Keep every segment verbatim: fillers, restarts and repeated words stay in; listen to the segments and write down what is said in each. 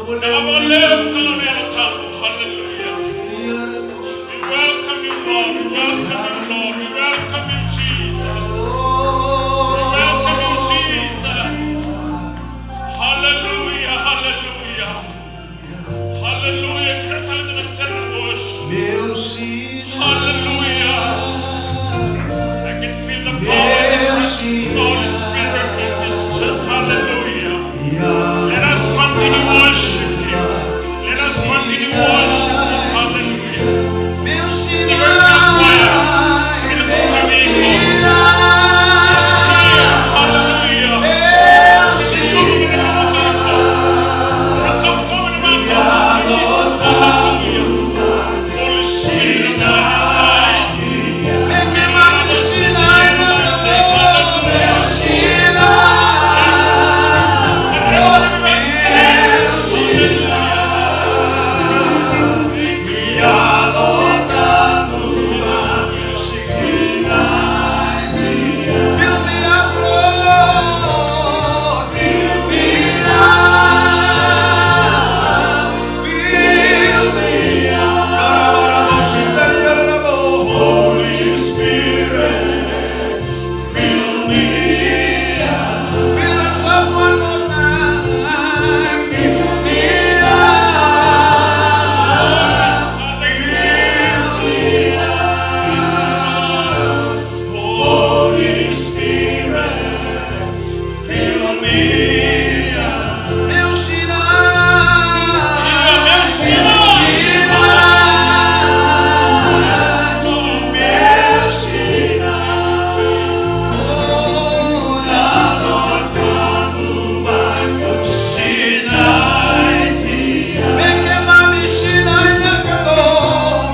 Hallelujah. We welcome you, Lord. We welcome you, Lord. We welcome you, Jesus. We welcome you, Jesus. Hallelujah, hallelujah. Hallelujah. Kira tale na sere na worship. Hallelujah. I can feel the power and the presence of the Holy Spirit in this church. Hallelujah. Let us continue worshiping. Let us continue worshiping. Hallelujah. Even in our choir, let us come in, Lord. Yes, Lord. Hallelujah. Hallelujah. Holy Spirit of God. Fill me up, Lord. Fill me up. Fill me up. Holy Spirit, fill me up. Fill us up one more time. Fill me up. Fill me up. Holy Spirit, fill me up. Meu sinai. Meu sinai. Meu sinai. Oh, Lord, come by. Sinai. Vem queimar-me, Sinai, na Cabo.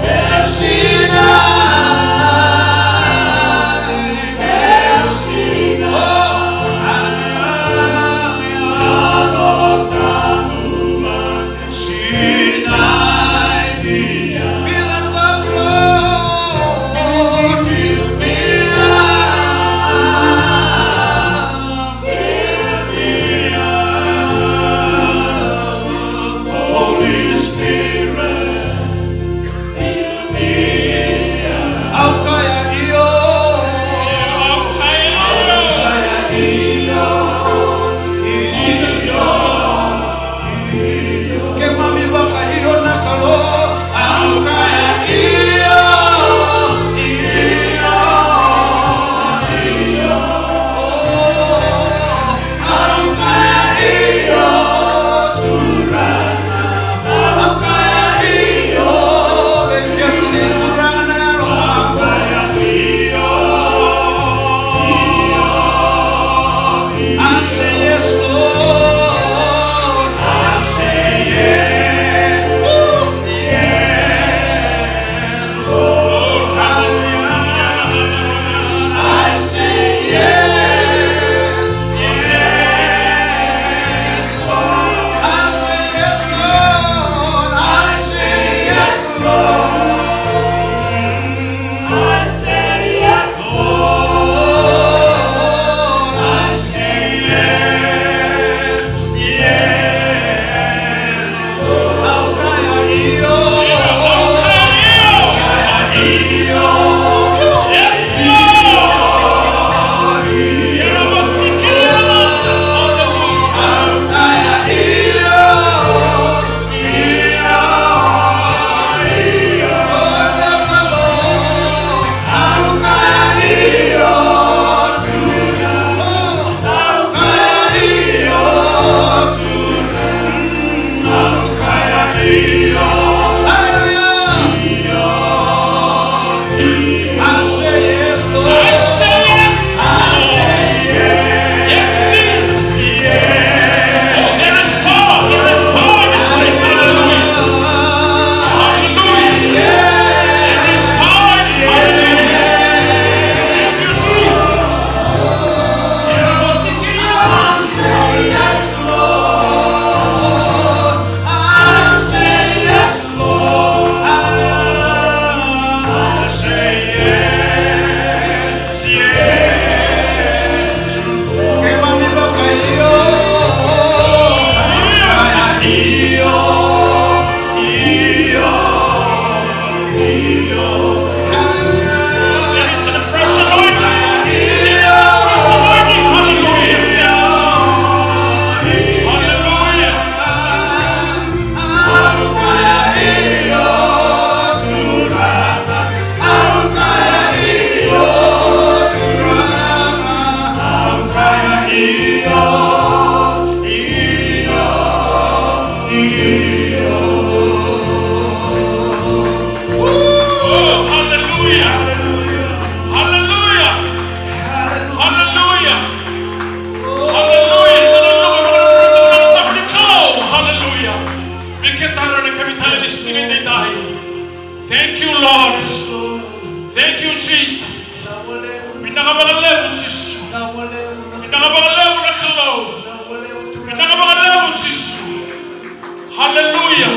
Meu sinai, meu sinai. Oh, aleluia. Sinai, fill us up, Lord, fill me up. Holy Spirit, fill me up. Au kaya io. Au kaya io. Io. Keimami vaka io na Kalou. Au kaya io. Io. Io. Oh. Au kaya io, Turaga. Au kaya io, vei kemuni Turaga na yalo. Au kaya io, io, io. I say yes, Lord. I say yes. Oh, hallelujah. Hallelujah. Hallelujah. Hallelujah. Hallelujah. Hallelujah. Vinaka vakalevu na yakavi tale ni siga edaidai. Thank you, Lord. Thank you, Jesus. Vinaka vakalevu, Jisu. Vinaka vakalevu na Kalou. Vinaka vakalevu, Jisu. Hallelujah.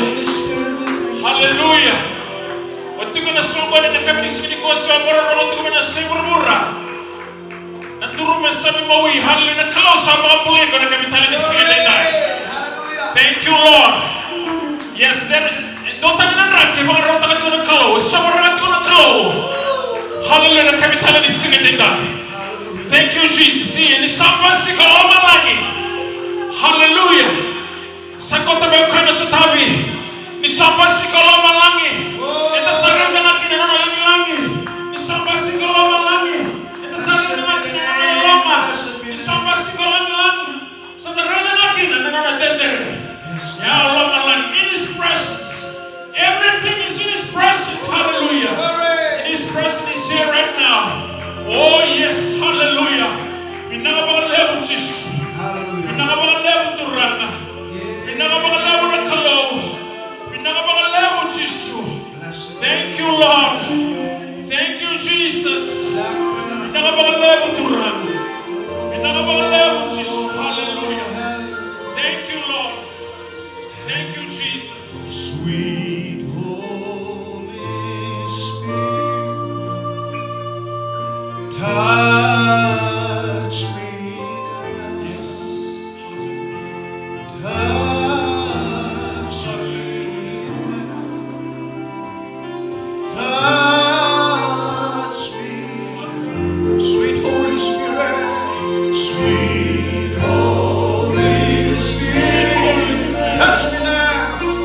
Hallelujah. O tiko na soqoni na yakavi ni siga nikua, se o vakarorogo tiko mai na yasai vuravura, na durume sa veimawi, hallelujah, na Kalou sa vakabulai iko na yakavi tale ni siga edaidai. Thank you, Lord. Yes, there is, e dua tani na draki e vakarautaka tiko na Kalou, e sovaraka tiko na Kalou. Hallelujah, na yakavi tale ni siga edaidai. Thank you, Jesus. Ia, ni sa basika lomalagi. Hallelujah. Sa koto vei koya na sotavi. Ni sa basika lomalagi, eda sa raica ga kina na nona lagilagi. Ni sa basika lomalagi, eda sa raica ga kina na nona loloma. Ni sa basika lagilagi, sa da raica ga kina na nona cecere. Ya lomalagi, in his presence. Everything is in his presence. Hallelujah. In his presence is here right now. Oh yes, hallelujah. Vinaka vakalevu, Jisu. Vinaka vakalevu, Turaga. Vinaka vakalevu na Kalou. Vinaka vakalevu, Jisu. Thank you, Lord. Thank you, Jesus. Vinaka vakalevu, Turaga. Vinaka vakalevu, Jisu. Hallelujah. Thank you, Lord. Thank you, Jesus. Sweet Holy Spirit, touch me now. Yes. Touch me now. Touch me. Sweet Holy Spirit, sweet Holy Spirit, touch me now.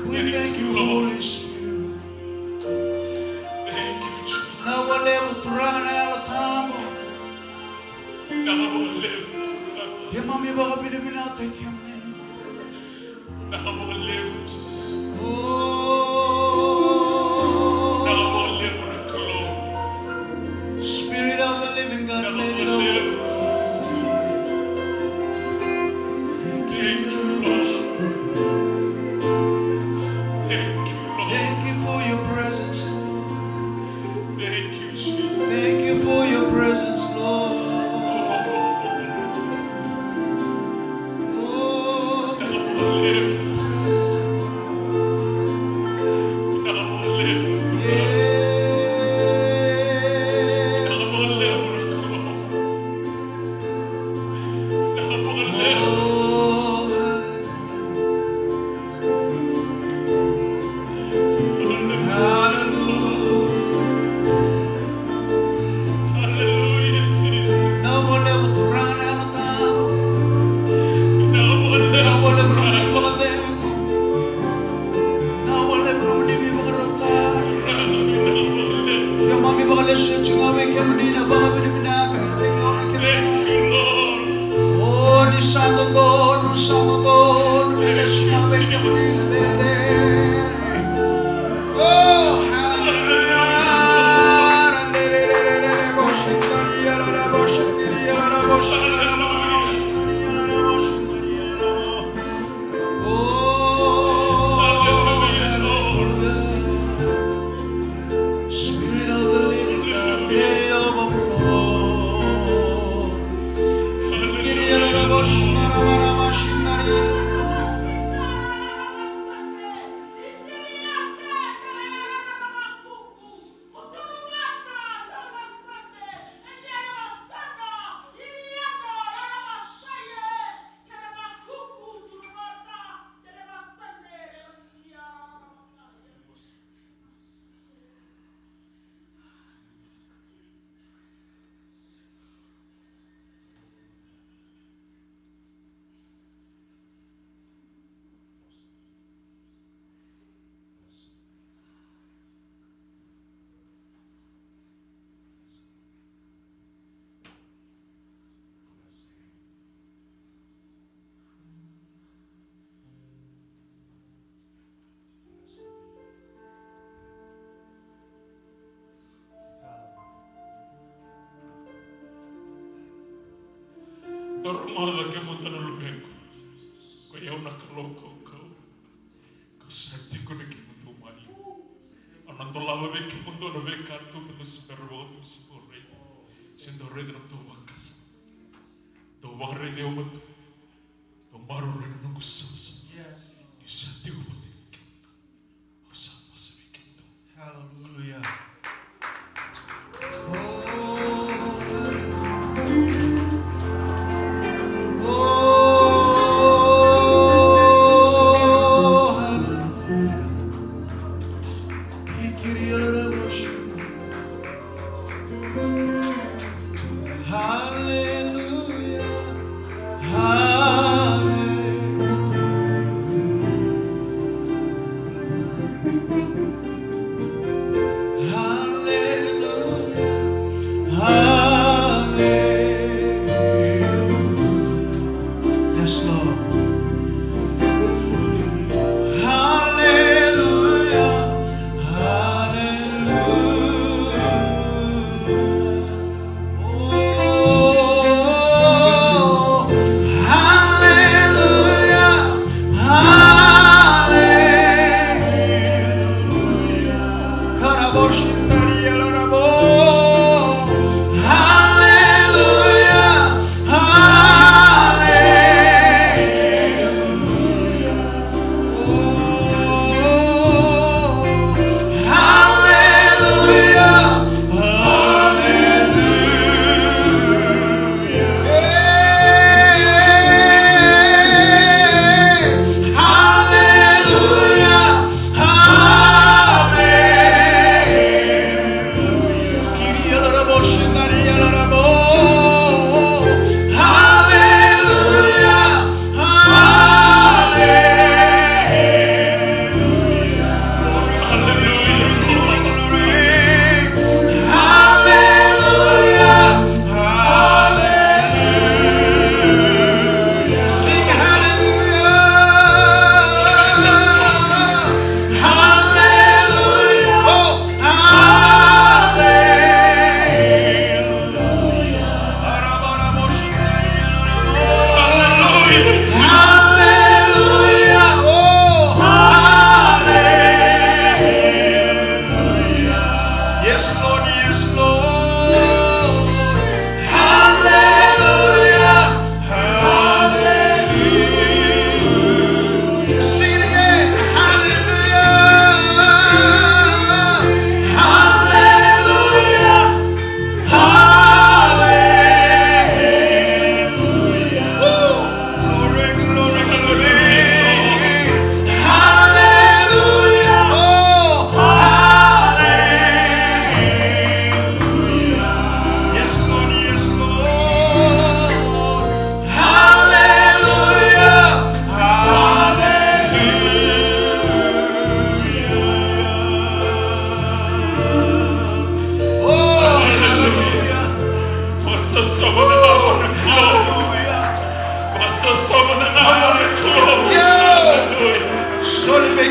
We thank you, Holy Spirit. Thank you, Jesus. Vinaka vakalevu Turaga na Yalo Tabu. Vinaka vakalevu Turaga. Keimami vakavinavinakataki kemuni. Vinaka vakalevu Jisu. Oh. Vinaka vakalevu na Kalou. Spirit of the living God, let it over. Thank you, Lord. Thank you, Lord. Thank you for your presence, Lord. Thank you, Jesus. Thank you for your presence, Lord. Oh, Hallelujah, Jesus. Vinaka vakalevu Turaga na Yalo Tabu. Vinaka vakalevu na nomuni vakacegu. Vinaka vakalevu na nomuni veivakarautaki. Keimami vakalesuya tiko ga vei kemuni na vakavinavinaka ena veigauna kece. Thank you, Lord. O ni sa dodonu, sa dodonu me lesu ga vei kemuni na cecere. Oh, hallelujah. Oh, hallelujah. Spirit of the living God, let it overflow. Dou rogoca kemudou na luvequ, ko i au na Kalou kaukauwa. Kau sa tiko na kemudou maliwa. Au na dolava vei kemudou na veika tu me dou se bera vakadua se bau raica. Se dau raica na nomudou vakasama. Dou vakaraici au matua. Dou maroroi na noqu savasava. Yes. Niu sa tiko vata kei kemudou. Au sa vosa vei kemudou. Hallelujah. Oh, hallelujah. Hallelujah. Hallelujah. Hallelujah. Hallelujah. Yes, Lord. Hallelujah. Hallelujah. Oh, hallelujah, hallelujah.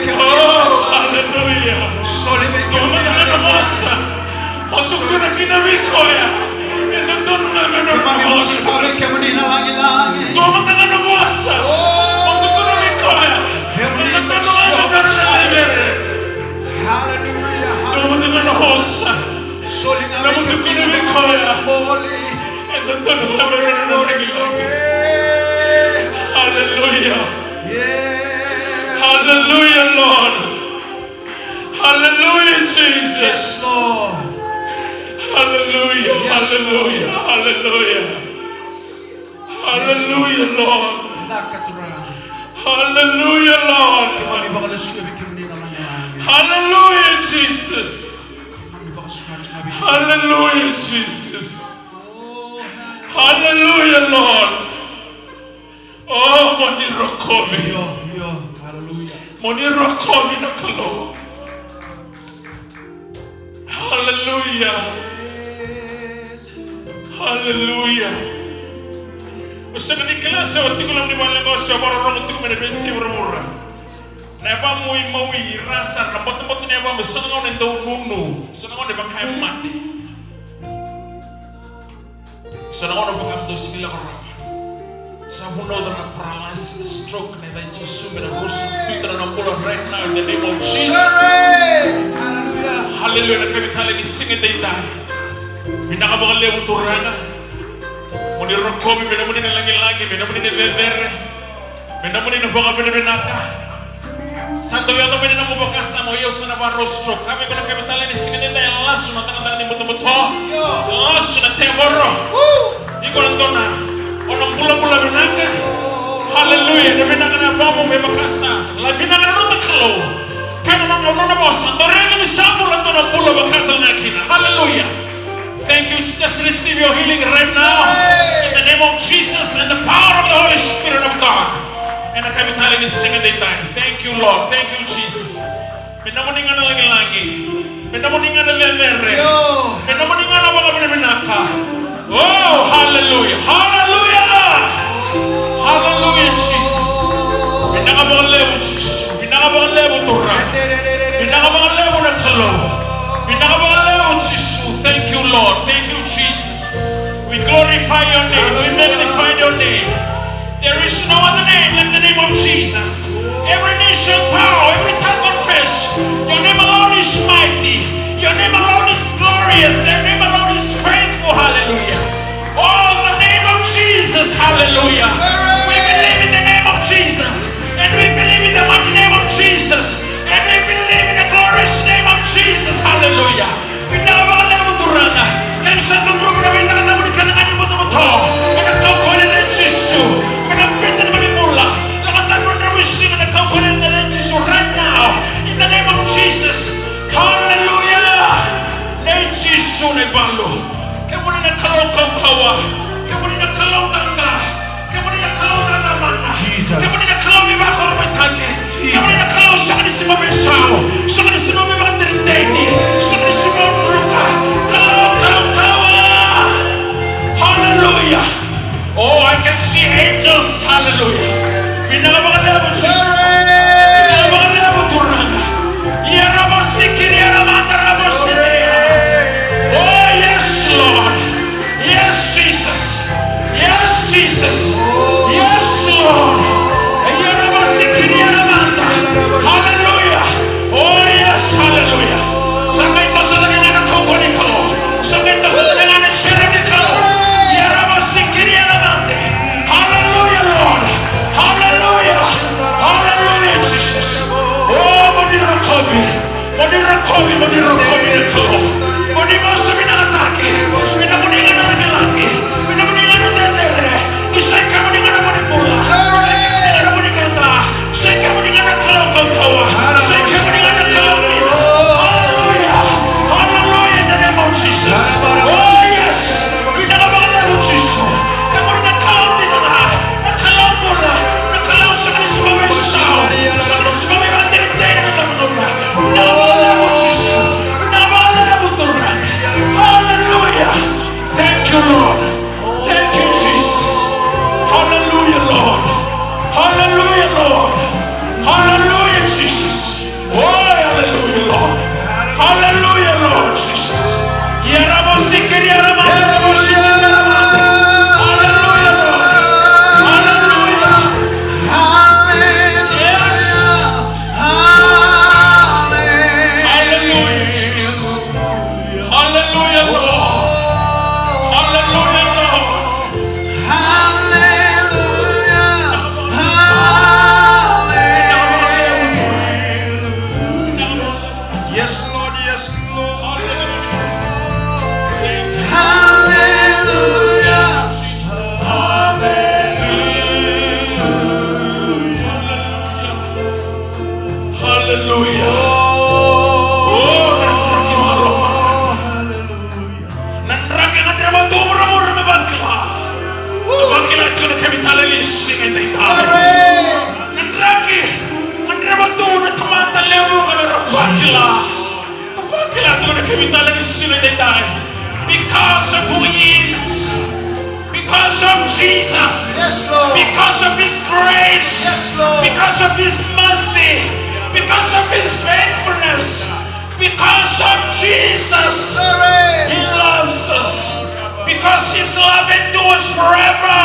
Oh, hallelujah. Soli vei kemuni na levu. Mo tukuna kina vei koya. E dodonu ga me nona vosa. Soli vei kemuni na lagilagi. Mo tukuna vei koya. E dodonu ga me nona cecere. Hallelujah. Mo tukuna na vosa. Soli ga vei kemuni na lagilagi. E dodonu ga me nona lagilagi. Hallelujah. Yes. Hallelujah, Lord. Hallelujah, Jesus. Yes, Lord. Hallelujah, yes, hallelujah, Lord. Hallelujah. Hallelujah, Lord. Hallelujah, Lord. Hallelujah, Jesus. Hallelujah, Jesus. Hallelujah, Lord. Oh, mo ni rokovi. Io, io, hallelujah. Mo ni rokovi na Kalou. Hallelujah. Hallelujah. O sega ni kila se o tiko loma ni vale qo se o vakarorogo tiko mai na veiyasai vuravura. Na yavamu e mawi, e ra sara, na botoboto ni yavamu, e so na gauna e dau nunu, so na gauna e vaka e mate. So na gauna vaka me dau sega ni lako rawa. Sa vunauca na paralysis, na stroke, ena yaca i Jisu, me na rusa, biuta na nona bula right now in the name of Jesus. Hallelujah. Hallelujah. Na yakavi talei ni siga edaidai. Vinaka vakalevu Turaga. Mo ni rokovi me nomuni na lagilagi, me nomuni na cecere. Me nomuni na vakavinavinaka. Sa dau yaco mai na nomu vakasama, o yau sa na vakarau stroke. Kaya vei iko na yakavi talei ni siga edaidai, e lasu na cakacaka ni butobuto. E lasu na tevoro. Iko na dua na, o na bulabula vinaka. Hallelujah. Na vinaka na yavamu me vaka sa la vinaka na noda Kalou. Kaya na nona, nona vosa, dou raica ni sa bula, dou na bula vaka talega kina. Hallelujah. Thank you. Just receive your healing right now. In the name of Jesus and the power of the Holy Spirit of God. Ena yakavi talei ni siga edaidai. Thank you, Lord. Thank you, Jesus. Me nomuni ga na lagilagi. Me nomuni ga na cecere. Me nomuni ga na vakavinavinaka. Oh, hallelujah. Hallelujah. Hallelujah, Jesus. Vinaka vakalevu, Jisu. Vinaka vakalevu Turaga. Vinaka vakalevu na Kalou. Vinaka vakalevu Jisu. Thank you, Lord. Thank you, Jesus. We glorify your name. We magnify your name. There is no other name like the name of Jesus. Every knee shall bow, every tongue confess. Your name alone is mighty. Your name alone is glorious. Your name alone is faithful. Hallelujah. Oh, the name of Jesus, hallelujah. We believe in the name of Jesus. And we believe in the mighty name of Jesus. And we believe in the glorious name of Jesus, hallelujah. Vinaka vakalevu Turaga. Kevaka sa tu na veicakacaka ni kena gani butobuto, ena kaukauwa ni yaca i Jisu, ena bita na mani bula. Lako tani na dravuisiga ena kaukauwa ni yaca i Jisu right now. In the name of Jesus. Hallelujah. Nei Jisu na ivalu. Kemuni na Kalou kaukauwa. Kemuni na Kalou qaqa. Kemuni na Kalou cakacaka mana. Jesus. Kemuni na Kalou veivakurabuitaki. Jesus. Kemuni na Kalou sega ni sema veisau. Sega ni sema veivakadeitaki. Sega ni sema druka. Kalou, Kalou, Kalou. Hallelujah. Oh, I can see angels. Hallelujah. Vinaka vakalevu Jisu. Vinaka vakalevu Turaga. Ia rabo sikiri, ia ramata, rabo sikiri. Oh, yes, Lord. Yes, Jesus. Yes, Jesus. Yes, Lord. Ia rabo sikiri, ia ramata. Hallelujah. Oh, yes, hallelujah. Sa qai toso cake ga na kaukauwa ni Kalou. Sa qai toso cake ga na sere ni Kalou. Ia rabo sikiri, ia ramata. Hallelujah, Lord. Hallelujah. Hallelujah, Jesus. Oh, mo ni rokovi. Mo ni rokovi, mo ni rokovi na Kalou. Mo ni vosa vinakataki. Vinaka mo ni gana lagilagi. Vinaka mo ni gana cecere. Ni sa i kemuni ga na nomuni bula. Sa i kemuni ga na nomuni qaqa. Sa i kemuni ga na Kalou kaukauwa. Sa i kemuni ga na Kalou dina. Hallelujah. Hallelujah in the name of Jesus. Oh, yes. Vinaka vakalevu Jisu. Kemuni na Kalou dina ga. Na Kalou bula. Na Kalou sega ni sema veisau. Sega ni sema veivakadeitaki na Kalou. Vinaka vakalevu Jisu. Vinaka vakalevu Turaga. Hallelujah. Oh, na draki maloma. Na draki e gadreva tu vuravura me vakila. Me vakila tiko na kemuni tale ni siga edaidai. Na draki e gadreva tu na tamata levu ka me ra vakila. Vakila tiko na kemuni tale ni siga edaidai. Because of who he is. Because of Jesus. Yes, Lord. Because of his grace. Yes, Lord. Because of his mercy. Because of his faithfulness. Because of Jesus. Glory. He loves us. Because his love endures forever.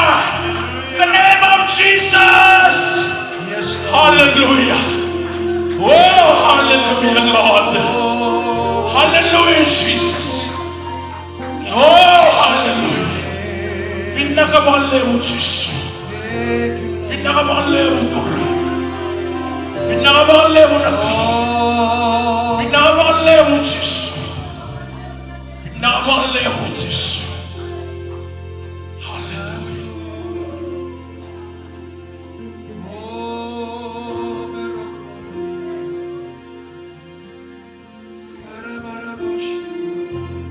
In the name of Jesus. Yes, Lord. Hallelujah. Oh, hallelujah, Lord. Hallelujah, Jesus. Oh, hallelujah. Vinaka vakalevu, Jisu. Vinaka vakalevu, Turaga. Vinaka vakalevu, na Kalou. Vinaka vakalevu, Jisu. Vinaka vakalevu, Jisu. Hallelujah.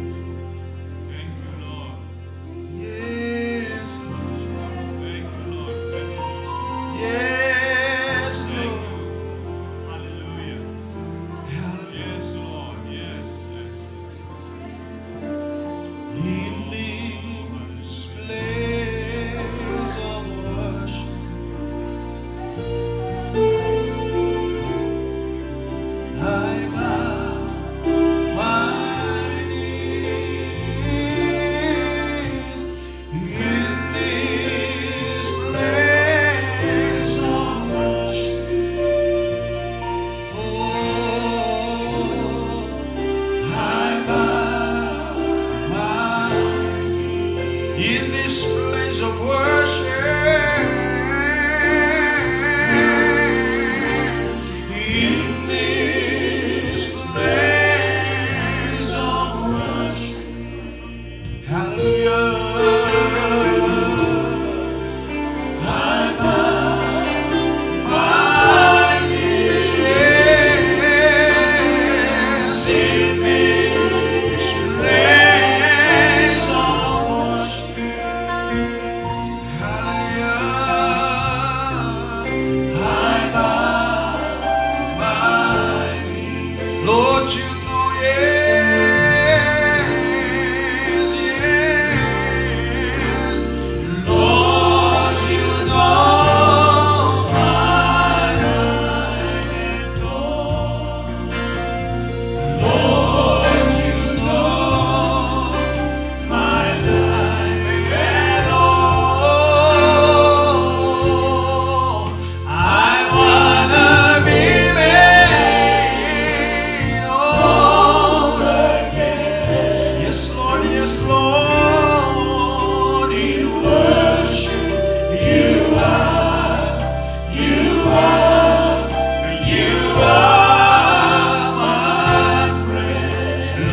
Thank you, Lord. Yes, Lord. Thank you, Lord. Thank you, Jesus. Yes, Lord. Hallelujah. Hallelujah. Yes, Lord. Yes, yes, yes. In this place of worship, I bow my knees. In this place of worship, oh, I bow my knee. In this place of worship, in this place of worship, hallelujah. I bow my knees in this place of worship. Hallelujah. I bow my knee. Lord, you know, yes, yes. Lord, you know my life and thought. Lord, you know my life and all. I wanna be made whole again. Yes, Lord, yes, Lord, in worship you are. You are, you are my friend.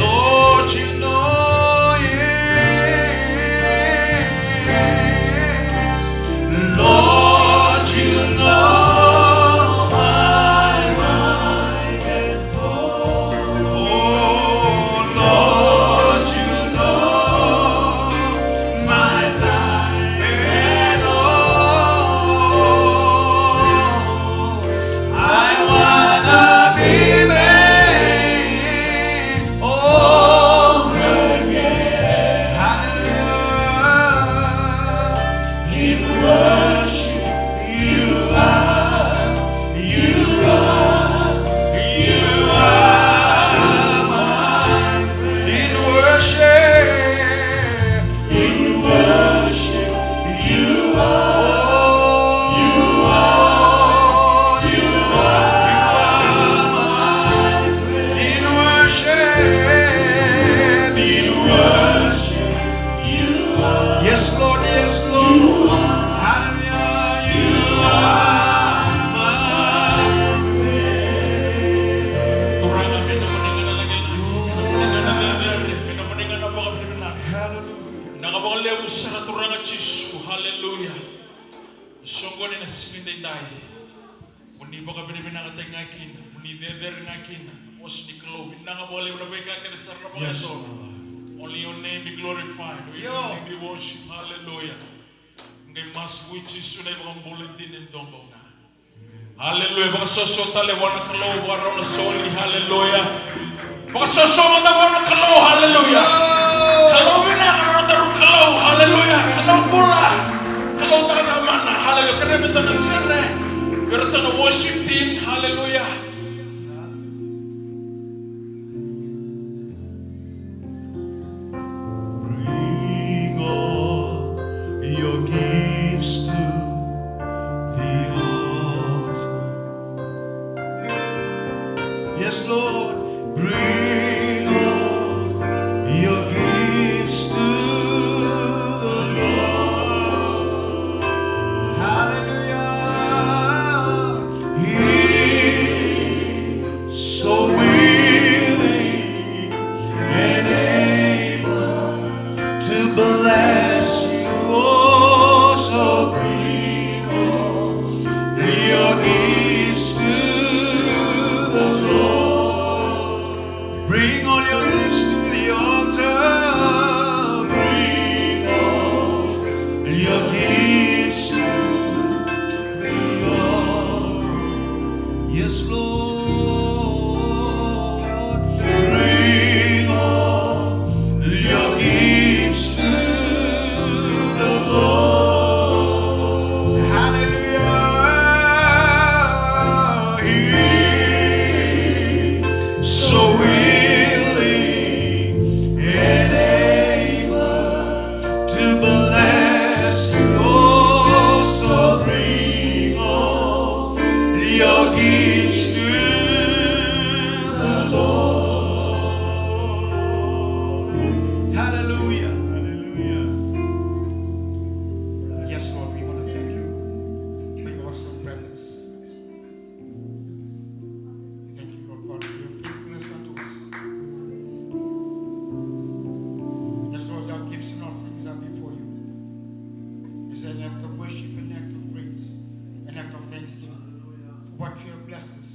Lord, you know, yes. Lord, you know my mind. Oh, Lord, you know my life and all. I wanna be made whole again. Hallelujah. In worship, you are, you are, you are my friend. In worship, in worship, you are, you are, you are my friend. In worship, in worship. Yes, Lord, yes, Lord. Hallelujah, you are my friend. Turaga, me nomuni ga na lagilagi, me nomuni ga na cecere, me nomuni ga na vakavinavinaka. Hallelujah. Vinaka vakalevu sara Turaga Jisu. Hallelujah. Soqoni na siga edaidai. Mo ni vakavinavinakataki ga kina. Ni cecere ga kina na vosa ni Kalou. Vinaka vakalevu na veika kece sara na vakayacora. Only your name be glorified. Only your name be worshipped. Hallelujah. Qai masu vua Jisu na iVakabula dina e dua bau ga. Haleluya. Vakasoso tale vua na Kalou, vakarau na soli. Haleluya. Vakasoso mada vua na Kalou. Haleluya. Kalou vinaka na nodaru Kalou. Haleluya. Kalou bula. Kalou tatamana. Haleluya. Kerea me tou na sere. Kerea tou na worship team. Haleluya. Bring all your gifts to the altar. Yes, Lord, bring all your gifts to the Lord. Hallelujah. He is so willing and able to bless you. Oh, so bring all your gifts to the Lord. Bring all your gifts to the altar. Bring all your gifts to the altar. Yes, Lord. Bring all your gifts to the Lord. Hallelujah. He is so willing and able to bless you. Oh, so bring all your gifts to the Lord. Hallelujah. Hallelujah. Yes, Lord, we want to thank you for your awesome presence. We thank you, Lord God, for your faithfulness unto us. Yes, Lord, our gifts and offerings are before you. It's an act of worship, an act of praise, an act of thanksgiving for what you have blessed us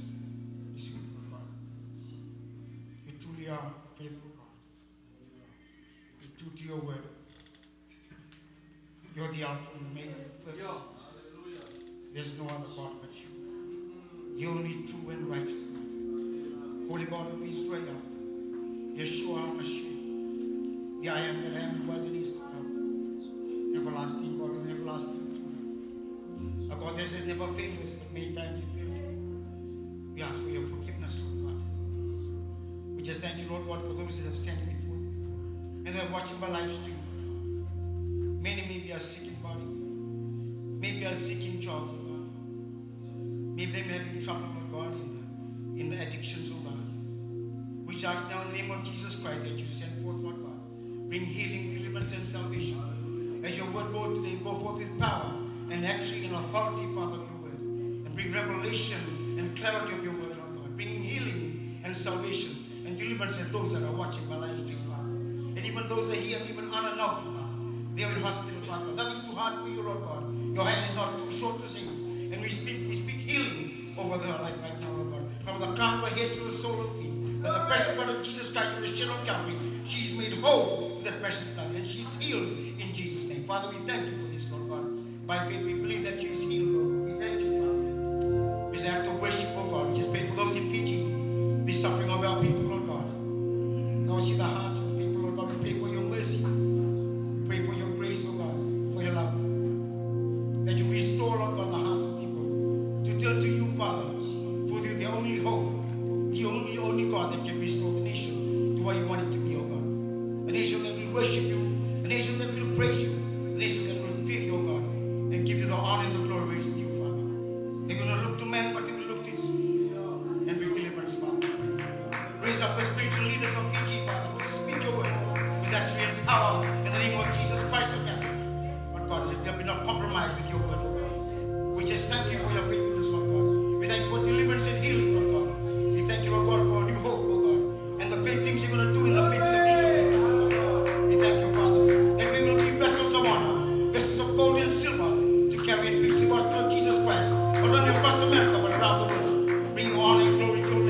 this week, Lord God. You truly are a faithful God. You're true to your word. You're the Alpha and Omega, the first and the last. There's no other God but you. The only true and righteous God. Holy God of Israel, Yeshua HaMashiach, the I am that I am, who was and is to come. Everlasting God and everlasting King. A God that has never failed us, but many times we failed you. We ask for your forgiveness, Lord God. We just thank you, Lord God, for those that have stand before you and that are watching by live stream. Many maybe are sick in body. Maybe are sick in jobs, Lord God. Maybe they may have been troubled, Lord God, in, in addictions, Lord God. We just ask now in the name of Jesus Christ that you send forth, Lord God. Bring healing, deliverance, and salvation. As your word goes today, go forth with power and actually in authority, Father, of your word. And bring revelation and clarity of your word, Lord God. Bringing healing and salvation and deliverance to those that are watching by live stream, Father. And even those that are here, even on and off, Father. They are in hospital, Father. Nothing too hard for you, Lord God. Your hand is not too short to save. And we speak, we speak healing over their life right now, Lord God. From the crown of the head to the sole of the feet, by the precious blood of Jesus Christ and the shed on Calvary, she is made whole through the precious blood, and she is healed in Jesus' name. Father, we thank you for this, Lord God. By faith, we believe that she is healed, Lord. We thank you, Father. It's an act of worship, oh God. We just pray for those in Fiji, the suffering of our people, Lord God. Now see the hearts of the people, Lord God. We pray for your mercy. We pray for your grace, oh God, for your love. That you restore, Lord God, the hearts of people to turn to you, Father, for you the only hope, the only, only God that can restore the nation to what you want it to be, oh God. A nation that will worship you, a nation that will praise you, a nation that will fear you, oh God, and give you the honor and the glory is due, Father. They will not look to man, but they will look to you and bring deliverance, Father. Raise up the spiritual leaders of Fiji, Father, to speak your word with that and power in the name of Jesus Christ of Nazareth. But God, let there be no compromise with your word, oh God. We just thank you for your faithfulness, Lord God. We thank you for deliverance and healing, Lord God. We thank you, Lord God, for a new hope, oh God, and the great things you're gonna do in the midst of Israel. We thank you, Father, that we will be vessels of honor, vessels of gold and silver, to carry and preach the gospel of Jesus Christ, not only across America, but around the world. Bring honor and glory to your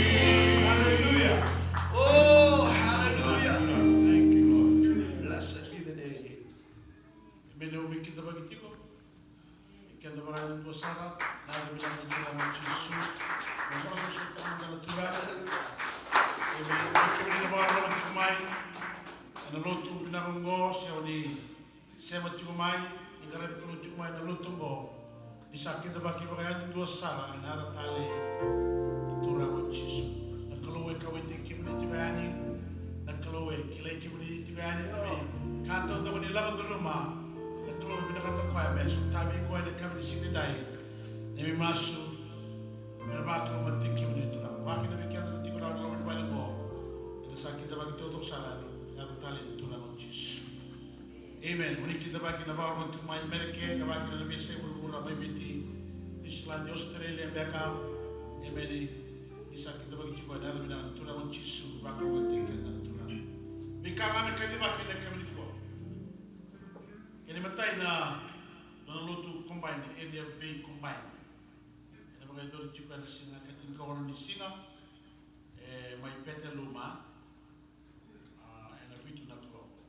Hallelujah. Oh, hallelujah. Thank you, Lord. Blessed be the name. Emeni. Au veikidavaki tiko vei keda vakayadudua sara ena yaca vinaka ni Turaga o Jisu. Na vakasoqosoqo mada na Turaga. Emeni. Vei kemuni na vakarorogo tiko mai ena lotu vinaka oqo, se o ni sema tiko mai, ni qaravi Kalou tiko mai ena lotu oqo, ni sa kidavaki vakayadudua sara ena yaca talei ni Turaga o Jisu. Na Kalou e kauwaitaki kemuni tiko yani, na Kalou e kilai kemuni tiko yani, na veika taucoko ni lako curuma, na Kalou e vinakata o koya me sotavi koya ena yakavi ni siga nidai. Na neimami masu me na vakalougatataki kemuni na Turaga. Vakakina vei keda na tiko rawa ena loma ni vale oqo, eda sa kidavaki taucoko sara ena yaca talei ni Turaga o Jisu. Emeni. Mo ni kidavaki na vakarorogo tiko mai Merika, ka vakakina na veiyasai vuravura mai Viti, Niusiladi, Australia beka. Emeni. Ni sa kidavaki tiko ena yaca vinaka ni Turaga o Jisu, vakalougatataki keda na Turaga. Veika ga me kacivaki ena yakavi nikua. Kena imatai na nona lotu combine, Area Bay Combine. Ena vakayacori tiko ena siga ka tinikaono ni siga, e, mai Petaluma. A, ena vitu na kaloko.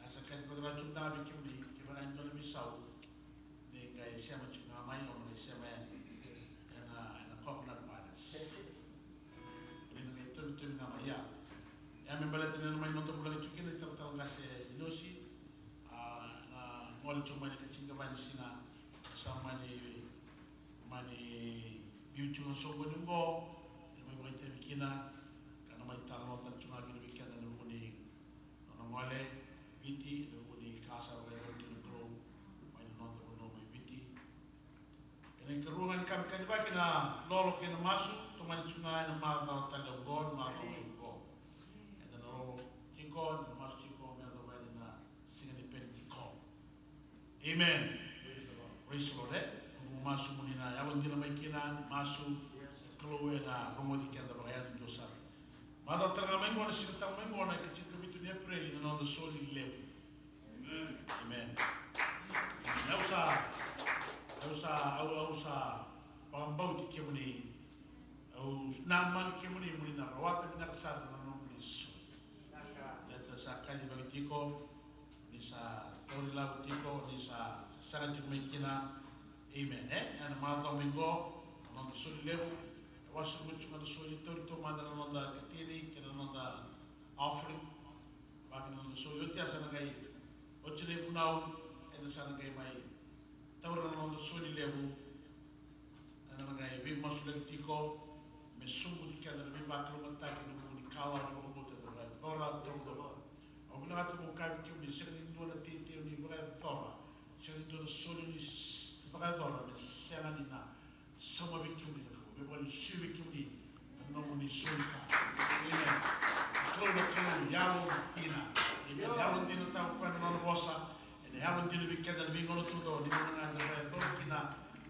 A, sa kani vakacava tiko ga vei kemuni, kevaka e dua na veisau, ni qai sema tiko ga mai, o na qai sema yani ena, ena Coconut Palace. Ni na qai tomitomi ga mai, ia. Ia, me baleta ni na mai noda vulagi tiko kina italatala qase Inosi, a, na gole tiko mai na ikacinikava ni siga, sa mani mani biu tiko na soqoni oqo, ena mai vakaitavi kina, ka na mai talanoataka tiko ga kina vei keda ena vuku ni nona gole Viti, ena vuku ni ka sa vakayacora kina na Kalou mai na noda vanua mai Viti. Ena ikarua ga ni ka me kacivaki na lolo kei na masu, tomani tiko ga ena macawa tale oqo, na macawa oqo. Eda na lolo tiko, na masu tiko, me yacova yani na siga ni Penitiko. Amen. Praise the Lord, e? Noqu masu mo ni na yalodina mai kina, ni masu, na Kalou ena rogoci keda vakayadudua sara. Macawa tale ga mai qo, na Siga Tabu mai qo, na ikatinikavitu ni Epereli, na noda soli levu. Amen. Amen. Au sa, au sa, au, au sa vakabauti kemuni. Au namaki kemuni mo ni na rawata vinaka sara na nomuni soli. Baleta sa kacivaki tiko, ni sa tauri lavo tiko, ni sa sasaga tiko mai kina. Amen, e? Ena macawa mai qo, na noda soli levu, e wase ruatini na soli, tauri taumada na noda katini kei na noda offering. Vaka na noda soli oti, a sa na qai oti na ivunau, eda sa na qai mai taura na noda soli levu. Eda na qai veimasulaki tiko me sobuti keda na veivakalougatataki ena vuku ni kalawa ni vakabauta eda vakayacora taucoko. Au vinakata meu kaya vei kemuni, sega ni dua na teitei o ni vakayacora, sega ni dua na soli o ni s-, vakayacora me sega ni na sauma vei kemuni na Kalou, me vakalesui vei kemuni na nomuni soli ka. Amen. Kalou na Kalou yalodina. Amen. Yalodina tau koya na nona vosa. Ena yalodina vei keda na veigauna taucoko ni gauna ga eda vakayacora kina.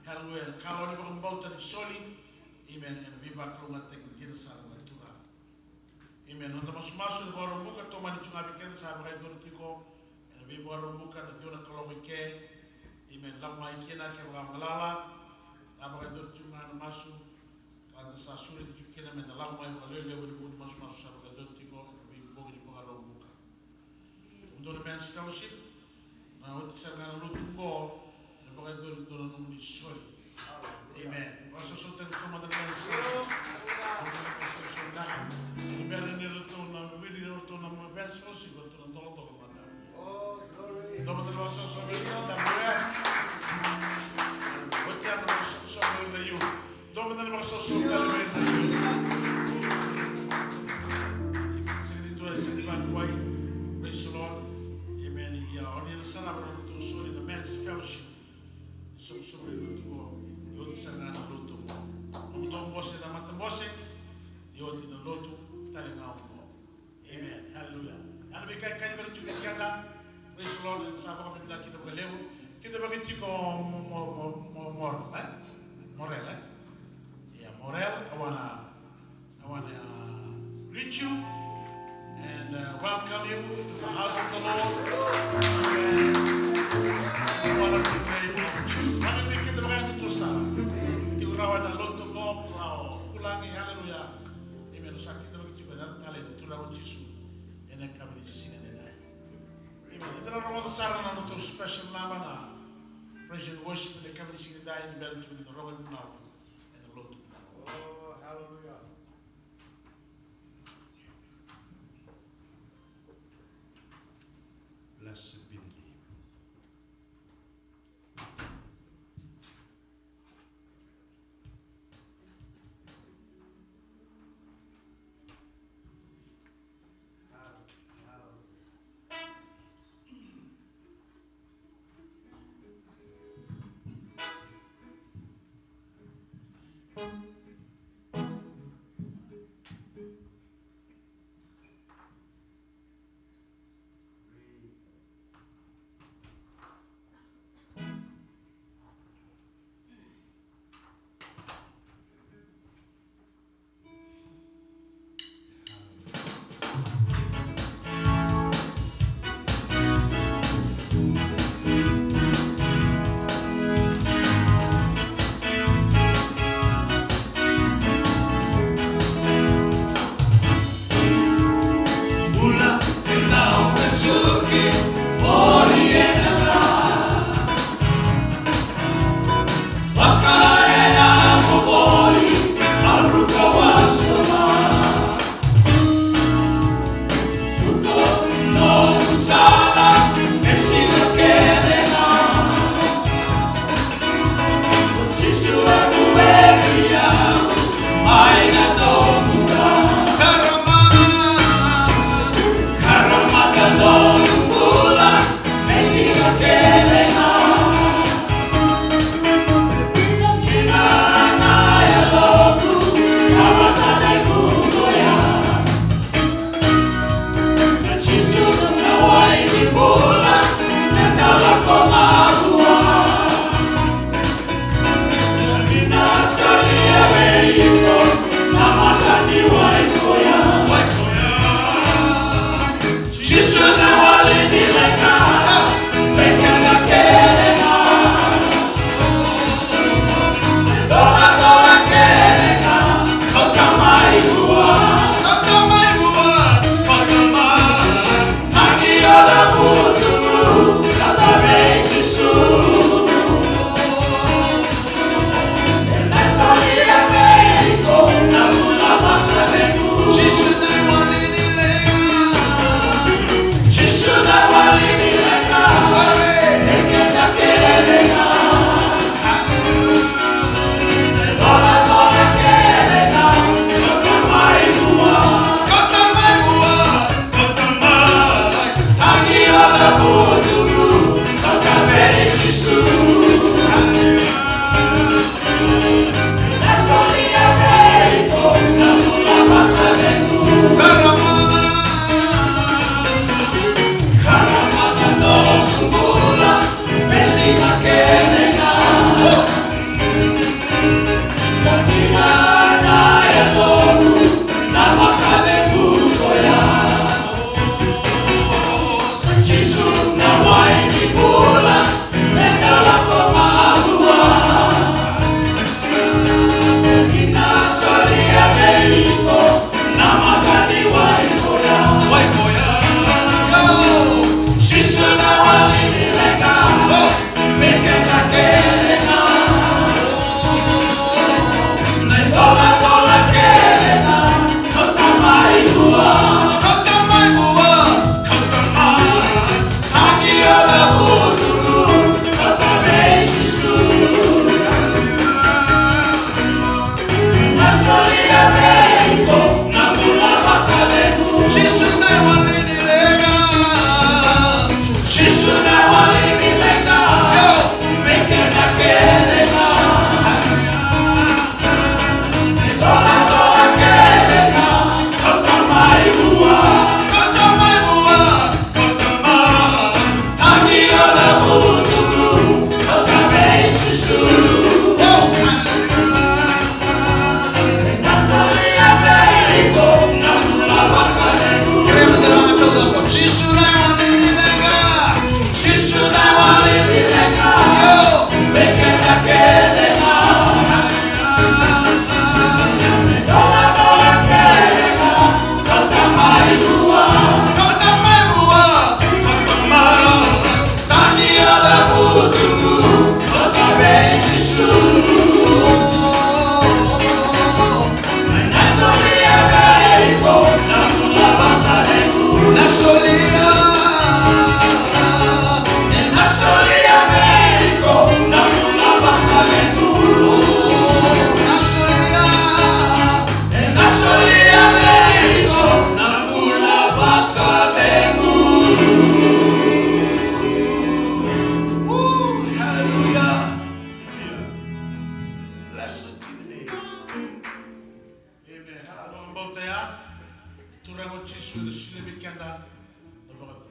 Hallelujah. Ena kalawa ni vakabauta ni soli. Amen. Ena veivakalougatataki dina sara na Turaga. Amen. Noda masumasu ena Vakaraubuka, tomani tu ga vei keda sa vakayacori tiko ena Veivakaraubuka na ciwa na kaloko i ke. Amen. Lako mai kina kevaka galala. Na vakayacori tu ga na masu. Ka da sa sureti tu kina me da lako mai vakalevulevu ena vuku ni masumasu sa vakayacori tiko ena veibogi ni Vakaraubuka. Dua na men's fellowship, na oti sara ga na lotu qo, na vakayacori dua na nomuni soli. Amen. Vakasausau tale tu mada na men's fellowship. Vakasausau tale. Ni bera ni ratou na wili ni ratou na men's fellowship, ratou na dokadoka mada. Dua mada na vakasausau vei ira na youth. Dua mada na vakasausau tale vei ira na youth. Sega ni dua e sega ni vakaduai. Praise the Lord. Amen. Ia, o ni na sarava na nodatou soli na men's fellowship. Soqosoqo ni lotu qo. Ni oti sara ga na lotu qo. Nomudou bose na matabose. Ni oti na lotu tale ga qo. Amen. Hallelujah. Ia na veika e kaya vei keda. Praise the Lord. Eda sa vakavinavinaka kina vakalevu. Keda vaka tiko mo, mo, mo, mo, Morel, eh? Morel, eh? Yeah, Morel, I wanna, I wanna, uh, greet you and, uh, welcome you to the house of the Lord. Amen. In the wonderful name of Jesus. Vaka vei keda vaka tu sa. Tiko rawa na lotu qo, rawa. Kulagi, hallelujah. Amen. Sa keda vaka tiko na tale ni Turaga o Jisu. Ena yakavi ni siga nidai. Amen. Eda na rogoca sara na nodatou special number na praise and worship ena yakavi ni siga nidai, ni bera tiko ni na rogo ivunau ena lotu. Oh, hallelujah. Blessed be the name.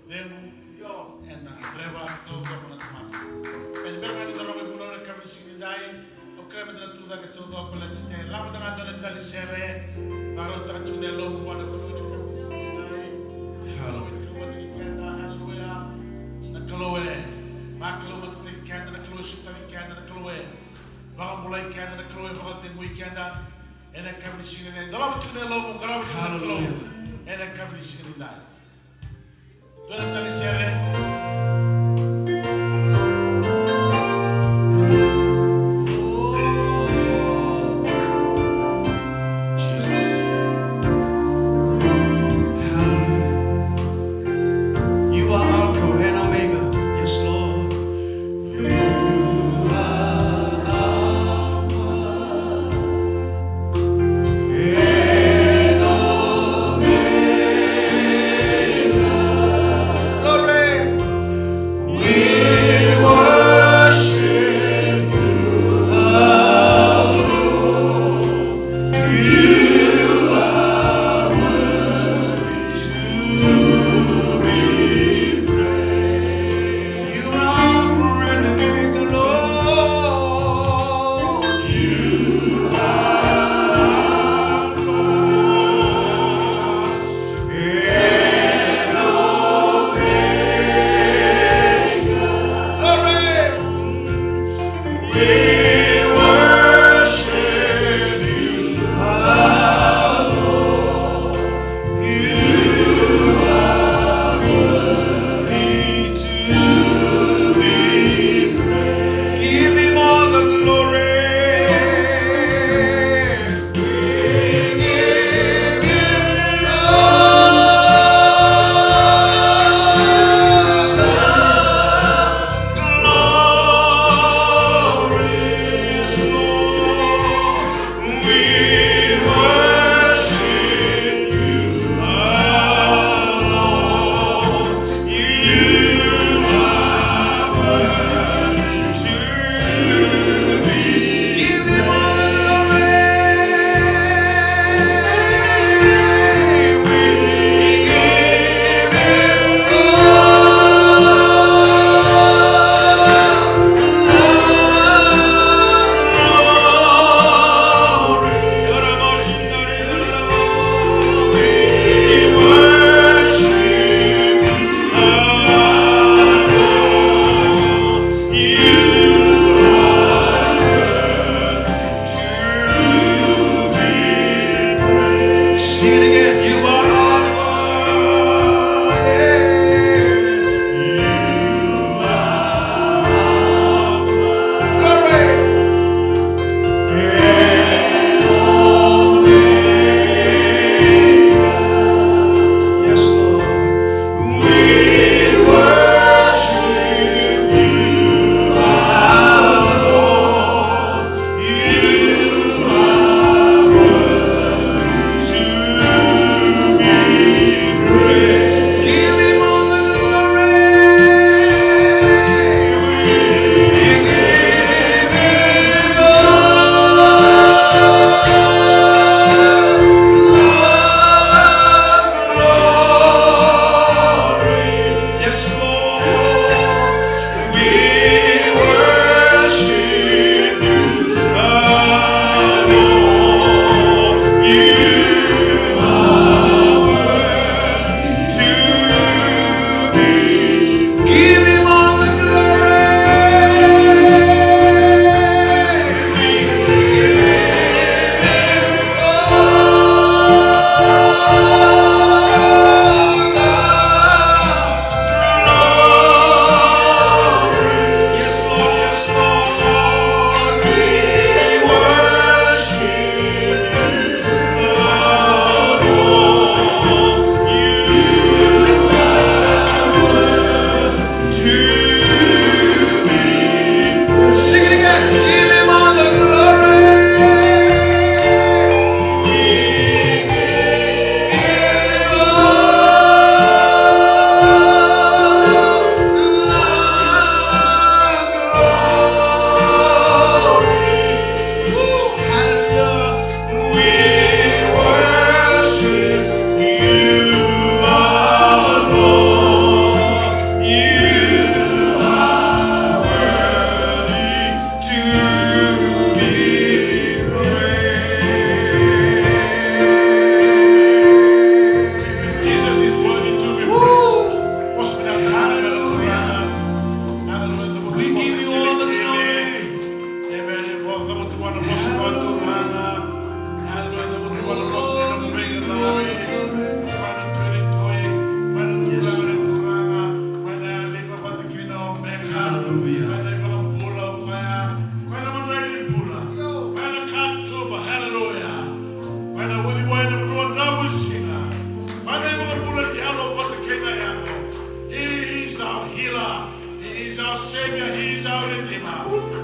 Cegu, io, ena gadreva taucoko na tamata. Ena bera ga ni da rogo e vunau ena yakavi ni siga nidai, au kerea meda na tucake taucoko, let's stand. Lako mada ga dua na tali sere, vakarautaka tiko na yalomu vua na Kalou ena yakavi ni siga nidai. Hallelujah. Kalou e kalougata keda, hallelujah. Na Kalou e vakalougata keda, na Kalou e sotavi keda, na Kalou e vakabulai keda, na Kalou e vakacegui keda. Ena yakavi ni siga nidai, dolava tiko na yalomu, qarava tiko na Kalou. Hallelujah. Ena yakavi ni siga nidai. Dua na tali sere. Jesus. Hallelujah. You are Alpha and Omega. Yes, Lord. You are Alpha and Omega.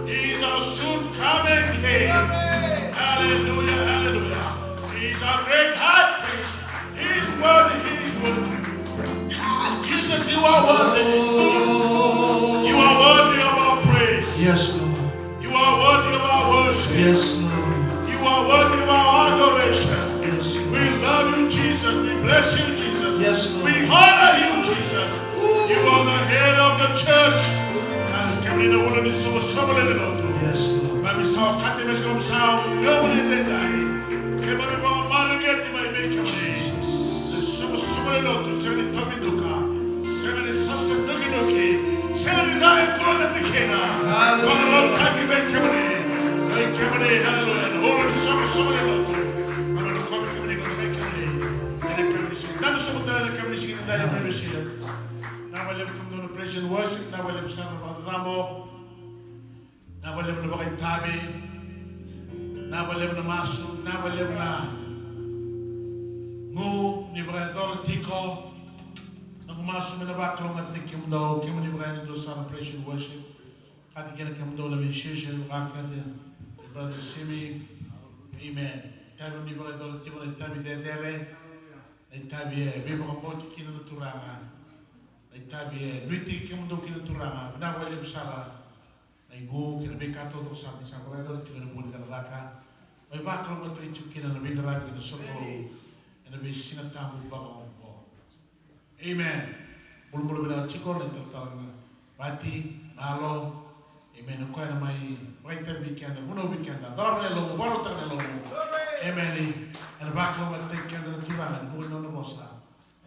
He is our soon coming King. Hallelujah, hallelujah. He is our great high priest. He is worthy, he is worthy. Jesus, you are worthy. You are worthy of our praise. Yes, Lord. You are worthy of our worship. Yes, Lord. You are worthy of our adoration. Yes, Lord. We love you, Jesus. We bless you, Jesus. Yes, Lord. We honor you, Jesus. You are the head of the church. Na kemuni na uluna ni soqosoqo lewe ni lotu. Yes, Lord. Keimami sa okati me keimami sa nomuni edaidai. Keimami vakamareqeti mai vei kemuni. Jesus. Na soqosoqo lewe ni lotu sega ni tauvi duka, sega ni sasa dukiduki, sega ni ca e dua na tikina. Hallelujah. Vakarautaki vei kemuni. Vei kemuni, hallelujah, na uluna ni soqosoqo lewe ni lotu. Keimami rokovi kemuni, keimami rokovi kemuni. Ena kemuni sega. Daru sobu tale ena kemuni sega ni dai mai veisiga. Vinaka vakalevu kemudou na praise and worship, vinaka vakalevu sara na vakacabo. Vinaka vakalevu na vakaitavi. Vinaka vakalevu na masu, vinaka vakalevu na gu ni vakayacora tiko. Noqu masu me na vakalougatataki kemudou, kemuni vakayadudua sara na praise and worship. Kati kina kemudou na musician, vakakina brother Simi. Amen. Itavi ni vakayacora tiko na itavi cecere. Na itavi e veivakabauti kina na Turaga. Na itavi e nuitaki kemudou kina na Turaga. Vinaka vakalevu sara na igu kei na veika taucoko sara ni sa vakayacora tiko ena vuku ni cakacaka. Mai vakalougatataki tiko kina na veiqaravi kei na sokalou ena veisiga tabu vakaoqo. Amen. Bulabula vinaka tiko na italatala na Vati, na Alo. Amen. O koya na mai vakaitavi vei keda, vunau vei keda. Dolava na yalomu, vakarautaka na yalomu. Amen. Ena vakalougatataki keda na Turaga ena vuku ni nona vosa.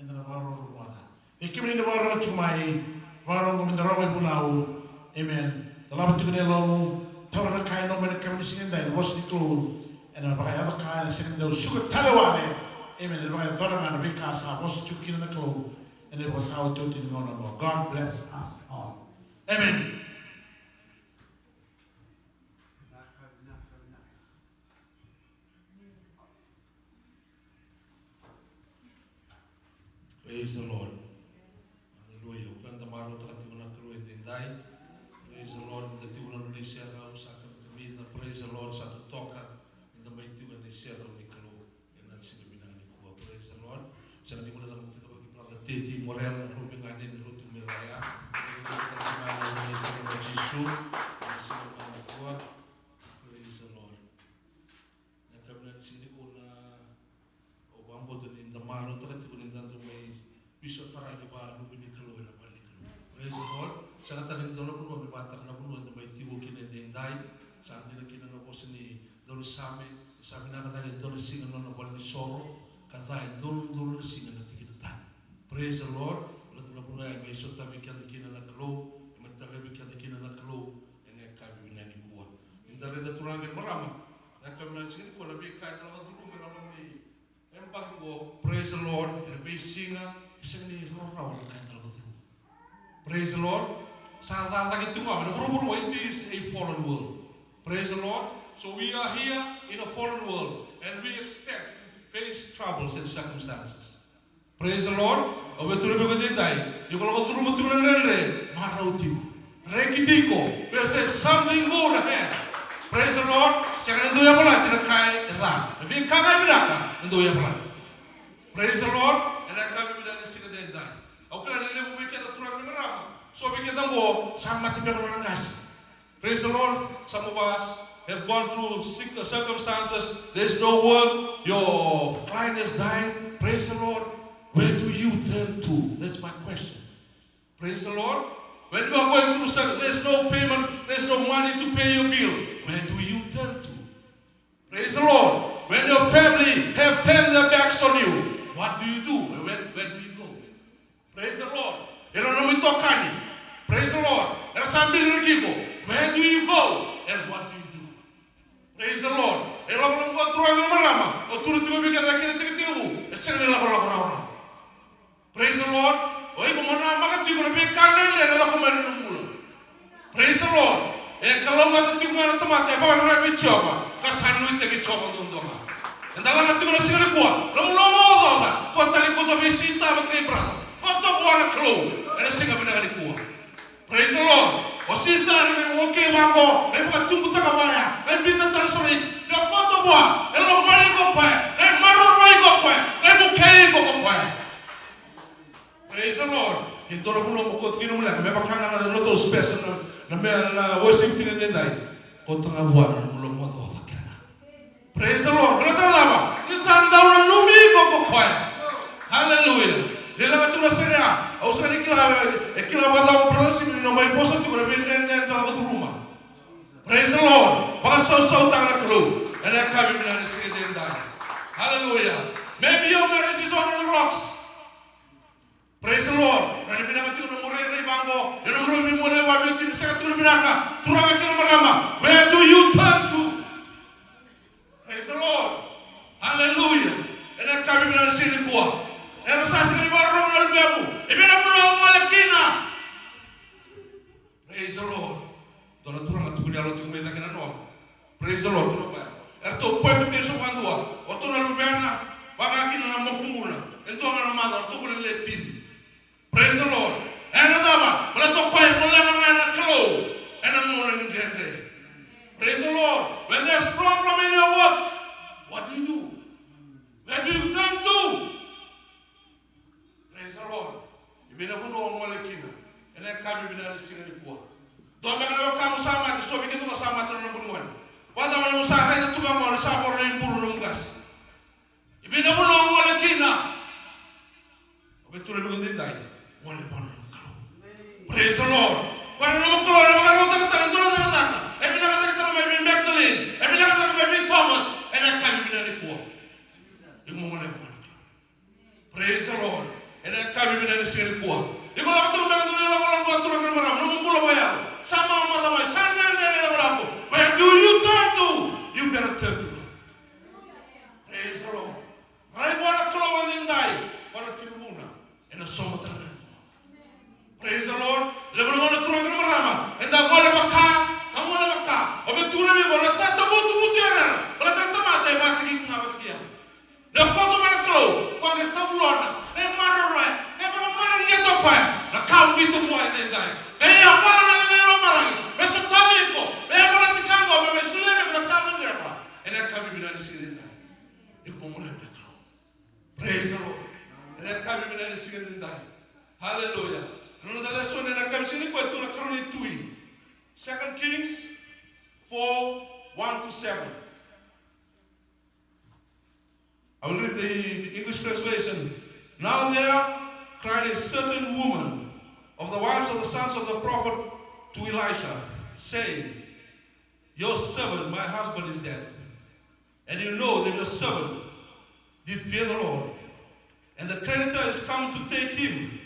Eda na vakarorogo vata. Vei kemuni na vakarorogo tiko mai, vakarorogo me da rogo ivunau. Amen. Dolava tiko na yalomu, taura na ka e nomu ena kemuni siga edai, na vosa ni Kalou. Ena vakayaco ka ena sega ni dau suka tale wale. Amen. Ena vakayacora ga na veika sa vosa tiko kina na Kalou. Ena ivakataotioti ni gauna oqo. God bless us all. Amen. Praise the Lord. Hallelujah. Au kila ni da marautaka tiko na Kalou edaidai. Praise the Lord. Da tiko na nona iserau sa kamikamica. Praise the Lord. Sa totoka ni da mai tiko ena iserau ni Kalou ena siga vinaka nikua. Praise the Lord. Sega ni guilecava keda vaka brother Teti Morel, na lotu ga ni lotu me raya. Praise the Lord. Praise the Lord. Praise the Lord. Na yakavi vinaka ni siga nikua, au vakabauta ni da marautaka tiko ni da dau mai veisotaraki vakaluve ni Kalou ena vale ni Kalou. Praise the Lord. Sega tale ni dua na vanua me vakataka na vanua eda mai tiko kina edaidai. Sa dina kina na vosa ni daunisame, sa vinaka cake e dua na siga na nona valenisoro, ka ca e dua na udolu na siga na tikina tani. Praise the Lord. Baleta na vanua ya e mai sotavi keda kina na Kalou, e mai talevi keda kina na Kalou. Ena yakavi vinaka nikua. Ni da raica turaga kei na marama, na yakavi vinaka ni siga nikua, na veika eda lako curuma ena loma ni yabaki qo, praise the Lord, ena veisiga e sega ni rawarawa na ka eda lako curuma. Praise the Lord. Sa ca cake tu ga mai na vuravura, it is a fallen world. Praise the Lord. So we are here in a fallen world and we expect to face troubles and circumstances. Praise the Lord. Au via tukuna vei iko edaidai, ni ko lako curuma tiko na dredre, marau tiko. Reki tiko. Because there's something good ahead. Praise the Lord. Sega ni dau yavalati na ka e ca. Na veika ga e vinaka e dau yavalati. Praise the Lord. Ena yakavi vinaka ni siga edaidai, au kila ni levu vei keda turaga kei na marama, so vei keda qo sa mate beka na nona qase. Praise the Lord. Some of us have gone through sick circumstances. There's no work. Your client has died. Praise the Lord. Where do you turn to? That's my question. Praise the Lord. When you are going through circumstances, there's no payment, there's no money to pay your bill. Where do you turn to? Praise the Lord. When your family have turned their backs on you, what do you do? Where, where do you go? Praise the Lord. Era na nomu itokani. Praise the Lord. Era sa biliraki iko. Where do you go? And what do you do? Praise the Lord. E lakolako turaga kei na marama. Au tukuna tiko vei keda na kena tekitekivu, e sega ni lakolako rawarawa. Praise the Lord. O iko mo namaka tiko na veika lailai ena lako mai na nomu bula. Praise the Lord. E kalougata tiko ga na tamata e vakararavi vei Jiova, ka sa nuitaki Jiova duadua ga. Eda lako tiko na siga nikua, nomu lomaocaoca, kua tale koto vei sister vata kei brother. Koto vua na Kalou ena siga vinaka nikua. Praise the Lord. O sister, ena vei, okay, Vaqo, qai vakatubutaka vaya, qai biuta tale sara na isi. Ni o koto vua, e lomani iko o koya, qai maroroi iko o koya, qai vukei iko o koya. Praise the Lord. E dua na vanua mo koto kina mo leqa, me vaka ga na nodatou special na, na me na worship tiko edaidai. Koto ga vua na nomu lomaocaoca kece. Praise the Lord. Baleta na cava? Ni sa dau nanumi iko ko koya. Hallelujah. Ni leqa tu na sere ya. Au sega ni kila, e kila vakacava o brother Simi ni na mai vosa tiko na veidredre eda lako curuma. Praise the Lord. Vakasausautaka na Kalou ena yakavi vinaka ni siga edaidai. Hallelujah. Maybe your marriage is on the rocks. Praise the Lord. Rairai vinaka tiko na nomu rairai vaqo. Ena nomu rairai vaqo, ena nomu rairai vaqo, ena nomu rairai vaqo. Turaga kei na marama, where do you turn to? Praise the Lord. Hallelujah. Ena yakavi vinaka ni siga nikua, era sa sega ni vakarorogo na luvemu. E vei na vanua o gole kina? Praise the Lord. Dua na turaga tukuni yalo tiko mai cake na noa. Praise the Lord, turaga baya. Eratou paipe tiko eso vakadua. O ratou na luvena, vaka kina na makubuna. E dua ga na maca, o ratou bula le tini. Praise the Lord. Ena cava? Baleta o koya e voleka ga na Kalou ena gauna ni dredre. Praise the Lord. When there's problem in your work, what do you do? Where do you turn to? Praise the Lord. E vei na vanua o gole kina ena yakavi vinaka ni siga nikua? Dua beka na wekamu sa mate, so vei keitou ka sa mate na nomu gone. Vakacava na nomu sa raica tu ga mo ni sa voro na ibulu na nomu qase? E vei na vanua o gole kina? O vei tu na viko daidai. Gole vua na nomu Kalou. Praise the Lord. Vua na nomu Kalou, ena vakarautaka tale e dua na cakacaka. E vinakataki tale mai vei Magdalene. E vinakataki mai vei Thomas. Ena yakavi vinaka nikua, iko mo gole vua na Kalou. Praise the Lord. Ena yakavi vinaka ni siga nikua, iko lako tu beka tu na ilakolako, turaga kei na marama, nomu bula vakayalo sa mamacala mai, sa dredre na ilakolako. Where do you turn to? You better turn to God. Praise the Lord. Rai vua na Kalou edaidai, o na tiko vuna ena somataka na nomu. Praise the Lord. Levu na gauna, turaga kei na marama, eda gole vaka, ka gole vaka. O vei tukuna vei iko na tatavutuvutu e rere, baleta na tamata e mate kina vata kei au. Na koto mai na Kalou, koya qai tavulona, qai maroroya, qai vakamarautaka o koya na ka o biuta vua edaidai. Qai yavala na Lami ni lomalagi me sotavi iko, me yavalati ka oqo, me mai solia vei iko na ka o gadreva ena yakavi vinaka ni siga edaidai. Iko mo gole vua na Kalou. Praise the Lord. Ena yakavi vinaka ni siga edaidai. Hallelujah. Na noda lesoni ena yakavi siga nikua e tu na Karua ni Tui. Second Kings four, one to seven. I will read the English translation. Now there cried a certain woman of the wives of the sons of the prophet to Elisha, saying, "Your servant, my husband, is dead. And you know that your servant did fear the Lord. And the creditor is come to take him.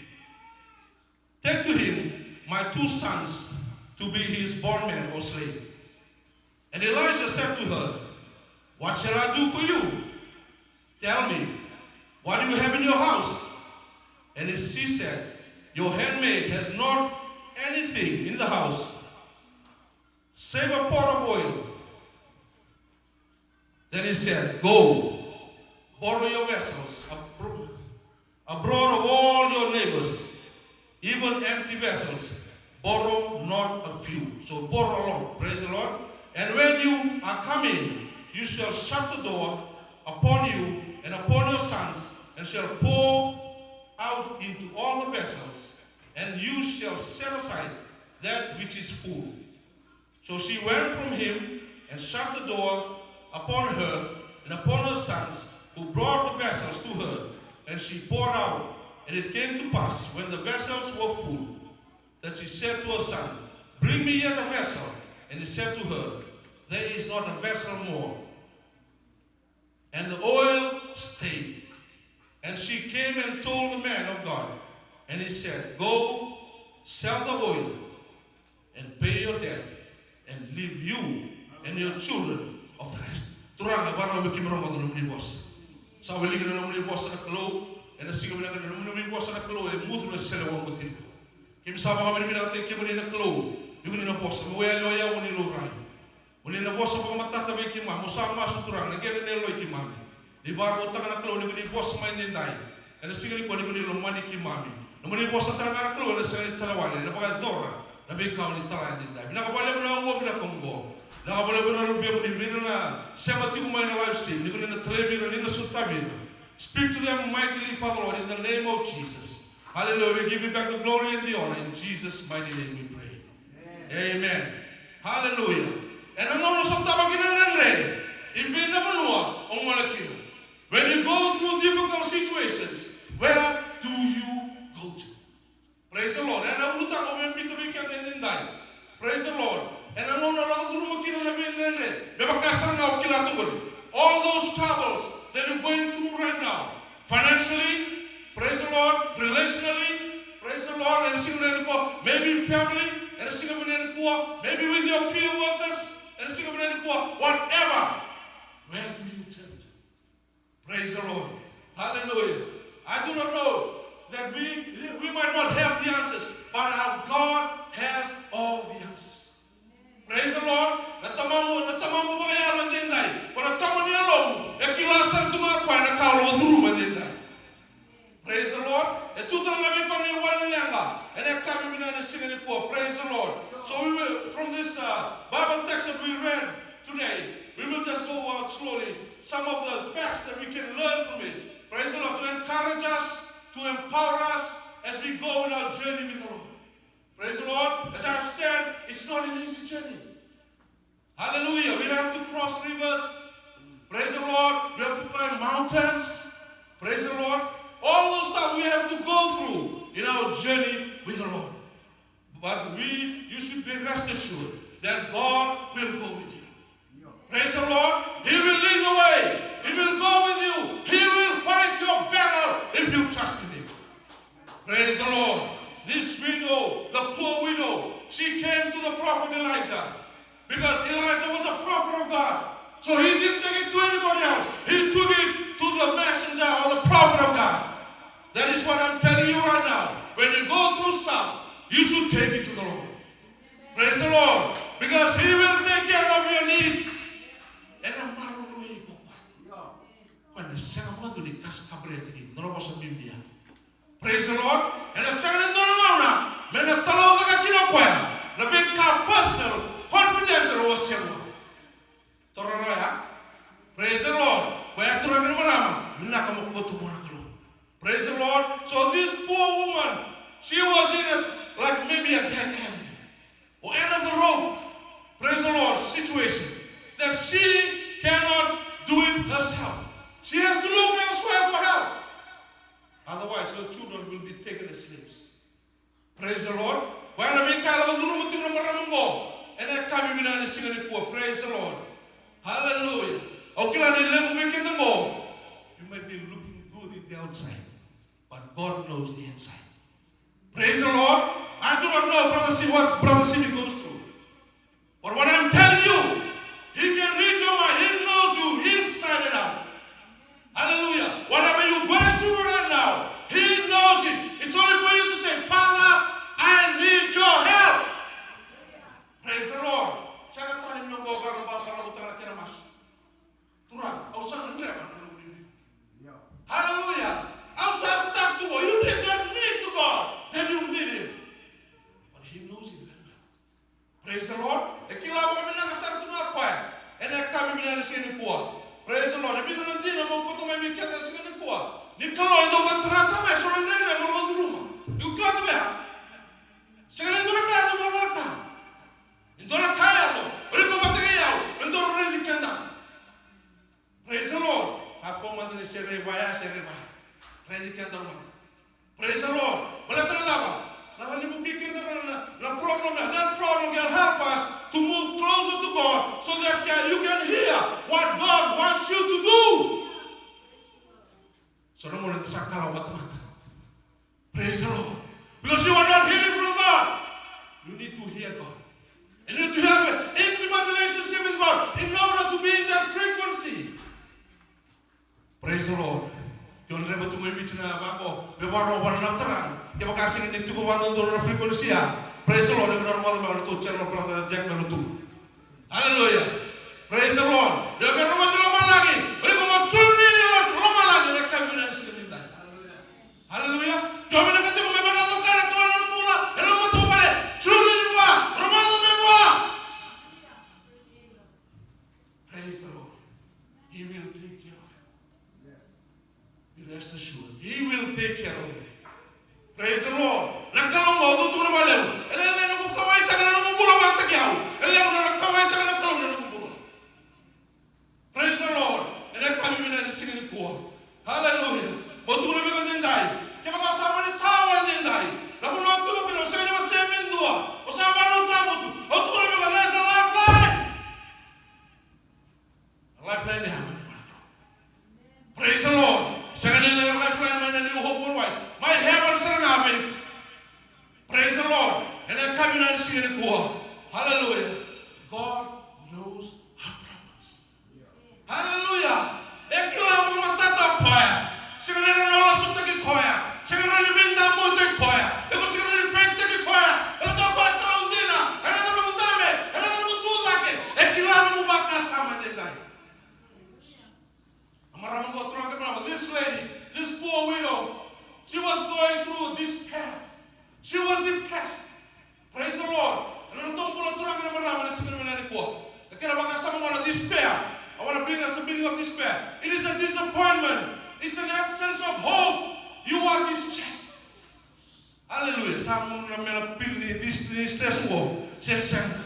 Take to him my two sons to be his bondmen or slave." And Elisha said to her, "What shall I do for you? Tell me, what do you have in your house?" And she said, "Your handmaid has not anything in the house save a pot of oil." Then he said, "Go, borrow your vessels abro-, abroad of all your neighbors, even empty vessels. Borrow not a few." So borrow a lot. Praise the Lord. "And when you are coming, you shall shut the door upon you and upon your sons, and shall pour out into all the vessels, and you shall set aside that which is full." So she went from him and shut the door upon her and upon her sons, who brought the vessels to her, and she poured out. And it came to pass, when the vessels were full, that she said to her son, "Bring me yet a vessel." And he said to her, "There is not a vessel more." And the oil stayed. And she came and told the man of God. And he said, "Go, sell the oil, and pay your debt, and leave you and your children of the rest." Turaga, vakarau me keimami rogoca na nomuni vosa. Sa wiliki na nomuni vosa na Kalou. Ena siga vinaka na nomuni vosa na Kalou, e mucu na sele waqo tiko. Keimami sa vakavinavinakataki kemuni na Kalou, ni koni na vosa, mo yali o yau mo ni laurai. Mo ni na vosa vakamatata vei keimami, mo sa masu Turaga, na qele ni yaloi keimami. Ni vakarautaka na Kalou ni koni vosa mai edaidai. Ena siga nikua ni koni lomani keimami. Nomuni vosa tale ga na Kalou ena sega ni talewale, ena vakayacora Na veika o ni tala edaidai. Vinaka vakalevu na ua, vinaka oqo. Vinaka vakalevu na luvemuni, vei ira na sema tiko mai na live stream. Ni ko ni na talai vei ira, ni na sotavi ira. Speak to them mightily, Father Lord, in the name of Jesus. Hallelujah. We give you back the glory and the honor. In Jesus' mighty name we pray. Amen. Hallelujah. Ena gauna o sotava kina na dredre, i vei na vanua o gole kina? When you go through difficult situations, where do you go to? Praise the Lord. Ena ulutaga au via biuta vei keda edaidai. Praise the Lord. Ena gauna o lako curuma kina na veidredre, me vaka sara ga o kila tu qori. All those troubles that you're going through right now, financially, praise the Lord, relationally, praise the Lord, ena siga vinaka nikua, maybe family, ena siga vinaka nikua, maybe with your peer workers, ena siga vinaka nikua, whatever. Where do you turn to? Praise the Lord. Hallelujah. I do not know that we, we might not have the answers, but our God has all the answers. Praise the Lord. Na tamamu, na tamamu vakayalo edaidai, ko na tama ni yalomu, e kila sara tu ga o koya na ka o lako curuma edaidai. Praise the Lord. E tu tale ga vei koya na iwali leqa ena yakavi vinaka ni siga nikua. Praise the Lord. So we will, from this uh, Bible text that we read today, we will just go out slowly. Some of the facts that we can learn from it. Praise the Lord. To encourage us, to empower us as we go in our journey with the Lord. Praise the Lord. As I have said, it's not an easy journey. Hallelujah. We have to cross rivers. Praise the Lord. We have to climb mountains. Praise the Lord. All those stuff we have to go through in our journey with the Lord. But we, you should be rest assured that God will go with you. Praise the Lord. He will lead the way. He will go with you. He will fight your battle if you trust in Him. Praise the Lord. This widow, the poor widow, she came to the prophet Elijah because Elijah was a prophet of God. So he didn't take it to anybody else. He took it to the messenger or the prophet of God. That is what I'm telling you right now. When you go through stuff, you should take it to the Lord. Praise the Lord. Because He will take care of your needs. Ena maroroi iko koya. Koya na sega vakadua ni kaskabretaki, nona vosa bibi ya. Praise the Lord. Ena sega ni dua na gauna me na talaucaka kina o koya na veika personal, confidential o wasea vua. Toro rawa ya. Praise the Lord. Koya turaga kei na marama, vinaka mo kauta vua na Kalou. Praise the Lord. So this poor woman, she was in a, like, maybe a dead end or end of the road. Praise the Lord. Situation that she cannot do it herself. She has to look elsewhere for help. Otherwise, her children will be taken as slaves. Praise the Lord. Koya na veika e lako curuma tiko na marama oqo ena yakavi vinaka ni siga nikua. Praise the Lord. Hallelujah. Au kila ni levu vei keda oqo, you might be looking good in the outside, but God knows the inside. Praise the Lord. I do not know, brother, see what brother Simi goes through. But what I'm telling you, He can read your mind. He knows you inside and out. Hallelujah. Whatever you're going through right now, He knows it. It's only for you to say, "Father, I need your help." Praise the Lord. Sega tale ni noqu vakabarautaka na kena masu. Turaga, au sa gadreva na nomu luvena. Hallelujah. Au sa stuck tu qo. You need to admit to God that you need Him. But He knows it very well. Praise the Lord. E kila vakavinaka sara tu ga o koya ena yakavi vinaka ni siga nikua. Praise the Lord. E vica na dina meu kauta mai vei keda ena siga nikua. Ni Kalou e dau vakataratara mai eso na dredre mo lako curuma. Iko kila tu vei au. Sega ni dua na ka e dau vakacalaka. E dua na ka e yaco, o iko vata kei au, e dau raici keda. Praise the Lord. A po mada ni se raica ya, se raica ya. Raici keda mada. Praise the Lord. Baleta na cava? Na ka ni vukei keda na, na, na problem, na, that problem can help us to move closer to God so that can, you can hear what God wants you to do. So na gauna eda sa kalawa vakatamata. Praise the Lord. Because you are not hearing from God. You need to hear God. You need to have an intimate relationship with God in order to be in that frequency. Praise the Lord. Ke o dreva tu mai Viti na vaqo, me vakarau vua na turaga. Kevaka sega ni tiko vakadodonu na frequency ya. Praise the Lord. Iko na rogoca mai o ratou, channel brother Jack mai lotu. Hallelujah. Praise the Lord. Io, me rogoci lomalagi. O iko mo tune in i lomalagi ena yakavi vinaka ni siga nidai. Hallelujah. Io, me na ka tiko me vakayaco ka na Kalou ena bula, ena matavuvale. Tune in vua. levu. E lailai na noqu kauwaitaka na noqu bula vakataki au. E levu na kauwaitaka na Kalou na noqu bula. Praise the Lord. Ena yakavi vinaka ni siga nikua. Hallelujah. Mo tukuna vei iko edaidai. Kevaka o sa mani tawa edaidai, na vanua o tu kina o sega ni wasea me dua, o sa marautaka tu, au tukuna vei iko, there's a lifeline. A lifeline ya mai vua na Kalou. Praise the Lord. Sega ni lifeline mai na New Hope Worldwide. Mai heaven sara ga mai. Praise the Lord. Ena yakavi vinaka ni siga nikua. Hallelujah. God knows our problems. Hallelujah. E kila na matata o koya. Sega ni rawa ni lasutaki koya. Sega ni rawa ni veidabutaki koya. E ko sega ni rawa ni faitaki koya. E raica o koya Kalou dina. E raica nomu dabe. E raica nomu tucake. E kila nomu vakasama edaidai. Na marama qo, turaga, marama, this lady, this poor widow, she was going through despair. She was depressed. Praise the Lord. Ena noda bula, turaga, marama, ena siga vinaka nikua, na kena vakasama qo na despair. I want to bring us the meaning of despair. It is a disappointment. It's an absence of hope. You are distressed. Hallelujah. Sa mu na mena pil ni dis-, ni stress qo. Se sega.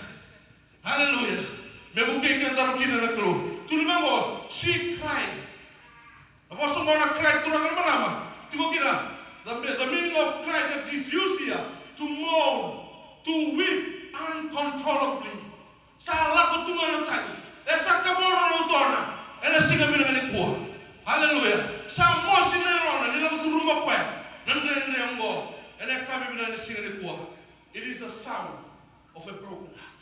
Hallelujah. Me vukei kedaru kina na Kalou. Tukuna vaqo, she cried. Na vosa qo na cry, turaga, marama, tiko kina, the, the meaning of cry that is used here, to moan, to weep uncontrollably. Sa lako tu ga na tagi. E sa kavoro na utona ena siga vinaka nikua. Hallelujah. Sa mosi na yalona ni lako curuma o koya na dredre oqo ena yakavi vinaka ni siga nikua. It is the sound of a broken heart.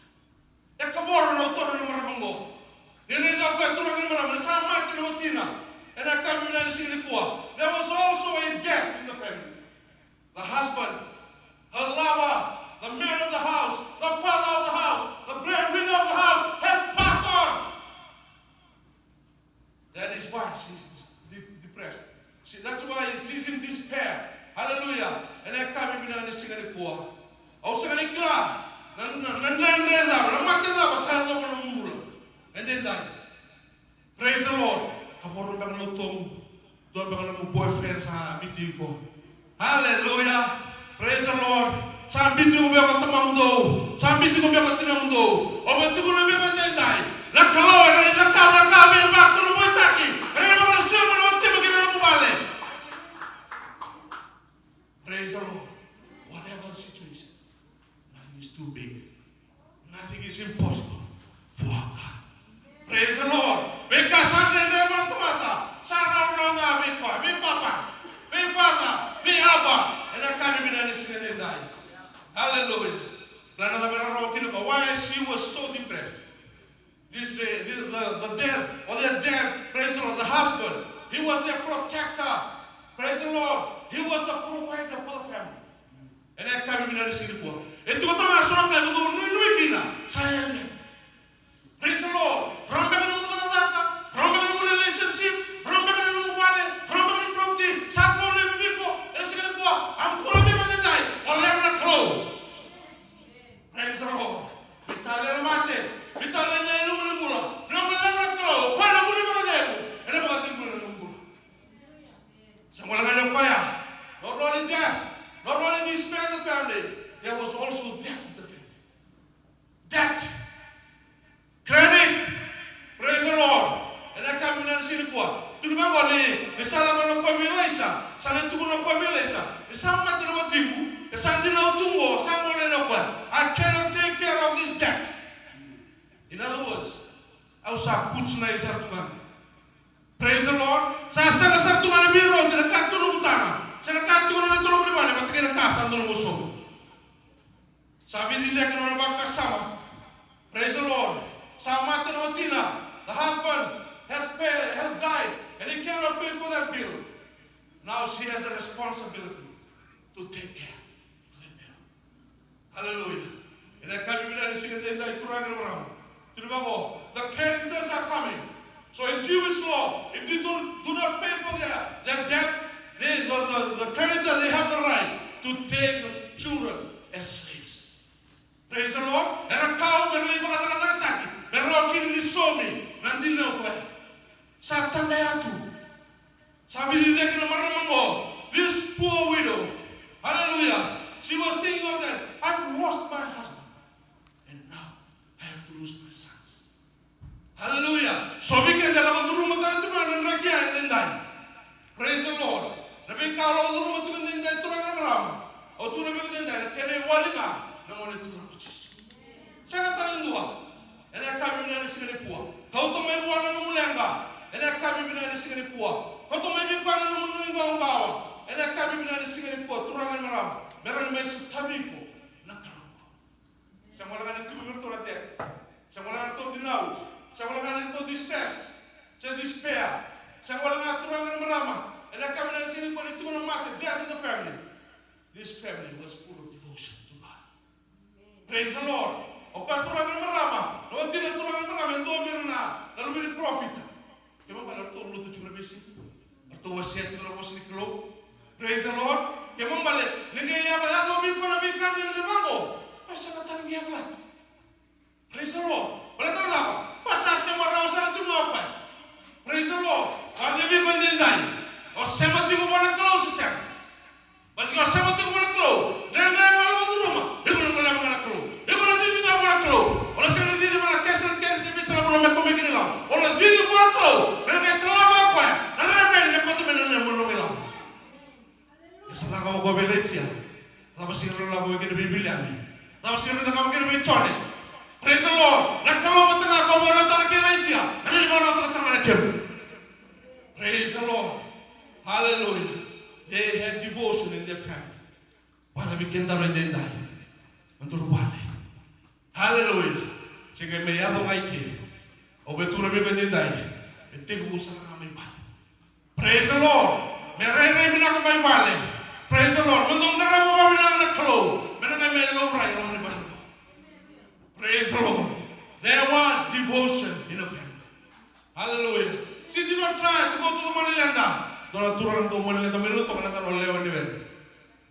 E kavoro na utona na marama oqo. Ni raica o koya, turaga, marama, ni sa mate na watina ena yakavi vinaka ni siga nikua. There was also a death in the family. The husband, her lover, the man of the house, the father of the house, the breadwinner of the house has passed on. That is why she's de-, depressed. She, that's why she's in despair. Hallelujah. Ena yakavi vinaka ni siga nikua, au sega ni kila na, na, na dredre cava, na mate cava sa yaco ena nomu bula edaidai. Praise the Lord. Kavoro beka na utomu. Dua beka na nomu boyfriend sa biuti iko. Hallelujah. Praise the Lord. Sa biuti iko beka o tamamudou. Sa biuti iko beka o tinamudou. O vei tukuna beka edaidai, na Kalou ena rawa ni cakava na ka me vakurabuitaki. Ena rawa ni vakalesuya mai na watimu ki na nomu vale. Praise the Lord. Whatever the situation, nothing is too big. Nothing is impossible for our God. Praise the Lord. Veika sa dredre vua na tamata, sa rawarawa ga vei koya, vei Papa, vei Father, vei Abba. Ena yakavi vinaka ni siga edaidai. Hallelujah. Kila na cava e rawarawa kina o koya. Why she was so depressed? This, uh, this, the, the dad, or the dad, praise the Lord, the husband, he was their protector. Praise the Lord. He was the provider for the family. Ena yakavi vinaka ni siga nikua, e tiko tale ga eso na ka e dodonu, nuinui kina, sa yali. Praise the Lord. Rawa beka na nomu cakacaka, rawa beka na nomu relationship, rawa beka na nomu vale, rawa beka na property, sa kau laivi vei iko ena siga nikua. Au tukuna vei iko edaidai, o laiva na Kalou. Praise the Lord. Veitalia na mate, veitalia na ilumu ni bula. Ni o laiva na Kalou, o koya na vuli vakacegu ena vakacegui na nomu bula. Sa gole ga ni o koya. Not only death, not only despair in the family, there was also death in the family. Debt. Credit. Praise the Lord. Ena yakavi vinaka ni siga nikua, tukuna vaqo ni, ni sa lako na koya vei Ilaisa, sa lai tukuna o koya vei Ilaisa, ni sa mate na watiqu, e sa dinau tu qo, sa gole na koya. I cannot take care of this debt. In other words, au sa kucinai sara tu ga. Praise the Lord. Sa sega sara tu ga na veirauti na ka tu na noqu taga, se na ka tu na nona toloma ni vale vata kei na ka sa dau lako sobu. Sa vici cake na nona vakasama. Praise the Lord. Sa mate na watina. The husband has pay, has died, and he cannot pay for that bill. Now she has the responsibility to take care of the bill. Hallelujah. Ena yakavi vinaka ni siga edaidai, turaga kei na marama, tukuna vaqo, the creditors are coming. So in Jewish law, if they don't, do not pay for their, their debt, they, the, the, the creditor, they have the right to take the children as slaves. Praise the Lord. Era kau me ra lai vakacakacakataki, me ra rawa kina ni saumi na dina o koya. Sa taqaya tu. Sa vici cake na marama qo. This poor widow. Hallelujah. She was thinking of that. I lose my sons. Hallelujah. So vei keda e lako curuma tale tu ga na draki ya edaidai. Praise the Lord. Na veika o lako curuma tu ga edaidai, turaga na marama. O tu na vei edaidai, na kena iwali ga na Gone Turaga o Jisu. Sega tale dua. Ena yakavi vinaka ni siga nikua. Kauta mai vua na nomu leqa. Ena yakavi vinaka ni siga nikua. Kauta mai vei koya na nomu nuiqawaqawa. Ena yakavi vinaka ni siga nikua, turaga na marama. Me rawa ni mai sotavi iko na Kalou. Sega wale ga ni tu vei ratou na death. Sega wale ga ni ratou dinau. Sega wale ga ni ratou distress. Se despair. Sega wale ga, turaga na marama. Ena yakavi vinaka ni siga nikua ni tu na mate, death in the family. This family was full of devotion to God. Praise the Lord. O koya, turaga na marama, na watina, turaga na marama, e dua vei ira na, na luve ni parofita. Kena ibalebale ratou lotu tiko ena veisiga. Ratou wasea tiko na vosa ni Kalou. Praise the Lord. Kena ibalebale ni qai yaco, yaco vei koya na veika dredre vaqo, koya sega tale ni yavalati. Praise the Lord. Baleta na cava? Koya sa sema rawa sara tu ga o koya. Praise the Lord. Vakacavi iko edaidai. O sema tiko vua na Kalou se sega? Baleta ni o sema tiko vua na Kalou, dredre ga o lako curuma, iko na goleva ga na Kalou. Iko na cici ga vua na Kalou. O na sega ni cici vua na kesa, na kena se veitalavula me kau mai kina ilavo. O na cici vua na Kalou, me na qai talava o koya na reveni me kauta mai na nomu ilavo. E sa cakava o koya vei Ilaija. Cava sega ni lako vei kina vei Viliami? Cava sega ni cakava kina vei Jone? Praise the Lord. Na Kalou vata ga ko vakarautaka kei Ilaija, ena ni vakarautaka tale ga na kemu. Praise the Lord. Hallelujah. They had devotion in their family. Vakacavi keda edaidai? Nodaru vale. Hallelujah. Se qai mai yaco ga i ke. O vei tu na veika edaidai, me tekivu sara ga mai vale. Praise the Lord. Me rairai vinaka mai vale. Praise the Lord. Me dau qarava vakavinaka na Kalou, me na qai mai laurai e loma ni vale. Praise the Lord. There was devotion in the family. Hallelujah. She did not try to go to the money lender. Dua na turaga dau money lender mai Lautoka, na yacana o Lewa ni Were.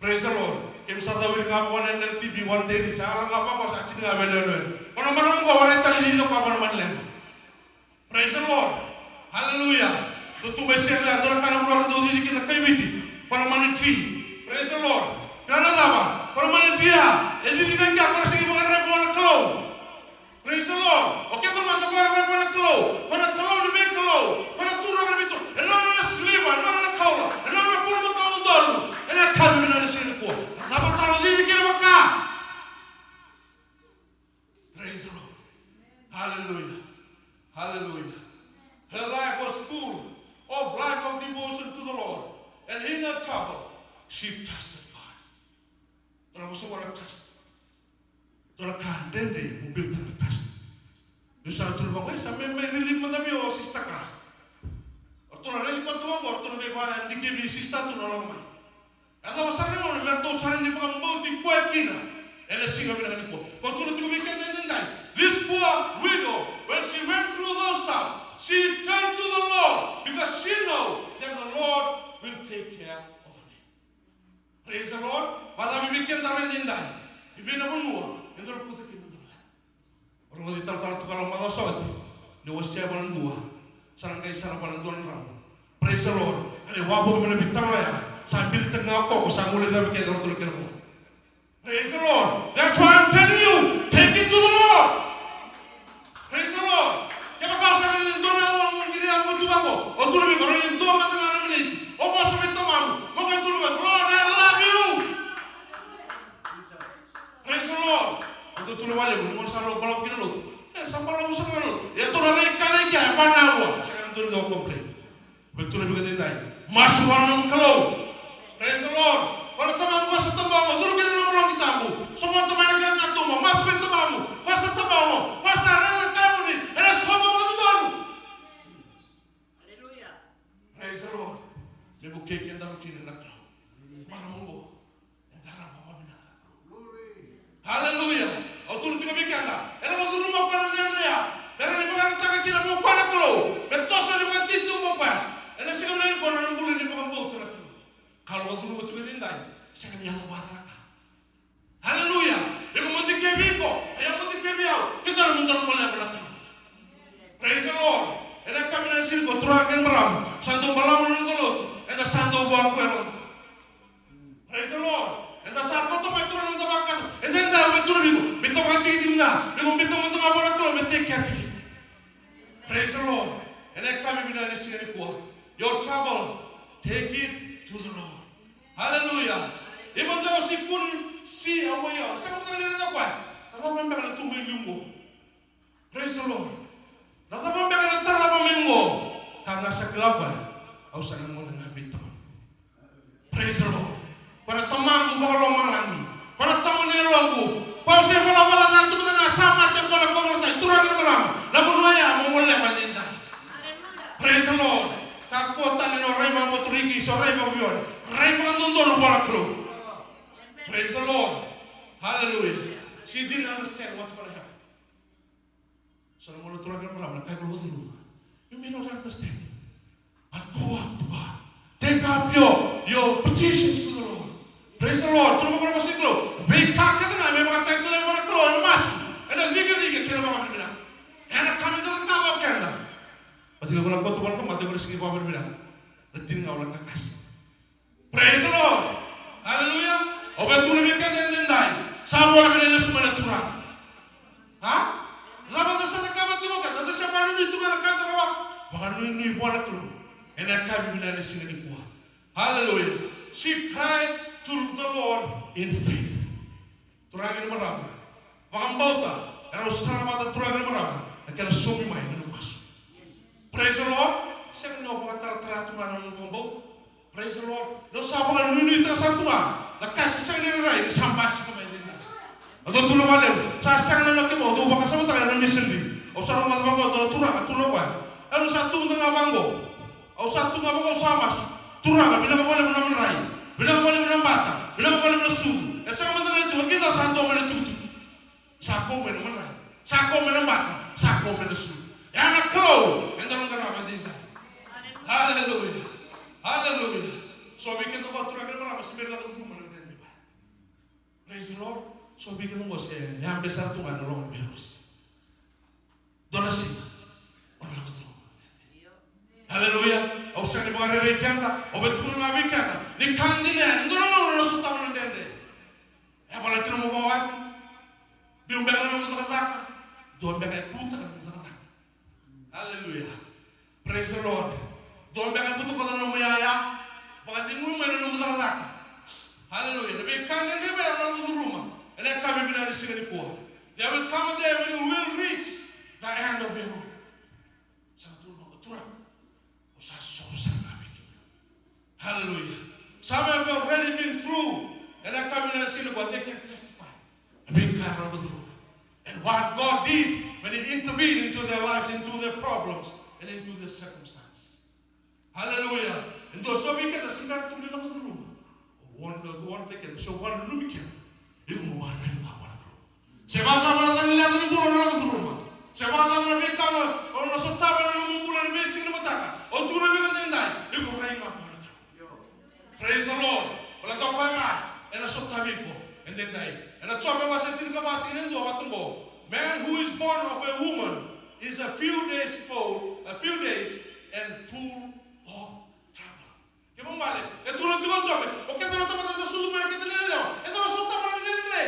Praise the Lord. Kemi sa cawiri ga vua na N L T V one day, sa yala ga vua, sa tini ga vei Lewa ni Were. Ko na marama qo, warai tale ni cici o koya vua na money lender. Praise the Lord. Hallelujah. Dou tu mai Sele, dua na ka na vanua era dau cici kina na kaiviti, ko na money tree. Praise the Lord. Kila na cava? Ko na money tree ya e cici ga i kea, ko na sega ni vakararavi vua na Kalou. Praise the Lord. O keda mada ko raica vua na Kalou, ko na Kalou ni veikalou, ko na Turaga ni veitu, e nona na siliva, e nona na koula, e nona na bulumakau udolu. Ena yakavi vinaka ni siga nikua, na cava tale o cici kina vaka? Praise the Lord. Hallelujah. Hallelujah. Her life was full of life of devotion to the Lord. And in her trouble, she trusted God. Dua na vosa vua na trust. Dua na ka dredre mo build-taka na trust. Niu sa tukuna vaqo, e sa mai, mai relief mada vei au o Sister Ka. O ratou na raici koya tu vaqo, o ratou na qai vakadikevi Sister tu na lako mai. E cava sara na gauna me ratou sa rawa ni vakabauti koya kina ena siga vinaka nikua? Ko tukuna tiko vei keda edaidai, this poor widow, when she went through those stuff, she turned to the Lord because she know that the Lord will take care of her need. Praise the Lord. Vakacavi vei keda edaidai? I vei na vanua e dau kauta kina na dau lako? O rogoci talatala tu ga loma macawa sa oti, ni wasea vua na dua, sa na qai sara vua na dua na drau. Praise the Lord. Ka ni wavoki mai na veitalanoa ya, sa bilitaka ga o koya, sa guilecavi kece o ratou na kena vo. Praise the Lord. That's why I'm telling you, take it to the Lord. Praise the Lord. Kevaka o sa raica ni dua na aua mo qiri yavu tu vaqo, o tukuna vei iko, rawa ni dua mada ga na miniti o vosa vei tamamu, mo qai tukuna vaqo, Lord, I love you. Praise the Lord. Dou tukuna vakalevu, ni gauna sa lako balavu kina lotu, e sa balavu sara na lotu. E tou na lai kana i kea, e va na aua. Sega ni dua ni dau complain. Vei tou na vika edaidai, masu vua na nomu Kalou. Praise the Lord. Vua na tamamu, vosa tabago, curu kina na nomu loqi tabu. Soqota mai na kena katuba, masu vei tamamu, vosa tabago, vosa raica na ka e vuni, ena soqo vakadodonu. Hallelujah. Praise the Lord. Me vukei kedaru kina na Kalou. Marama oqo. E qarava vakavinaka na Kalou. Hallelujah. Au tukuna tiko vei keda, e lako curuma o koya na dredre ya, me rawa ni vakarautaka kina vua o koya na Kalou, me toso ni vakatitobu o koya. Ena siga vinaka nikua na nona bula ni vakabauta na Kalou. Ka lako curuma tiko edaidai, sega ni yaco vakacalaka. Hallelujah. Iko mo dikevi iko, o yau mo dikevi au, keda mo dau goleva na Kalou. Praise the Lord. Ena yakavi vinaka ni siga nikua, turaga kei na marama, sa dau balavu na noda lotu, eda sa dau vakua e loma. Praise the Lord. Eda sa koto mai, turaga, na noda vakasama. Eda, eda, au via tukuna vei iko, biuta vakatikitiki mada. Iko biuta mada ga vua na Kalou me trouble, take it to the Lord. Hallelujah. Even though she couldn't see a way out. Sega ni raica o koya. Na cava beka na tu mai liu qo? Praise the Lord. Na cava beka na tarava mai qo? Ka ga sa kila o koya. Au sa na gone ga vei Tamaqu. Praise the Lord. Ko na Tamaqu vakalomalagi. Ko na Tama ni yaloqu. Ko se valavala ga tu mada ga sa mate ko na kovalatai. Turaga na marama. Na vanua ya mo gole mai dai. Praise the Lord. Kakua tale ni o rai vakaVakatoricai, se o rai vakaVione. Rai vakadodonu vua na Kalou. Praise the Lord. Hallelujah. She didn't understand what's gonna happen. So na gone, turaga na marama, na ka e lako curuma. You may not understand. But go up to God. Take up your, your petitions to the Lord. Praise the Lord. Tukuna vakarogo sa Kalou. Veika kece ga me vakataki tale vua na Kalou ena masu, ena cikecike kei na vakavinavinaka. Ena ka me da cakava o keda. Baleta ni ko na koto vua na tamata, ko na sega ni vakavinavinaka. Na tini ga o na kakase. Praise the Lord. Hallelujah. O vei tu na vei keda edaidai. Sa voleka ni lesu mai na Turaga. Ha? Cava da sa cakava tiko keda? Da sa vakanuinui tu ga na ka da rawa. Vakanuinui vua na Kalou. Ena yakavi vinaka ni siga nikua. Hallelujah. She cried to the Lord in faith. Turaga kei na marama, vakabauta, e rau salavata, turaga kei na marama, na kena saumi mai na nomu masu. Praise the Lord. Sega ni o vakataratara tu ga na nomu vakabauta. Praise the Lord. Ni o sa vakanuinuitaka sara tu ga na ka e sega ni rairai, ni sa basika mai dina. O dou tukuna vakalevu, sa sega na nomu, o dou vakasamataka ena missionary. Au sa rogoca vaqo, dua na turaga, tukuna o koya, au sa tu mada ga vaqo. Au sa tu ga vaqo, au sa masu. Turaga, vinaka vakalevu na madrai. Vinaka vakalevu na bata. Vinaka vakalevu na sucu. E sega mada ga ni tu, e kila sa dua mai na tukutuku. Sa kau mai na madrai. Sa kau mai na bata. Sa kau mai na sucu. Ya na Kalou eda na qarava edaidai. Hallelujah. Hallelujah. So vei keda qo, turaga kei na marama, se bera ni lako curuma na veiyalayalati. Praise the Lord. So vei keda qo se yabe sara tu ga na loma ni veiyalayalati. Dua na siga o na lako curuma. Hallelujah. Au sega ni vakarerei keda, au via tukuna ga vei keda, ni ka dina yani, dua na gauna o na sotava na dredre. E yavalati nomu vakawati. Biu beka na nomu cakacaka. Dua beka e kutaka na nomu cakacaka. Hallelujah. Praise the Lord. Dua beka e butako na nomu yaya. Vakacegui mai na nomu cakacaka. Hallelujah. Na veika dredre vei au na lako curuma ena yakavi vinaka ni siga nikua. There will come a day when you will reach the end of your rope. Sa na tukuna vaqo, Turaga, au sa soro sara ga vei kemuni. Hallelujah. Some have already been through. Ena yakavi vinaka ni siga nikua, they can testify. Na veika era lako curuma. And what God did when He intervened into their lives, into their problems, and into their circumstance. Hallelujah. E dua, so vei keda se bera tu ni lako curuma. O warn, o warn vei keda, so warn, nanumi keda. Iko mo warn, nanumi keda. Se vakacava na cagileka ni bula o na lako curuma. Se vakacava na veika o na sotava ena nomu bula ena veisiga ni mataka. O tukuna vei keda edaidai, iko rai ga vua na Kalou. Praise the Lord. Baleta o koya ga ena sotavi iko edaidai. Ena Jope wase tinikava, tikina e dua, vaka oqo. Man who is born of a woman is a few days old, a few days and full of trouble. Kemuni bale, e tukuna tiko o Jope, o keda na tamata da sucu mai na keda na yalewa, eda na sotava na dredre.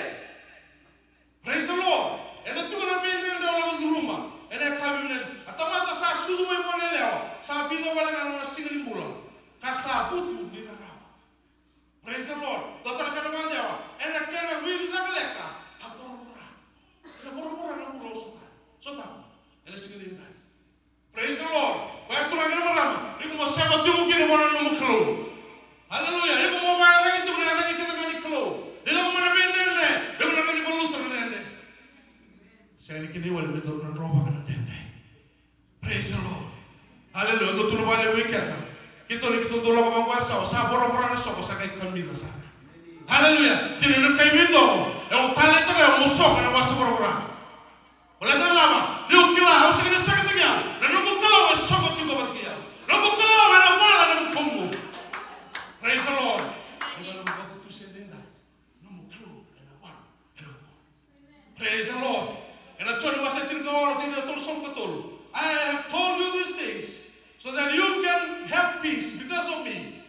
Praise the Lord. Ena tiko na veidredre o lako curuma ena yakavi vinaka. A tamata sa sucu mai vua na yalewa, sa vica wale ga na nona siga ni bula, ka sa vutu ni rarawa. Praise the Lord. Dua tale na ka na vakadewa, ena kena veilekaleka, a voravora. Ena voravora na bula o sotava, sotava ena siga ni dai. Praise the Lord. Koya turaga kei na marama, iko mo sema tiko kina vua na nomu Kalou. Hallelujah. Iko mo vakaiyaragi tiko na iyaragi kece ga ni Kalou. Ni lako mai na veidredre, iko na rawa ni valuta na dredre. Sega ni kena iwali me dou na drovaka na dredre. Praise the Lord. Hallelujah. Dou tukuna vakalevu vei keda. Keitou ni keitou dau lako vaqo e Sawa, sa voravora na soko, sa qai kamica sara. Hallelujah. Dina na kai veidogo, e au taleitaka, e au mo soko ena wasa voravora. Baleta na cava? Niu kila, au sega ni sekataki au. Na noqu Kalou e soko tiko vata kei au. Noqu Kalou ena wala ena vukuqu. Praise the Lord. Ena noqu vakatutusa edaidai. Nomu Kalou ena wala ena vukuqu. Praise the Lord. Ena Joni wase tinikaono, tikina tolusagavulu ka tolu. I have told you these things so that you can have peace because of me.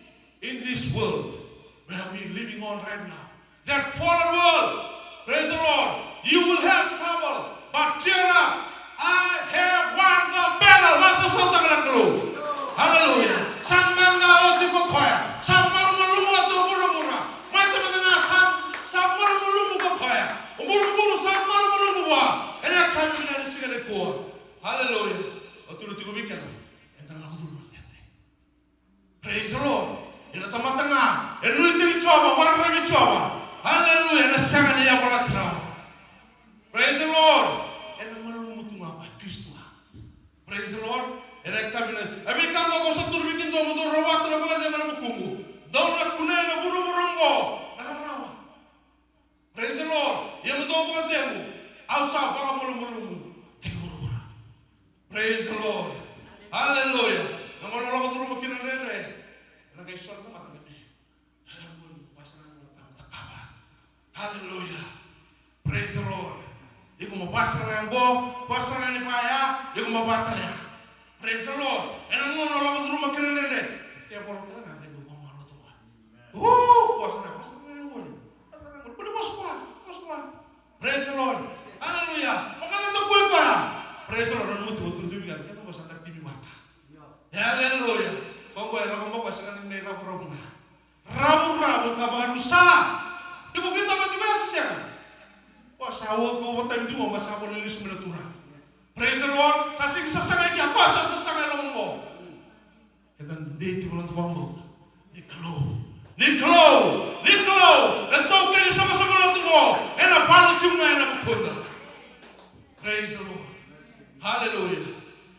In this world we have been living on right now, that fallen world, praise the Lord, you will have trouble, but cheer up. I have won the battle. Vakasausau na Kalou. Hallelujah. Sa qai O bulubulu sa malumalumu vua. Ena yakavi vinaka ni siga nikua. Haleluya. O tukuna tiko vei keda, eda na lako curuma na dredre. Praise the Lord. Ena tamata ga e nuitaki Jiova, warai Jiova. Haleluya. Ena sega ni yavalati rawa. Praise the Lord. Ena malumu tu ga, vakapisu tu ga. Praise the Lord. Ena yakavi vinaka. A veika qo au sa tukuna vei kemudou, mo dou rawata na vakacegu ena vukuqu. Dou na kunea na vuravura oqo na rarawa. Praise the Lord. Ia mo dou vakacegu, au sa vakamalumalumu tiko e vuravura. Praise the Lord. Hallelujah. Na gauna o lako curuma kina na dredre, ena qai soli na mata na me. Hallelujah. Praise the Lord. Iko mo vaka sara ga qo, vaka sara ga ni vaya, iko mo vaka tale ga. Praise the Lord. Ena gauna o lako curuma kina na dredre, tevoro tale ga qai dau vakamalo tu ga. O, vaka sara ga, vaka sara ga qo ni. Vaka sara ga qo ni. Kua ni vosa vua, vosa vua. Praise the Lord. Hallelujah. O kena dau kua koya. Praise the Lord. Nanuma tiko, tukuna tiko vei keda, keda qo sa da timi vata. Hallelujah. Qo e lako qo, sega ni ravuravu ga. Ravuravu ka vakarusa. Iko kidavaki vei, se sega? Ko sa o, ko overtime tiko, ma sa vo ni lesu mai na Turaga. Praise the Lord. Ka sega ni sasaga i kea, ko sa sasaga e loma qo. Keda dei tiko na noda vakabauta. Ni Kalou. Ni Kalou. Ni Kalou. Na taukei ni soqosoqo lotu qo. Ena valu tiko ga ena vukuda. Praise the Lord. Hallelujah.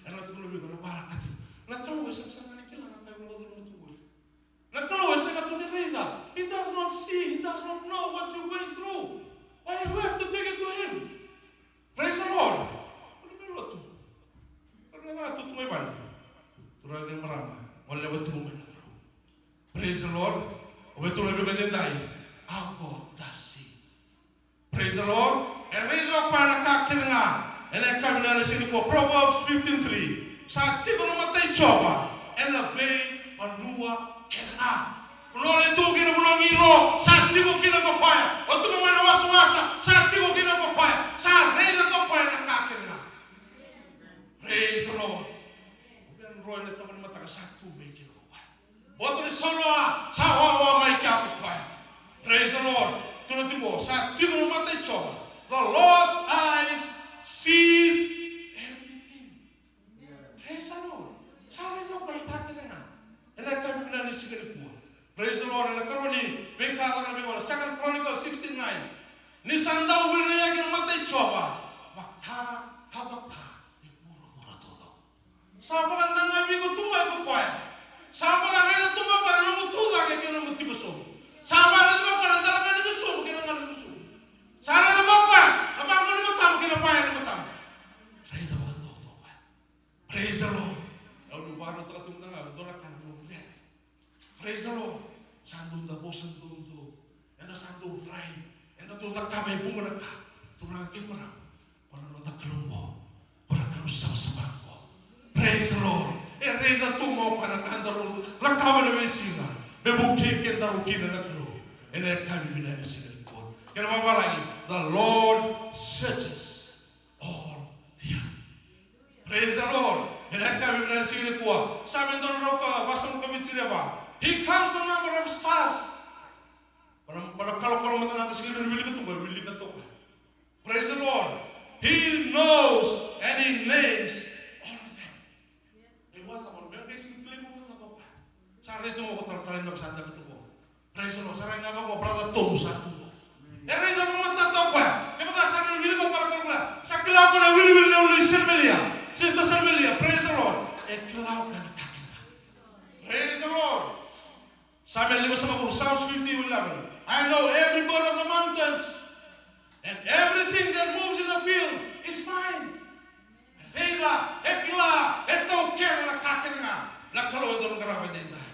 Ena tukuna vei iko na varaka tiko. Na Kalou e sega sara ga ni kila na ka e lako curuma tu qori. Na Kalou e sega tu ni raica. He does not see, he does not know what you're going through. Why you have to take it to him? Praise the Lord. Kua ni mai lotu. Kua ni mai lotu, tu mai vale. Turaga kei marama, mo leva tu mai na Kalou. Praise the Lord. O vei turaga vei keda dai. Our God does see. Praise the Lord. E raica o koya na ka kece ga. Ena yakavi vinaka ni siga nikua, Proverbs fifteen three. Sa tiko na mata i Jiova ena veivanua kece ga. O na lai tu kina vanua qilo, sa tiko kina ko koya. O tuku mai na wasawasa, sa tiko kina ko koya. Sa raica ko koya na ka kece ga. Praise the Lord. O vei na rua na taba ni mataka sa tu mai kina ko koya. Boto ni sauloa, sa wawa mai kea ko koya. Praise the Lord. Tukuna tiko, sa tiko na mata i Jiova. The Lord's eyes sees everything. Praise the Lord. Sa raica o koya na ka kece ga. Ena yakavi vinaka ni siga nikua. Praise the Lord. Ena karua ni veika caka na veigauna. Second Chronicles sixteen nine. Ni sa dau veirai na mata i Jiova. Vaka, ka vaka e vuravura taucoko. Sa vakadagavi iko tu mai ko koya. Sa vakaraica tu mai ko koya na nomu tucake kei na nomu tiko sobu. Sa vakaraica mai ko koya na dela ga ni sobu kei na galu ni sobu. Sa raica mai ko koya na vaqo ni matamu kei na vaya ni matamu. Raica vakadodonu o koya. Praise the Lord. Au ni vakarautaka tu mada ga, dua na ka na nomu rere. Praise the Lord. Sa dau da vosa doudou. Eda sa dau rai. Eda dau cakava e vuqa na ka. Turaga kei marama. Ko na noda Kalou qo. Ko na Kalou savasava qo. Praise the Lord. E raica tu mai o koya na ka daru cakava ena veisiga. Me vukei kedaru kina na Kalou. Ena yakavi vinaka ni siga nikua. Kena vavalagi. The Lord searches all the earth. Praise the Lord. Ena yakavi vinaka ni siga nikua. Same dua na drau ka vasagavulu ka vitu, raica. He counts the number of stars. Ko na, ko na kalokalo mada ga da sega ni wilika tu, e wilika tu. Praise the Lord. He knows and he names all of them. E vata mo me qai sega ni kilai ko vata ko. Sa rai tu ko talatala ni ko sa dabe tu ko. Praise the Lord. Sa rai ga ko brother Tomu sa tu ko. E rai ga mo matata ko. Kevaka sa na wili ko para ko la. Sa kila ko na wiliwili na ulu i Semelia. Sister Semelia. Praise the Lord. E kila ko na ka kila. Praise the Lord. Psalm eleven, Psalms fifty eleven. I know every bird of the mountains and everything that moves in the field is mine. Raica, e kila, e taukena na ka kece ga na Kalou e dau qarava edaidai.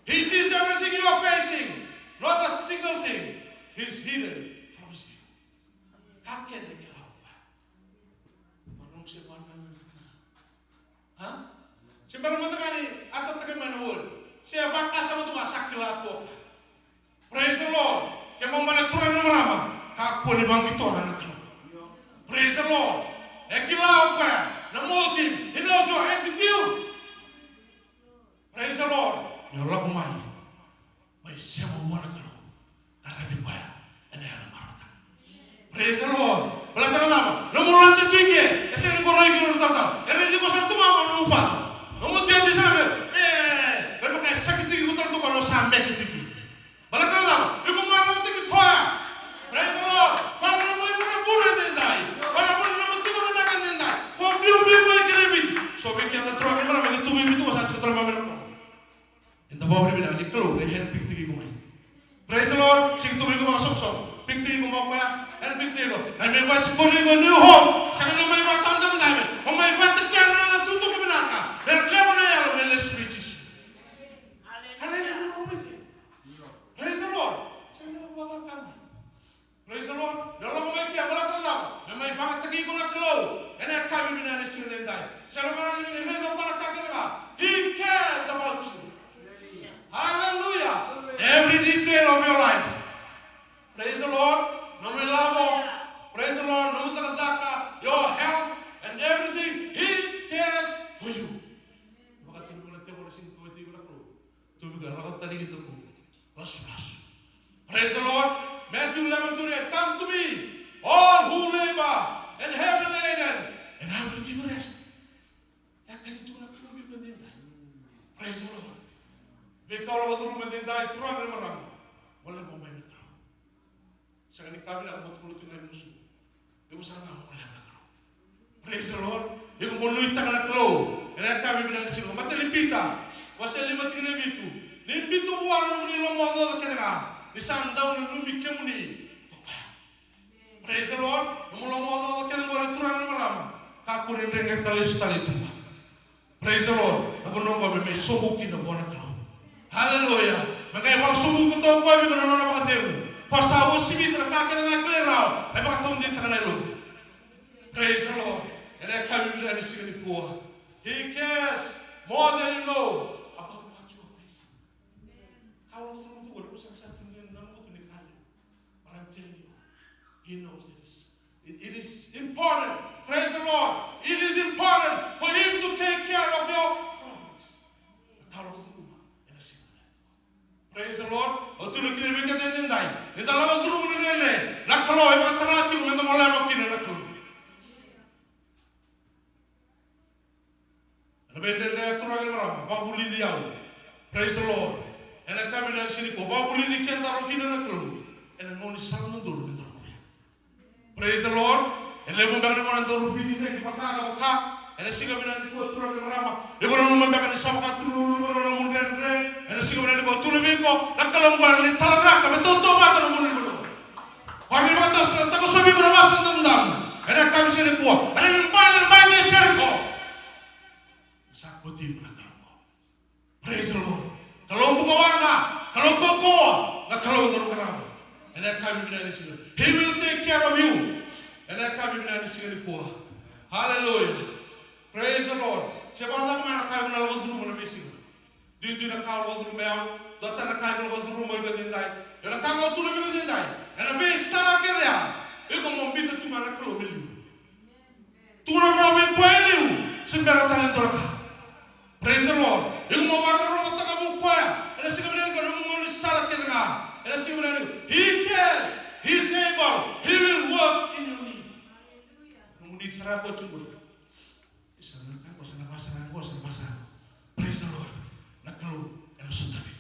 He sees everything you are facing, not a single thing is hidden from his view. Ka kece e kila o koya. Varau se vana na. Ha? Se bera mada ga ni atataka mai na word. Se vakasama tu ga sa kila tu o koya. Praise the Lord. Kemuni bale turaga na marama, kakua ni vaqitora na Kalou. Praise the Lord. E kila o koya na motive. He knows your attitude. Praise the Lord. Ni o lako mai, mai sema vua na Kalou. Qaravi koya ena yalo marautaka. Praise the Lord. Baleta na cava? Nomu lade tu i ke, e sega ni ko raici iko na talatala. E raici iko sara tu ga o nomu father. Nomu tete sara ga. E, me vaka e saki tu iko tale tu ga o sa beke tu i ke. Baleta na cava? Iko marau tiko koya. Praise the Lord. Koya na nomu ivunavuna edaidai. Koya na nomu tiko vinaka edaidai. Ko biubiu mai kina i Viti. So vei keda turaga kei na marama, ke tu mai Viti, ko sa tiko tale mai na Kalou. Eda vakavinavinaka ni Kalou qai handpick tiko iko mai. Praise the Lord. Sega ni tu mai iko vakasokosoko. Pick tiko iko mai o koya. Handpick tiko iko. Qai mai vakacibori iko New Hope. Sega ni mai vakatawadavadava. O mai vata kei na nona tukutuku vinaka. Me levu na yalo me lesu vei Jisu. Hallelujah. Praise the Lord. Sega ni lako vakacakani. Praise the Lord. Me lako mai ke, baleta na cava? Me mai vakayagataki iko na Kalou ena yakavi vinaka ni siga edaidai. Sega ni raica vua na ka kece ga. He cares about you. Hallelujah. Every detail of your life. Praise the Lord. Nomu ilavo. Praise the Lord. Nomu cakacaka, your health and everything. He cares for you. Vakaturi na tevoro, sega ni kauwai tiko na Kalou. Tou vaka lako tani ki tuku. Lasulasu. Praise the Lord. Matthew eleven twenty-eight. Come to me, all who labor and heavy laden, and I will give you rest. E kaya tiko na Kalou vei keda edaidai. Praise the Lord. Veika o lako curuma edaidai, turaga kei na marama. Mo lako mai na Kalou. Sega ni ka vinaka mo tukuna tu ga ni musu. Iko sara ga mo lako mai na Kalou. Praise the Lord. Iko mo nuitaka na Kalou. Ena yakavi vinaka ni siga. Matai ni Pita. Wase lima tikina e vitu. Ni biuta vua na nomuni lomaocaoca kece ga. Ni sa dau nanumi kemuni ko koya. Praise the Lord. Nomu lomaocaoca kece qori, turaga kei na marama. Kakua ni dregere tale, lesu tale tu ga. Praise the Lord. Na vanua qo me mai sobu kina vua na Kalou. Hallelujah. Me qai vakasobu koto koya vei iko na nona vakacegu. Ko sa uasivita na ka kece ga e kilai rawa. E vakataudeitaka na yalomu. Praise the Lord. Ena yakavi vinaka ni siga nikua. He cares more than you know about what you are facing. Ka o lako curuma tu qori, ko sa sega tu ni nanuma tu ni ka levu. But I'm telling you, he knows that it's, it, it is important. Praise the Lord. It is important for him to take care of your problems. Na ka o lako curuma ena siga. Praise the Lord. O tukuna kina vei keda edaidai. Ni da lako curuma na dredre, na Kalou e vakatara tiko me da molema kina na Kalou. Ena veidredre, turaga kei na marama, vakavulici au. Praise the Lord. Ena yakavi vinaka ni siga nikua, vakavulici kedaru kina na Kalou ena gaunisala dodonu me daru muria. Praise the Lord. E levu beka na gauna daru veivuke vaka, vaka. Ena siga vinaka nikua, turaga kei na marama, iko nanuma beka ni sa vakaturu na nomu dredre. Ena siga vinaka nikua, tukuna vei iko na Kalou qo, ena talaraka me tautauvata na nomu dredre. Koya ni vakatakosovi iko na Wasa Damudamu ena yakavi ni siga nikua. Ena ibalebale ni bai kei Jeriko. Sa kauti iko na Kalou. Praise the Lord. Kalou bukawaqa, Kalou kaukauwa, na Kalou daru qarava. Ena yakavi vinaka ni siga. He will take care of you. Ena yakavi vinaka ni siga nikua. Hallelujah. Praise the Lord. Se vakacava ga na ka iko na lako curuma na veisiga. Duidui na ka o lako curuma o yau, dua tale na ka iko lako curuma o iko edaidai. Ia na ka au tukuna vei iko edaidai, ena veisala kece ya, iko mo biuta tu ga na Kalou e liu. Tukuna rawa vei koya e liu, se bera tale e dua na ka. Praise the Lord. Iko mo vakarorogotaka vua o koya ena siga vinaka, ena nomu gaunisala kece ga. Ena siga vinaka, he cares, he is able, he will work in your need. Nomu need sara ga ko tukuna. Isa na ka qo, sa na vasa na qo, sa na vasa na qo. Praise the Lord. Na Kalou ena sotavi.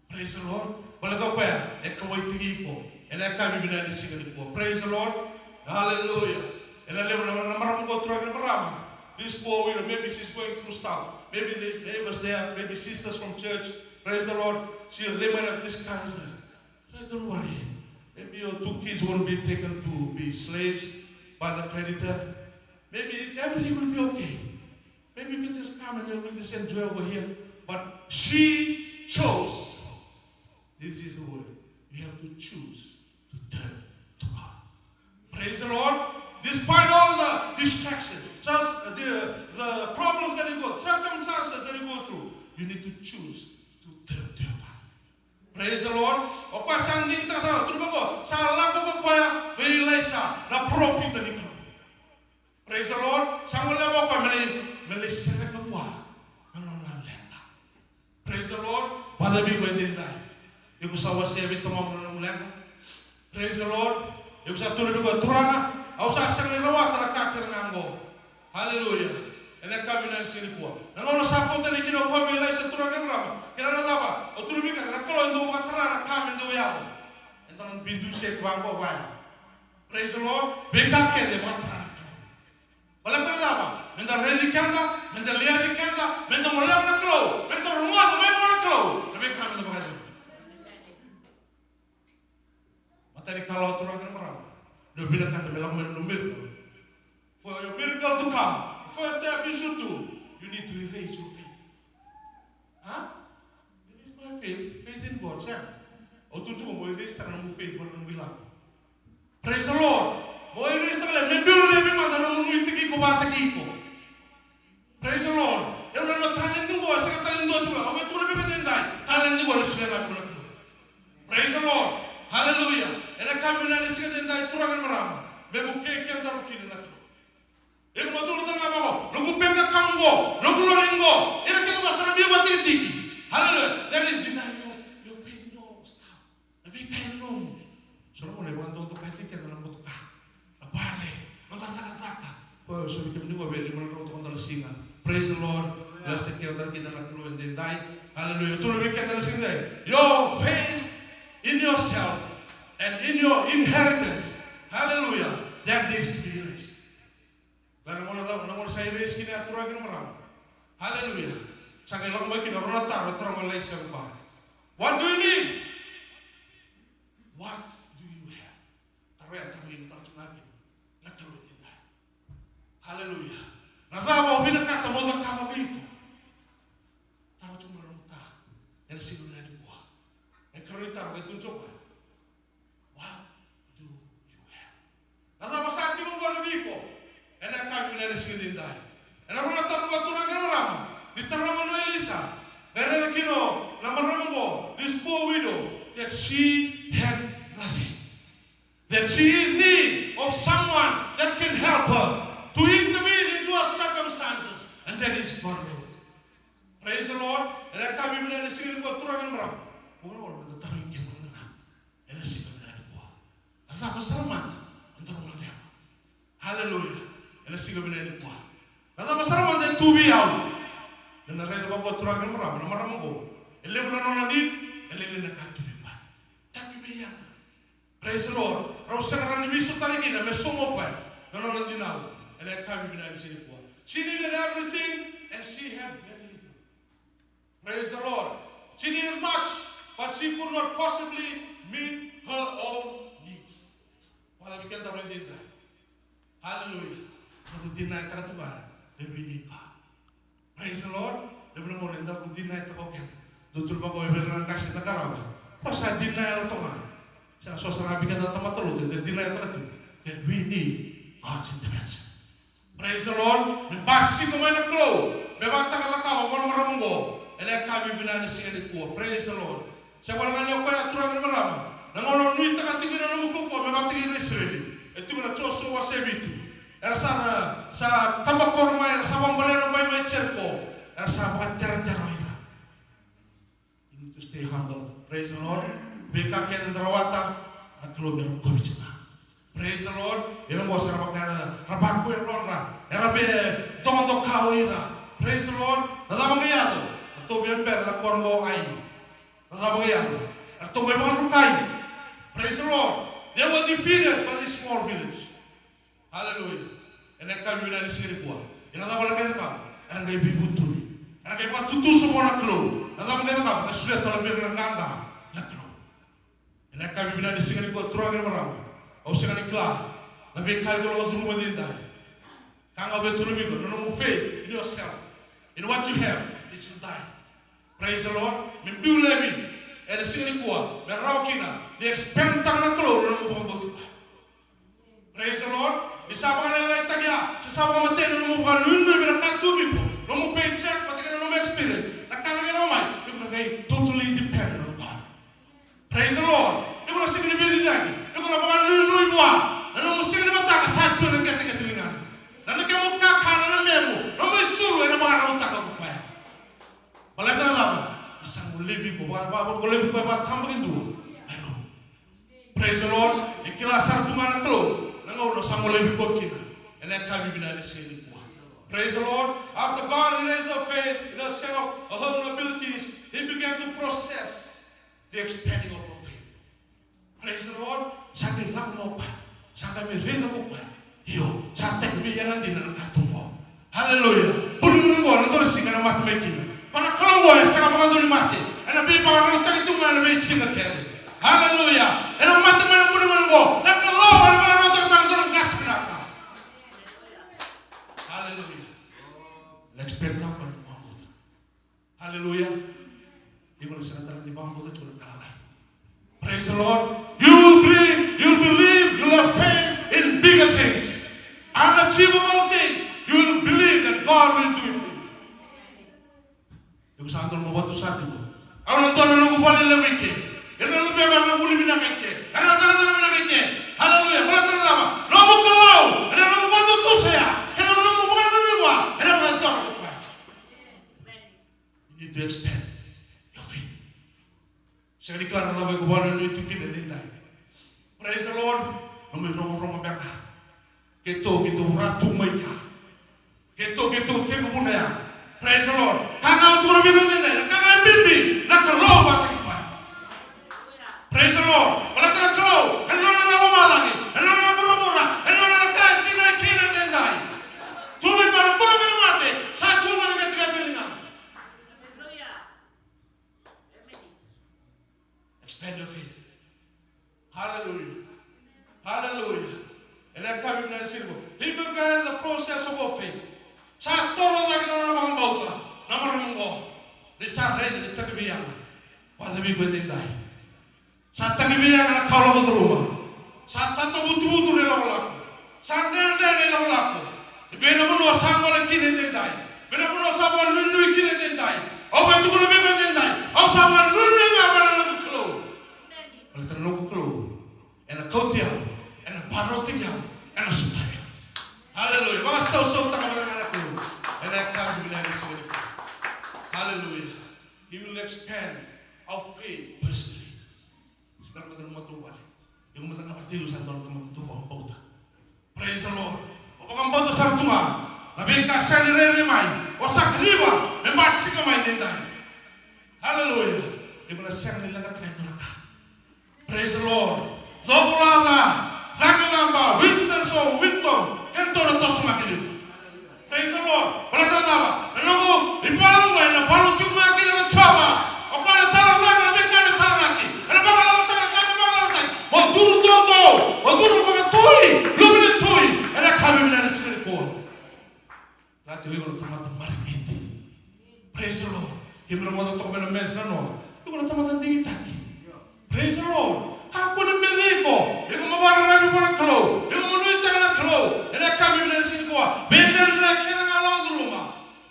Praise the Lord. Baleta o koya e kauwaitaki iko ena yakavi vinaka ni siga nikua. Praise the Lord. Hallelujah. Ena levu na, na marama qo, turaga kei na marama. This poor widow, maybe she's going through stuff. Maybe there's neighbors there, maybe sisters from church. Praise the Lord. She, they might have discouraged her. Hey, don't worry. Maybe your two kids won't be taken to be slaves by the creditor. Maybe it, everything will be okay. Maybe you can just come and then we'll just enjoy over here. But she chose. This is the word. You have to choose to turn to God. Praise the Lord. Despite all the distractions, just the, the problems that you go, circumstances that you go through, you need to choose to turn to your Father. Praise the Lord. O koya sa digitaka sara, tukuna vaqo, sa lako ko koya vei Ilaisa, na parofita ni Kalou. Praise the Lord. Sa gole vaqo o koya me lai, me lai sereka vua na nona leqa. Praise the Lord. Vakacavi iko edaidai? Iko sa wasea vei tamamu na nomu leqa? Praise the Lord. Iko sa tukuna vei koya, Turaga, au sa sega ni rawata na ka kece ga oqo. Haleluya. Ena yakavi vinaka ni siga nikua. Na gauna sa kauta yani kina o koya vei Ilaisa, turaga kei na marama, kila na cava? Au tukuna vei keda, na Kalou e dau vakatara na ka me dau yaco. Eda na biu dusi iko vaqo, vaya. Praise the Lord. Veika kece e vakatara na Kalou. Baleta na cava? Meda raici keda, meda liaci keda, meda goleva na Kalou, meda rogoca mai vua na Kalou na veika meda vakayacora. Matai ni kalawa, turaga kei na marama, ni o vinakata me lako mai na nomu miracle. For your miracle to come, the first step you should do, you need to erase your faith. Huh? Erase my faith, faith in God, sega. Au tukuna tiko mo erase taka na nomu faith vua na nomu ilavo. Praise the Lord. Mo erase taka, me biu laivi mada na nomu nuitaki iko vakataki iko. Praise the Lord. Ena nomu talent qo, sega talent qo tu, au via tukuna vei keda edaidai, talent qo e solia ga vua na Kalou. Praise the Lord. Hallelujah. Ena yakavi vinaka ni siga edaidai, turaga kei na marama, me vukei kedaru kina na Kalou. Iko mo tukuna tale ga vaqo, noqu bank account qo, noqu lori qo, ira kece ga sa na via vakatikitiki. Hallelujah. That is denying your, your faith in your stuff. Na veika e nomu. So na gauna e vakadodokataki keda na motoka, na vale, na noda cakacaka. Koya au soli kemuni qo vei lima na drau toka na siga. Praise the Lord. Bless the keda kina na Kalou edaidai. Hallelujah. Tukuna vei keda na siga edaidai, your faith in yourself and in your inheritance. Hallelujah. That needs to be erased. Ka na gauna, na gauna sa erase kina ya, turaga kei na marama. Hallelujah. Sa qai lako mai kina rua na taro e taroga o Ilaisa vei koya. What do you need? What do you have? Taro ya, taro ya, taro tiko ga kina na Kalou edaidai. Hallelujah. Na cava o vinakata mo cakava vei iko? Taro tiko mai na nomu ta ena siga vinaka nikua. E karua ni taro, qai tukuna tiko o koya, what do you have? Na cava sa tiko qori vei iko ena yakavi vinaka ni siga edaidai? Ena rua na taro qo, turaga kei na marama, ni taroga o Ilaisa, qai raica kina na marama qo, this poor widow, that she had nothing, that she is need of someone that can help her to intervene into her circumstances, and that is God alone. Praise the Lord. Ena yakavi vinaka ni siga nikua, turaga kei na marama, mo na, mo na taro i kemuni ga ena siga vinaka nikua. Na cava sara mada eda na gadreva? Hallelujah. Ena siga vinaka nikua, na cava sara mada e tu vei au? Na, na raica vaqo, turaga kei na marama, na marama qo, e levu na nona need, e lailai na ka tu vei koya. Taki vei Ana. Praise the Lord. Rau sega rawa ni veisautaki kina me sauma o koya na nona dinau ena yakavi vinaka ni siga nikua. She needed everything and she had very little. Praise the Lord. She needed much, but she could not possibly meet her own needs. Vakacavi keda edaidai? Hallelujah. Daru deny taka tu ga that we need God. Praise the Lord. Levu na gauna daru deny taka o keda. Dou tukuna vaqo vei ira na qase, na qarava, ko sa deny tale ga. Sa so sara ga vei keda na tamata lotu, eda deny taka tu that we need God's intervention. Praise the Lord. Me basika mai na Kalou me vakatakila o koya vua na marama qo ena yakavi vinaka ni siga nikua. Praise the Lord. Se wale ga ni o koya, turaga kei na marama, na gauna o nuitaka tiko kina na nomu kaukauwa me vakataki ira na Isireli. E tiko na Josua wase vitu. Era sa na, sa tabakoro mai, era sa vakabale na bai mai Jeriko. Era sa vakateroteroya. You need to stay humble. Praise the Lord. Veika kece da rawata, na Kalou me rokovi tiko ga. Praise the Lord. Ira qo sa ra vaka era, ra vakuya e yalodra, era via dokadoka o ira. Praise the Lord. Na cava qai yaco? Ratou via bera na koro qo o Ai. Na cava qai yaco? Eratou qai vakadrukai. Praise the Lord. They were defeated by this small village. Hallelujah. Ena yakavi vinaka ni siga nikua, ena cava era qai cakava? Era qai veivutuni. Era qai vakatutusa vua na Kalou. Na cava era qai cakava? Qai solia tale vei ira na qaqa na Kalou. Ena yakavi vinaka ni siga nikua, turaga kei na marama, au sega ni kila na veika iko lako curuma edaidai. Ka ga au via tukuna vei iko, na nomu faith in yourself, in what you have, it should die. Praise the Lord. Me biu laivi ena siga nikua, me rawa kina ni expand taka na Kalou na nomu vakabauta. Praise the Lord. Ni sa vakalailaitaki, se sa vakamatei na nomu vakanuinui vei na ka tu vei iko, nomu paycheck vata kei na nomu experience, na ka na qai lako mai, iko na qai totally dependent on God. Praise the Lord. Iko na sega ni veiciciyaki, iko na vakanuinui vua. Na nomu sega ni mataka sa tu ena qeteqete ni ligana. Na, na kemu kakana, na memu, nomu isulu ena vakarautaka o koya. Baleta na cava? Ni sa golevi iko, vaka, vaka, golevi iko vakatabakidua na yalomu. Praise the Lord. E kila sara tu ga na Sa mo laivi koya kina ena yakavi vinaka ni siga nikua. Praise the Lord. After God erased her faith in herself, her own abilities, he began to process the expanding of her faith. Praise the Lord. Sa qai lako mai o koya. Sa qai mai raica ko koya. Io, sa tekivu yaga dina na ka tu qo. Haleluya. Buli gone qo, na dua na siga ena mate mai kina. Ko na Kalou qo e sega vakadua ni mate. Ena veivakarautaki tu ga ena veisiga kece. Haleluya. Ena mate mai na buli gone qo. Na Kalou ena vakarautaka tale na dua na qase vinaka. Haleluya. Let's spend time on the Haleluya. Iko na sega tale ni vakabauta tiko na ka lalai. Praise the Lord. You will believe, you will believe, you will have faith in bigger things, unachievable things. You will believe that God will do it for you. Iko sa dua na vatu sa tiko. Au na dua na noqu vale levu i ke. Ena luvena na vuli vinaka i ke. Ena cakacaka vinaka i ke. Haleluya. Baleta na cava? Nomu Kalou. Ena nomu vatu tu sa ya. Ena nomu vakanuinui vua. Ena vakacoro ko koya. You need to expand your faith. Sega ni kila na cava iko vakanuinui tu kina edaidai. Praise the Lord. Nomu irogorogo beka. Keitou, keitou ra tu mai kea. Keitou, keitou tekivu ya. Praise the Lord. Ka ga au tukuna vei iko edaidai, na ka ga e bibi, na Kalou vakataki koya. Praise the Lord. Baleta na Kalou, e nona na lomalagi, e nona na vuravura, e nona na ka e sinai kina edaidai. Tu vei koya na bula kei na mate, sa tu mai na katakata ni ligana. Expand your faith. Hallelujah. Hallelujah. Ena yakavi vinaka ni siga nikua. He began the process of our faith. Sa toro cake na nona vakabauta na marama qo. Ni sa raica ni taki veiyaga. Vakacavi iko edaidai. Sa taki veiyaga na ka o lako curuma. Sa tatavutuvutu na ilakolako. Sa dredre na ilakolako. Vei na vanua sa gole kina edaidai. Vei na vanua sa vakanuinui kina edaidai. Au via tukuna vei iko edaidai. Au sa vakanuinui ga vua na noqu Kalou. Baleta na noqu Kalou ena kauti au, ena vakarautaki au, ena sotavi au. Haleluya. Vakasausautaka mada ga na Kalou ena yakavi vinaka ni siga nikua. Haleluya. He will expand our faith personally. Spera mada na matavuvale. Iko mada ga vata, iko sa dua na tamata dau vakabauta. Praise the Lord. O vakabauta sara tu ga na veika sega ni rairai mai, o sa kaciva me basika mai edaidai. Hallelujah. Iko na sega ni leqataka e dua na ka. Praise the Lord. Covulaca, cagilaba, wisdom, so wisdom, keitou na toso ga kina. Praise the Lord. Baleta na cava? Na noqu ivalu qo ena valu tiko ga kina na Jiova. O koya na tala cake na veika ena tala cake. Ena vakalalataka na ka ena vakalalataki. Mo curu duadua. Mo curu vakatui. Luve ni tui. Ena yakavi vinaka ni siga nikua. Rati, o iko na tamata mareqeti. Praise the Lord. Keimami rogoca toka mai na message na noa. Iko na tamata digitaki. Praise the Lord. Kakua ni beci iko. Iko mo vakararavi vua na Kalou. Iko mo nuitaka na Kalou. Ena yakavi vinaka ni siga nikua. Veidredre kece ga o lako curuma,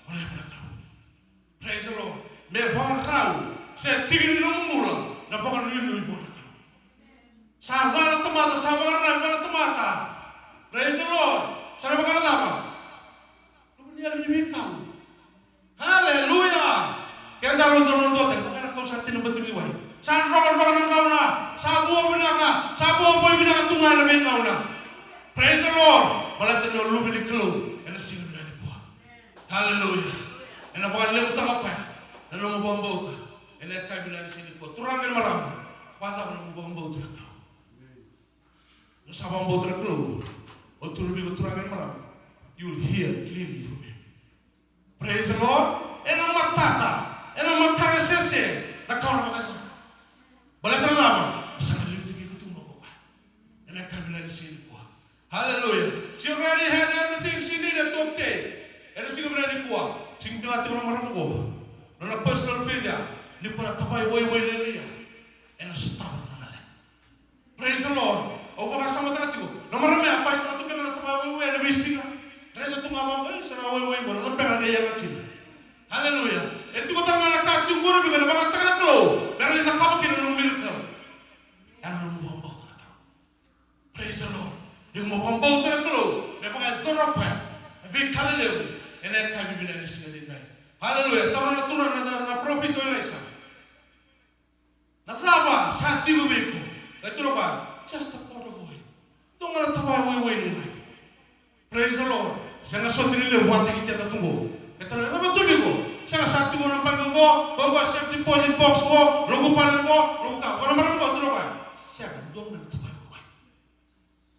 o levu na Kalou. Praise the Lord. Me vakarau se tiki ni nomu bula na vakanuinui vua na Kalou. Sa ca na tamata, sa vakararavi vua na tamata. Praise the Lord. Sa na vaka na cava? Luve ni yalo ni veikau. Haleluya. Keda rau dau dau tale, vaka na kau sa tina bati ni wai. Sa drokadroka na gauna, sa vua vinaka, sa vua vua vinaka tu ga na veigauna. Praise the Lord. Baleta ni o luve ni Kalou ena siga vinaka nikua. Haleluya. Ena vakalevutaka o koya na nomu vakabauta ena yakavi vinaka ni siga nikua. Turaga kei na marama, vakacava na nomu vakabauta na Kalou? Ni sa vakabauta na Kalou, o tukuna vei iko, turaga kei na marama, you will hear clearly from him. Praise the Lord. Ena matata, ena makaga sese na ka o na vakayacora. Baleta na cava? Sa na liutaki iko tu mai vua. Ena yakavi vinaka ni siga nikua. Hallelujah. She already had everything she needed to obtain. Ena siga vinaka nikua. Sega ni kila tiko na marama qo na nona personal faith ya, ni ko na tavai waiwai lailai ya. Ena sotava na nona leqa. Praise the Lord. Au vakasamataka tiko. Na marama ya, basika tu beka na tavai waiwai ena veisiga. Raica tu ga vaqo, e, sa na waiwai qo, na cava beka na qai yaga kina? Hallelujah. E tiko tale ga na ka tiko qori, beka na vakayagataka na Kalou me rawa ni cakava kina na nomu miracle. Ya na nomu vakabauta na Kalou. Praise the Lord. Ni mo vakabauta na Kalou me vakayacora o koya na veika lelevu ena yakavi vinaka ni siga edaidai. Hallelujah. Taro na turaga na, na parofita o Ilaisa. Na cava sa tiko vei iko? Qai tukuna o koya, just a pot of oil. Dua ga na tavai waiwai lailai. Praise the Lord. Sega soti ni levu vata kei keda tu qo. Keda na cava tu vei iko? Sega, sa tiko na baqe qo, qo qo safe deposit box qo, noqu vale qo, noqu ka. Qo na marama qo tu na wai. Sega, dua ga na tavaya wai.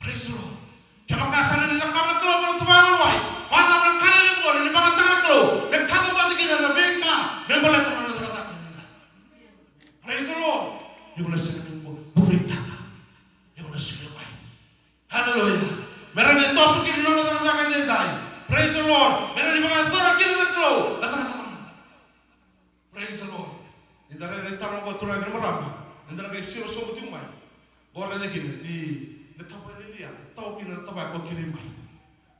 Praise the Lord. Kevaka sa na ni cakava na Kalou na tavaya wai, vakacava na ka lelevu qo ni vakataka na Kalou me kaca vata kina na veika me baleta na nona cakacaka edaidai. Praise the Lord. Iko na sega ni bulaitaka. Iko na solia mai. Hallelujah. Me rawa ni toso kina na nona cakacaka edaidai. Praise the Lord. Me rawa ni vakayacora kina na Kalou na cakacaka. Praise the Lord. Ni da raica na italanoa qo, turaga kei na marama, ni da na qai siro sobu tiko mai. Qo raica kina ni na tavaya ni Liai, e tawa kina na tavaya ko kina mai.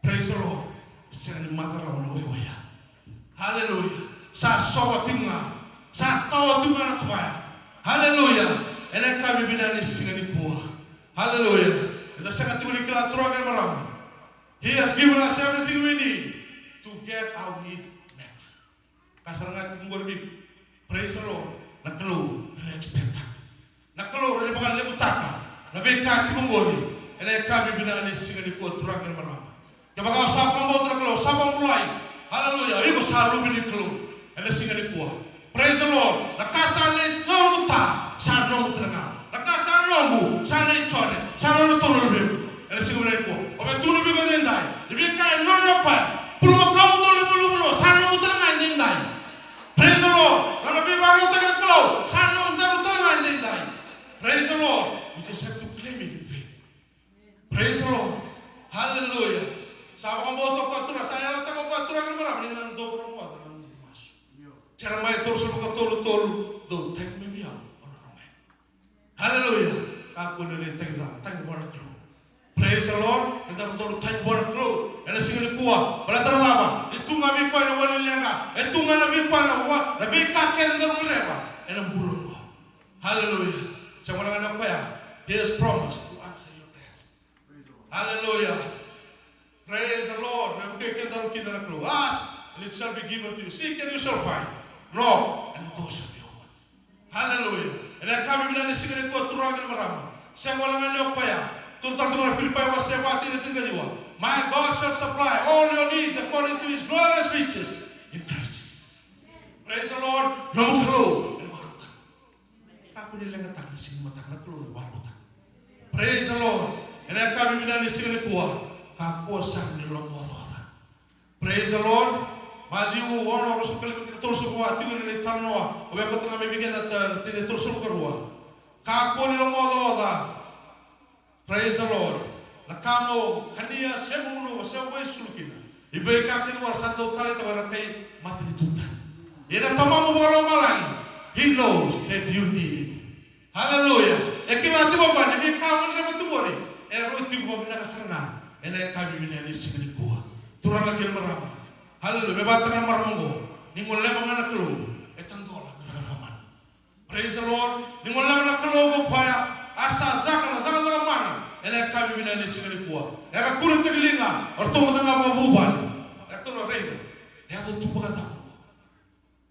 Praise the Lord. Sega ni maca rawa na waiwai ya. Hallelujah. Sa sova tiko ga. Sa tawa tiko ga na tavaya. Hallelujah. Ena yakavi vinaka ni siga nikua. Hallelujah. Eda sega tiko ni kila, turaga kei na marama. He has given us everything we need to get our need met. Ka sara ga tiko qori vei iko. Praise the Lord. Na Kalou ena expect-taka. Na Kalou ena vakalevutaka na veika tiko qori. Ena yakavi vinaka ni siga nikua, turaga kei na marama. Kevaka o sa vakabauta na Kalou, sa vakabulai. Hallelujah. O iko sa luve ni Kalou ena siga nikua. Praise the Lord. Na ka sa nei nomu ta, sa nomu tale ga. Na ka sa noqu, sa nei Jone, sa nona tolu na luvequ. Ena siga vinaka nikua. O vei tukuna vei iko edaidai, ni veika e nona o koya. Bulumakau, tolu na bulumakau, sa nomu tale ga edaidai. Praise the Lord. Na nona veivakarautaki na Kalou, sa nodaru tale ga edaidai. Praise the Lord. We just have to claim it in faith. Praise the Lord. Hallelujah. Sa vakabauta o koya, turaga, sa yalataka o koya, turaga kei na marama, ni na dou rogoca na noqu masu. Jeremaia tolusagavulu ka tolu, tolu, dou tagi mai vei au, au na rogoca. Hallelujah. Kakua ni lai tagi cala, tagi vua na Kalou. Praise the Lord. Eda na dou tagi vua na Kalou ena siga nikua. Baleta na cava? E tu ga vei koya na wali leqa. E tu ga na vei koya na wa, na veika kece eda na gadreva ena bula oqo. Hallelujah. Sega wale ga ni o koya. He has promised to answer your prayers. Hallelujah. Praise the Lord. Me vukei kedaru kina na Kalou. Ask, and it shall be given to you. Seek, and you shall find. Knock, and the door shall be opened. Hallelujah. Ena yakavi vinaka ni siga nikua, turaga kei na marama, sega wale ga ni o koya. Tukuna tale tu ga na Filipai wase va, tikina tinikaciwa. My God shall supply all your needs according to his glorious riches in Christ Jesus. Praise the Lord. Nomu Kalou ena vakarautaka. Kakua ni leqataka na siga ni mataka, na Kalou na vakarautaka. Praise the Lord. Ena yakavi vinaka ni siga nikua, kakua sara ni lomaocaoca. Praise the Lord. Maciu ono, ruasagavulu ka lima kei na tolusagavulu ka va, tiko ni na italanoa. O vei koto ga me vei keda ta, na tikina e tolusagavulu ka rua. Kakua ni lomaocaoca. Praise the Lord. Na ka mo kania, se mo gunuva, se mo vakaisulu kina. I veika kece vua sa dau taleitaka vei ira na kai matanitu tani. Ia na Tamamu vakalomalagi, he knows that you need it. Hallelujah. E kila tiko o koya ni veika o gadreva tiko qori, e rui tiko vakavinaka sara ga ena yakavi vinaka ni siga nikua. Turaga kei na marama. Hallelujah. Me vakataka na marama oqo, ni goleva ga na Kalou, e tadola na cakacaka mana. Praise the Lord. Ni goleva na Kalou ko koya, a sa caka na cakacaka mana ena yakavi vinaka ni siga nikua. Era kuretaki liga o ratou mada ga vakavuvale. Eratou na raica, e yaco tu vakacava?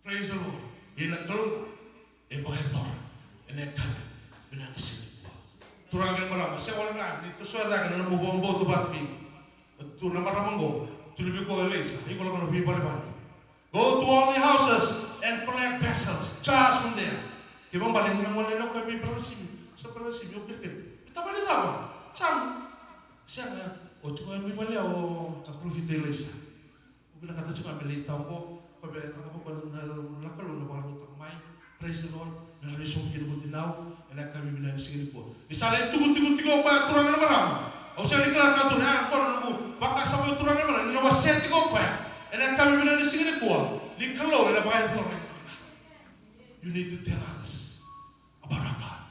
Praise the Lord. Ia na Kalou e vakayacora ena yakavi vinaka ni siga nikua. Turaga kei na marama, sega wale ga ni tosoya cake na nomu vakabauta vata kei iko. Tu na marama oqo, tukuna vei koya o Ilaisa, iko lako na veivalevale. Go to all the houses and collect vessels, jars from there. Kevaka bale ni na gole na koya vei Brother Simi, sa Brother Simi, o kerekere. Tavale cava? Jam. Sega, o tiko mai vale o ka profita Ilaisa. Au vinakata tiko ga me lai tau qo, ko vei cakava ko na, na Kalou na vakarautaka mai. Praise the Lord. Me rawa ni sobu kina ko tinau ena yakavi vinaka ni siga nikua. Ni sa lai tukuna tiko o koya, turaga na marama. Au sega ni kila ka tu na, a, ko na noqu vakasama, turaga na marama, ni na wasea tiko o koya ena yakavi vinaka ni siga nikua, ni Kalou ena vakayacora. You need to tell others about our God.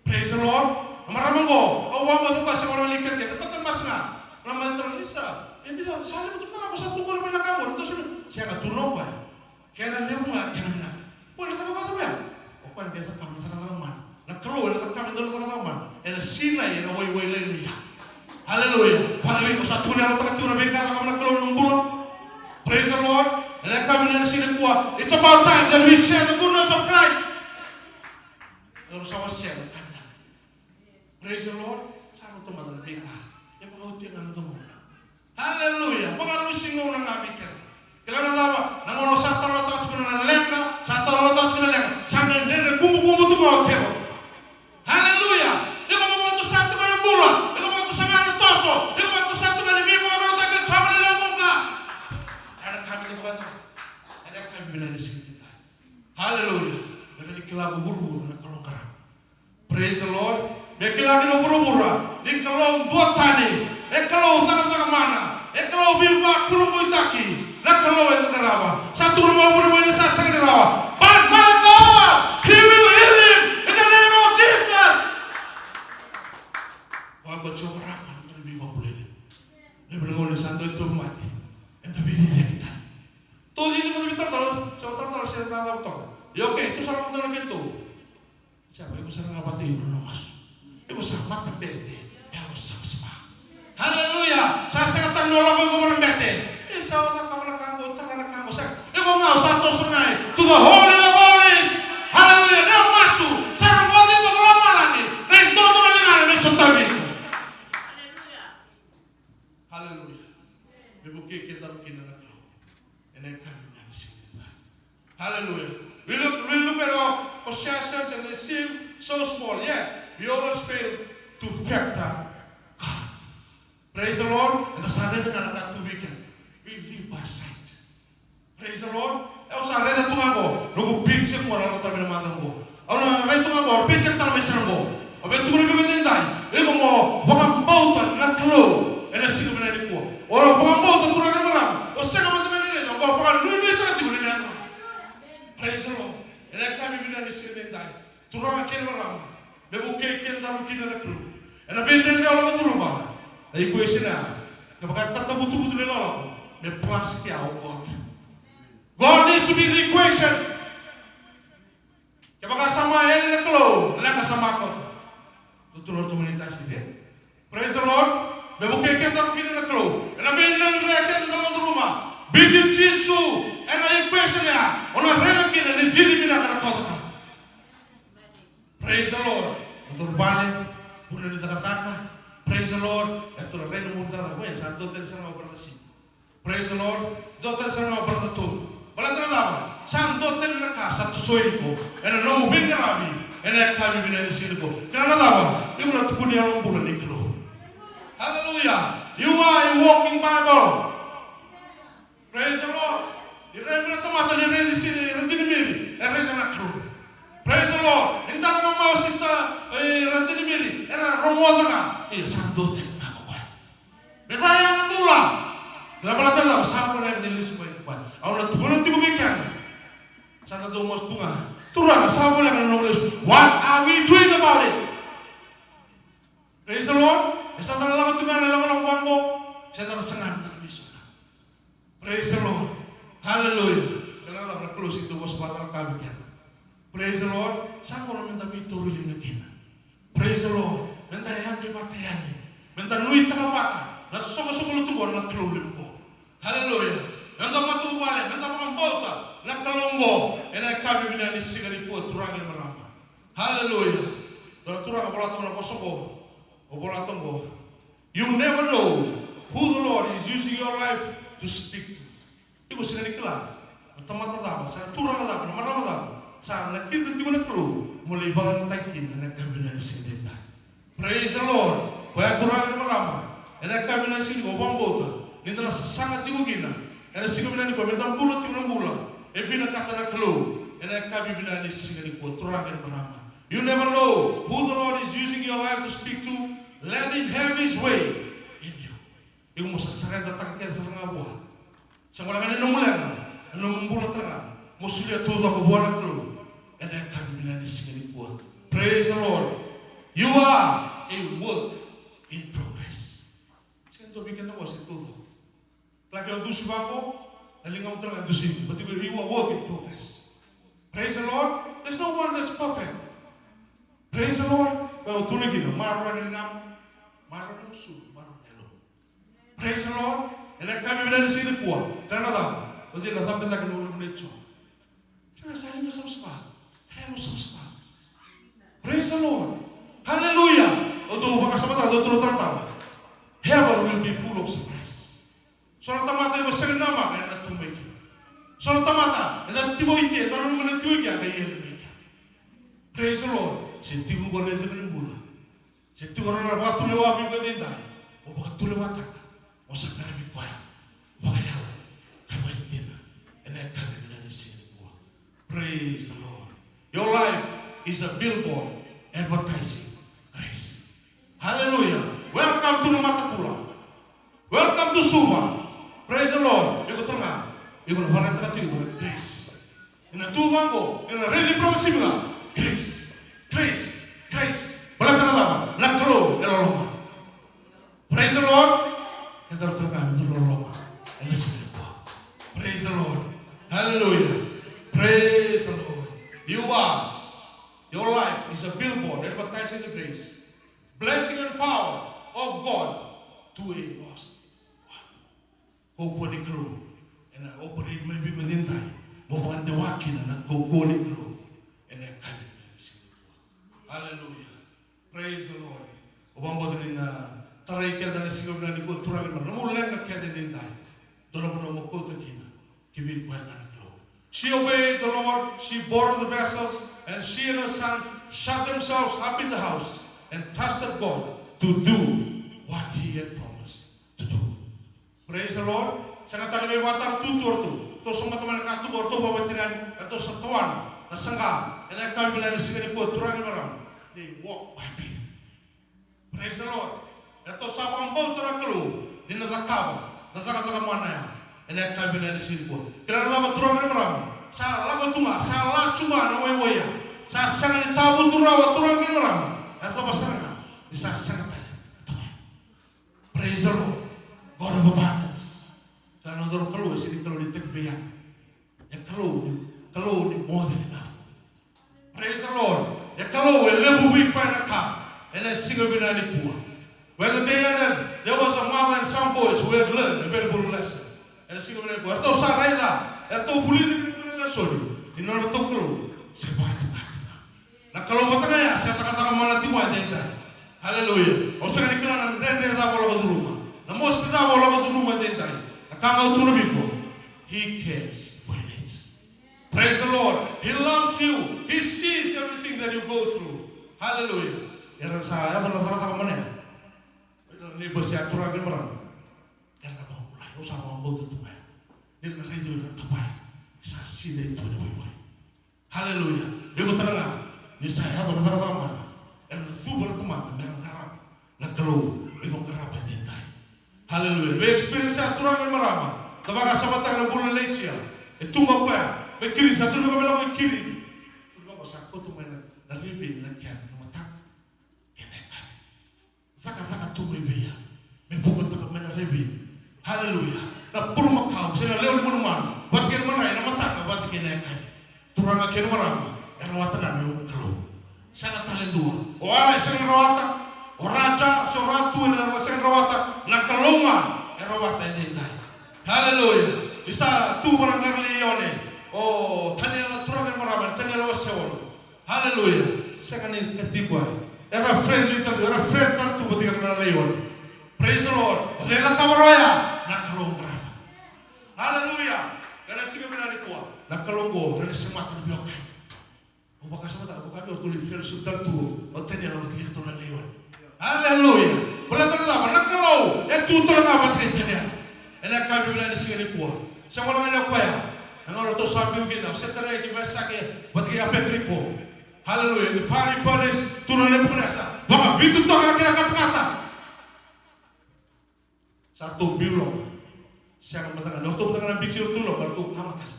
Praise the Lord. Na marama qo, au vakabauta o koya sega wale ni kerekere, baleta basi ga na marama e taro, Isa, e vica, sa levu tu ga ko sa tukuna mai na ka qo, ni tou sega, sega tu na o koya. Kena levu ga, kena vinaka. Ko na cakacaka vei au. O koya na qai cakava na cakacaka mana. Na Kalou ena cakava e dua na cakacaka mana ena sinai, ena waiwai lailai ya. Hallelujah. Father, ko sa tukuna, yalataka tiko na veika e cakava na Kalou ena nomu bula. Praise the Lord. Ena yakavi vinaka ni siga nikua, it's about time that we share the goodness of Christ. Eda sa wasea na ka vinaka. Praise the Lord. Sa rauta mada na veika e vakaotia ga na domona. Haleluya. Vakalusi gauna ga vei keda. Kila na cava? Na gauna sa talanoataka tiko na leqa, sa talanoataka tiko na leqa, sa qai dredre kubukubu tu ga o tevoro. Haleluya. Iko vakatusa tiko na bula, iko vakatusa ga na toso, iko vakatusa tiko na veivakarautaki, sa vale levu ga. Ena ka vinaka vakacava? Ena ka vinaka ni siga ni dai. Haleluya. Ena ni kila ko vuravura na Kalou qarava. Praise the Lord. Me kila kina o vuravura ni Kalou duatani, e Kalou cakacaka mana, e Kalou veivakurabuitaki, na Kalou eda qarava. Sa tukuna mai o vuravura ni sa sega ni rawa. But my God, he will heal him in the name of Jesus. Vaqo Jiova Rafa, na Kalou veivakabulai. Me vuna gauna sa dua e tauvimate, eda veiciciyaki tale. Tou cici mada vei talatala, se o talatala se na cava toka. Ia okay, tou sa lako mada na keitou. Sa vei iko sara ga vata iko na masu. Iko sa matabete, yalo savasava. Haleluya! Sa sega tale ni o lako iko vana bete. E sa o cakava na ka qo, tara na ka qo, sega. Iko ga o sa toso ga i to the Holy of Holies. Haleluya! Na masu, sa rogoci iko ko lomalagi, qai dodo na ligana me sotavi iko. Haleluya! Me vukei kedaru kina na Kalou. Ena yakavi vinaka ni siga nikua. Hallelujah. We look, we look at our possessions and they seem so small. Yet, we always fail to factor God. Praise the Lord. Eda sa raica ga na ka tu vei keda. We live by sight. Praise the Lord. Au sa raica tu ga qo. Noqu picture qo na lako tale mai na macawa qo. Au na raica tu ga qo, picture tale mai sara qo. Au via tukuna vei iko edaidai, iko mo vakabauta na Kalou ena siga vinaka nikua. O vakabauta, turaga kei na marama. O sega mada ga ni raica, o vakanuinuitaka tiko na yacana. Praise the Lord. Ena yakavi vinaka ni siga edaidai, turaga kei na marama, me vukei kedaru kina na Kalou. Ena veidredre au lako curuma na equation ya. Kevaka e tatabutubutu na ilakolako, me plus kea o God. God needs to be the equation. Kevaka sa mai yali na Kalou, leqa sa mai koto. Dou tukuna ratou mai na itasi, e? Praise the Lord. Me vukei kedaru kina na Kalou. Ena veidredre keda da lako curuma, biuti Jisu ena equation ya. O na raica kina ni cici vinaka na kawa cakava. Praise the Lord. Nodaru vale, vuna ni cakacaka. Praise the Lord. Eratou na rai na muri cakacaka. Wei, sa dua tale sara ga o brother Simi. Praise the Lord. Dua tale sara ga o brother Tolu. Baleta na cava? Sa dua tale na ka sa tosoi iko ena nomu veiqaravi ena yakavi vinaka ni siga nikua. Kila na cava? Iko na tukuni yalo bula ni Kalou. Hallelujah. You are a walking Bible. Praise the Lord. Ni raica na tamata ni raici Sister Radini Miri, e raica na Kalou. Praise the Lord. Ni dala ga mai o Sister, e, Radini Miri, era rogoca ga. Ia, sa dua tale na ka koya. Me vaya na bula. Na bula tale ga, sa voleka ni lesu mai koya. Au na tukuna tiko vei keda. Sa da dau masu tu ga. Turaga, sa voleka na nomu lesu. What are we doing about it? Praise the Lord. E sa da na lako tu ga na lakolako vaqo. Se da na saga na lesu. Praise the Lord. Hallelujah. Kila na cava, na Kalou sega ni dau vosa vata na ka vei keda. Praise the Lord. Sa gauna meda veitauriliga kina. Praise the Lord. Meda yadra vata yani. Meda nuitaka vata na soqosoqo lotu qo na Kalou levu qo. Hallelujah. Meda matavuvale, meda vakabauta na Kalou qo ena yakavi vinaka ni siga nikua, turaga kei na marama. Hallelujah. Dua na turaga vola toka na vosa qo. O vola toka qo. You never know who the Lord is using your life to speak to. Iko sega ni kila na tamata cava, se na turaga cava, na marama cava sa nakita tiko na Kalou mo lai vakayagataki kina ena yakavi vinaka ni siga edaidai. Praise the Lord. Koya turaga kei na marama, ena yakavi vinaka ni siga nikua, au vakabauta ni da na sasaga tiko kina ena siga vinaka nikua, meda bula tiko na bula e vinakata na Kalou ena yakavi vinaka ni siga nikua, turaga kei na marama. You never know who the Lord is using your life to speak to. Let him have his way in you. Iko mo sa surrender-taka kece sara ga vua. Sa gole ga ni nomu leqa, na nomu bula tale ga, mo solia taucoko vua na Kalou ena yakavi vinaka ni siga nikua. Praise the Lord. You are a work in progress. Sega ni dua vei keda qo se taucoko. Kila ke o dusi vaqo, na ligamu tale ga e dusi. But you are work in progress. Praise the Lord. There's no one that's perfect. Praise the Lord. Koya o tukuna kina, maroroi na ligamu, maroroi na gusumu, maroroi na yalomu. Praise the Lord. Ena yakavi vinaka ni siga nikua, kila na cava? O cei na cabe cake na ulunivanua e Jiova? Kila, sa liga savasava. Kila, yalo savasava. Praise the Lord. Hallelujah. O dou vakasamataka, dou tukuna talatala. Heaven will be full of surprises. So na tamata iko sega ni namaka ena tu mai kina. So na tamata ena tiko i ke, ena nanuma na tiko i ke, a qai yali mai kea. Praise the Lord. Se tiko qo na icegu ni bula. Se tiko na nona vakatulewa vei iko edaidai. Mo vakatulewataka. Mo sa qaravi koya vakayalo ka vakaidina ena yakavi vinaka ni siga nikua. Praise the Lord. Your life is a billboard advertising grace. Hallelujah. Welcome to Namatakula. Welcome to Suva. Praise the Lord. Iko tale ga, iko na vakaraitaka tu iko na grace. Ena tu vaqo, ena raici Bro Simi ga. Grace, grace, grace. Baleta na cava? Na Kalou e loloma. Praise the Lord. Eda raica tale ga me da loloma ena siga nikua. Praise the Lord. Hallelujah. Praise the Lord. You are, your life is a billboard advertising the grace, blessing and power of God to a lost world. Kaukauwa ni Kalou ena operate mai vei iko edaidai. Mo vakadewa kina na kaukauwa ni Kalou ena yakavi vinaka ni siga nikua. Hallelujah. Praise the Lord. Au vakabauta ni na tarai keda ena siga vinaka nikua, turaga, na nomu leqa kece edaidai. Dua na vanua mo kauta kina ki vei koya ga na Kalou. She obeyed the Lord, she borrowed the vessels, and she and her son shut themselves up in the house and trusted God to do what he had promised to do. Praise the Lord. Sega tale ga ni vakatara tutu o ratou. Ratou sa mata mai na katuba, o ratou vakavatinani, eratou sa tawana na saqa ena yakavi vinaka ni siga nikua, turaga, marama. They walk by faith. Praise the Lord. Eratou sa vakabauta na Kalou ni na cakava na cakacaka mana ya ena yakavi vinaka ni siga nikua. Kila na cava, turaga, marama? Sa lako tu ga, sa lacu ga na waiwai ya. Sa sega ni tavutu rawa, turaga, marama. Yacova sara ga ni sa sega tale na tavaya. Praise the Lord. God of abundance. Kila na nodaru Kalou e sega ni Kalou ni take vei ya. E Kalou ni, Kalou ni more than enough. Praise the Lord. E Kalou e levu vei koya na ka ena siga vinaka nikua. Whether they had, there was a mother and some boys who had learned a valuable lesson. Ena siga vinaka nikua, eratou sa raica, eratou vulica kina na lesoni ni nodratou Kalou se vakacacataka. Na Kalou vata ga ya sa cakacaka mana tiko edaidai. Hallelujah. Au sega ni kila na dredre cava o lako curuma, na mosi cava o lako curuma edaidai. Na ka ga au tukuna vei iko, He cares for your needs. Praise the Lord. He loves you. He sees everything that you go through. Hallelujah. Era sa yaco na cakacaka mana ya. Ira na neighbors ya, turaga kei na marama, era na vakabulai. Au sa vakabauta tu ga ya. Ni ra na raici au ira na tavaya, sa sinai tu ena waiwai. Hallelujah. Iko tale ga, ni sa yaco na cakacaka mana, era na cuva na tamata me ra qarava na Kalou iko qarava edaidai. Hallelujah. Vei experience ya, turaga kei na marama, na vakasamataka na bula nei Laitia. E tu ga o koya mai Kiriti, sa tu vaka me lako i Kiriti. Tu vaka sa koto mai na, na reveni na kena, na mataka kei na yakavi. Cakacaka tu mai vei ya me vukataka mai na reveni. Haleluya. Na bulumakau se na lewe ni manumanu vata kei na madrai, na mataka vata kei na yakavi. Turaga kei na marama, e rawata ga na nomu Kalou. Sega tale dua. O ya e sega ni rawata. O raja se o ratu e sega ni rawata. Na Kalou ga e rawata e daidai. Haleluya. Ni sa tu vua na qara laione o Taniela, turaga kei na marama, na Taniela wase ono. Haleluya. Sega ni kati koya. Era friendly tale tu, era friend tale tu vata kei na laione. Praise the Lord. O cei na cakava rawa ya? Na Kalou qarava. Haleluya. Ena siga vinaka nikua, na Kalou qo, ena semata na veiwekani. Au vakasamataka, au vaka vei au, tou lai fellowship tale tu o Taniela vata kei ratou na laione. Haleluya. Baleta na cava? Na Kalou e tu tale ga vata kei Taniela. Ena yakavi vinaka ni siga nikua, sa wale ga ni o koya. Na gauna ratou sa biu kina o Setareki, Mesake vata kei Apetiniko. Haleluya. Ni fari furnace, tukuna o Nepukanesa, vakavitu toka na kena katakata. Sa ratou biu loma. Sega mada ga, na ratou mada ga na biuti iratou loma, ratou kama tale.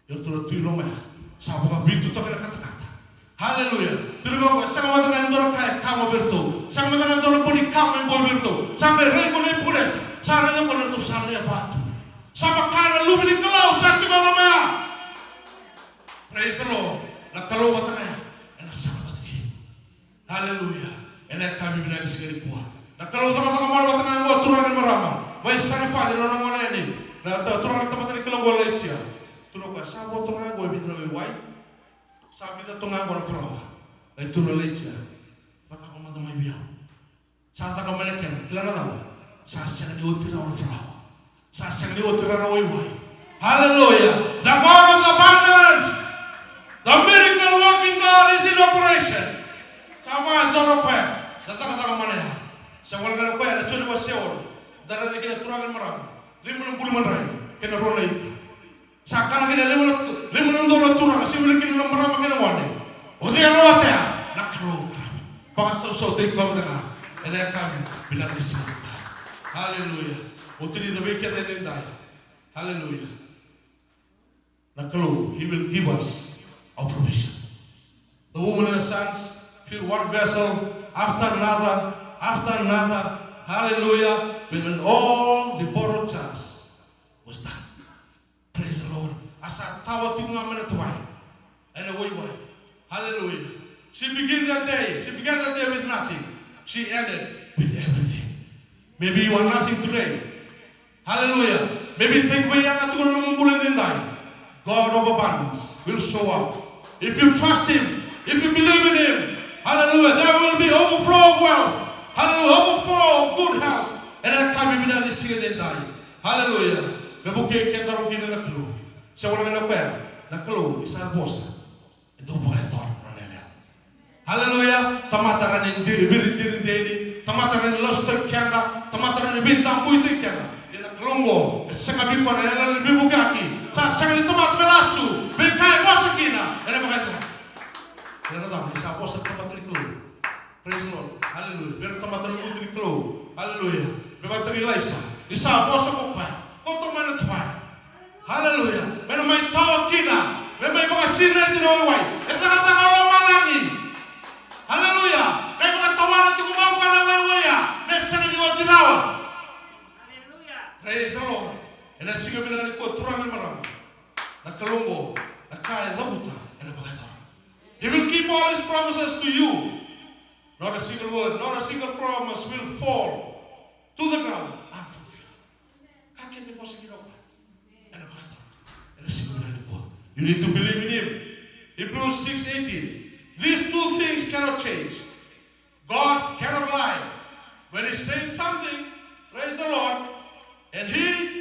Iratou na tu i loma ya. Sa vakavitu toka na katakata. Haleluya. Tukuna vaqo, sega mada ga ni dua na ka e kama vei iratou. Sega mada ga ni dua na boni kama e boi vei iratou. Sa qai rai ko Nepukanesa. Sa raica ko iratou sa lewe vatu. Sa vaka na luve ni Kalou sa tiko e loma ya. Praise the Lord. Na Kalou vata ga ya ena sala vata kei iko. Haleluya. Ena yakavi vinaka ni siga nikua, na Kalou cakacaka mana vata ga oqo, turaga kei na marama. Mai Sarefati, na nona gone yani, na ta-, turaga na tamata ni Kalou oqo, Laitia. Tukuna o koya, sa vo toka ga oqo e vica na veiwai. Sa vica toka ga oqo na falawa. Qai tukuna o Laitia, cakava mada mai vei au. Sa caka mai na kena, kila na cava? Sa sega ni oti rawa na falawa. Sa sega ni oti rawa na waiwai. Hallelujah. The God of the abundance. The miracle working God is in operation. Sa vakayacora o koya na cakacaka mana ya. Sa voleka o koya ena Joni wase ono. Da raica kina, turaga kei na marama. Lima na buli madrai kei na rua na ika. Sa kana kina lima na, lima na udolu na turaga, se wili kina na marama kei na gone. O cei e rawata ya? Na Kalou. Vakasausau tiko vata ga ena yakavi vinaka ni siga. Haleluya. Oti ni cavei keda edaidai. Haleluya. Na Kalou, He will give us our provision. The woman and the sons fill one vessel after another, after another. Hallelujah. When all the borrowed jars was done. Praise the Lord. A sa tawa tiko ga mai na tavaya ena waiwai. Hallelujah. She began that day. She began that day with nothing. She ended with everything. Maybe you are nothing today. Hallelujah. Maybe tekivu yaga tiko na nomu bula edaidai. God of abundance will show up. If you trust Him, if you believe in Him, hallelujah, there will be overflow of wealth. Hallelujah. Overflow of good health. Ena yakavi vinaka ni siga edaidai. Hallelujah. Me vukei kedaru kina na Kalou. Se voleka o koya, na Kalou e sa vosa. E dau vakayacora na nona yalayala. Haleluya. Tamata rawa ni diri, viri diri deni. Tamata rawa ni lasutaki keda. Tamata rawa ni veitabuitaki keda. Ia na Kalou oqo e sega vei koya na yalayala ni veivukiyaki. Sa sega ni tamata me lasu, veika e vosa kina ena vakayacora. Ena cava? Ni sa vosa na tamata ni Kalou. Praise the Lord. Hallelujah. Vei ira na tamata lumuti ni Kalou. Hallelujah. Me vakataki Ilaisa. Ni sa vosa ko koya, koto mai na tavaya. Hallelujah. Me na mai tawa kina. Me mai vakasinaiti na waiwai. E cakacaka o lomalagi. Hallelujah. Kai vakatawana tiko mai o koya na waiwai ya. Me sega ni oti rawa. Praise the Lord. Ena siga vinaka nikua, turaga na marama. Na Kalou oqo, na ka e cavuta, ena vakayacora. He will keep all His promises to you. Not a single word, not a single promise will fall to the ground unfulfilled. Ka kece e vosa kina o koya, ena vakayacora. Ena siga vinaka nikua. You need to believe in Him. Hebrews six eighteen. These two things cannot change. God cannot lie. When He says something, praise the Lord, and He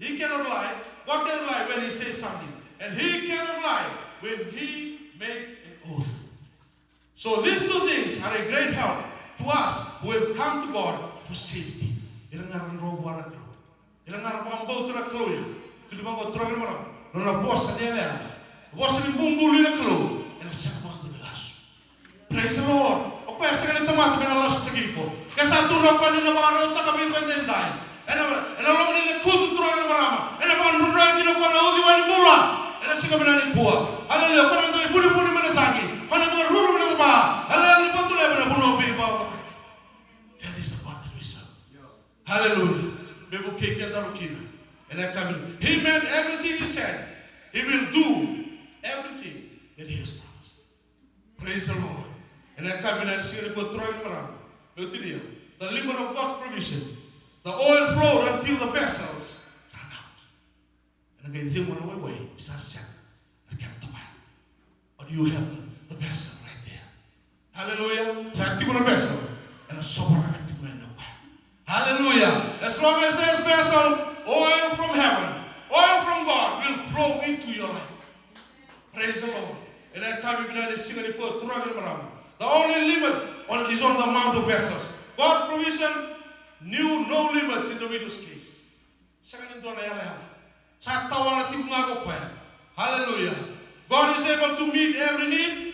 He cannot lie. God cannot lie when He says something. And He cannot lie when He makes an oath. So these two things are a great help to us who have come to God for safety. Ira ga ra dro vua na Kalou. Ira ga ra vakabauta na Kalou ya. Tukuni vaqo, turaga kei na marama. Nona vosa ni yalayala. Vosa ni bubului na Kalou. Ena sega vakadua ni lasu. Praise the Lord. O koya e sega ni tamata me na lasutaki iko. Ke sa tukuna o koya ni na vakarautaka vei iko edaidai. Ena, ena loma ni lekutu, turaga kei na marama. Ena vakadrodroi kina o koya na uciwai ni bula. Ena siga vinaka nikua. Hallelujah. O koya na dau ivunivuni mai na cagi. O koya na vakaruru mai na cava. Hallelujah. Ni vakatuleva na vanua veivakauqeti. That is the God that we serve. Hallelujah. Me vukei kedaru kina. Ena yakavi. He meant everything He said. He will do everything that He has promised. Praise the Lord. Ena yakavi vinaka ni siga nikua, turaga kei na marama. Meu tinia. The limit of God's provision. The oil flowed until the vessels ran out. Ena qai cegu na waiwai, sa sega na kena tavaya. But you have the, the vessel right there. Hallelujah. Sa tiko na vessel. Ena sovaraka tiko mai o koya. Hallelujah. As long as there's vessel, oil from heaven, oil from God will flow into your life. Praise the Lord. Ena yakavi vinaka ni siga nikua, turaga kei na marama. The only limit on, is on the amount of vessels. God's provision knew no limits in the widow's case. Sega ni dua na yalayala. Sa tawana tiko ga ko koya. Hallelujah. God is able to meet every need.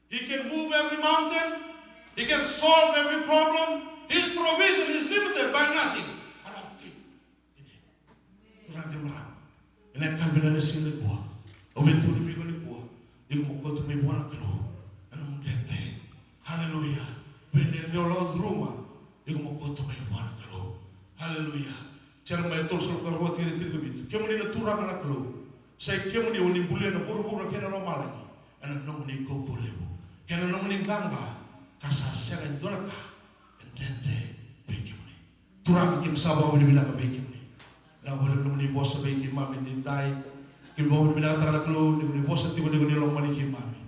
He can move every mountain. He can solve every problem. His provision is limited by nothing but our faith in Him. Turaga kei na marama. Ena yakavi vinaka ni siga nikua, au via tukuna vei iko nikua, iko mo kauta mai vua na Kalou na nomu dredre. Hallelujah. Veidredre o lako curuma, iko mo kauta mai vua na Kalou. Hallelujah. Jeremaia tolusagavulu ka rua, tikina tinikavitu. Kemuni na Turaga na Kalou, sa i kemuni o ni bulia na vuravura kei na lomalagi ena nomuni kaukauwa levu kei na nomuni qaqa, ka sa sega e dua na ka e dredre vei kemuni. Turaga, keimami sa vakavinavinaka vei kemuni. Vinaka vakalevu na nomuni vosa vei keimami edaidai. Keimami vakavinavinakataka na Kalou ni nomuni vosa tiko ni ko ni lomani keimami.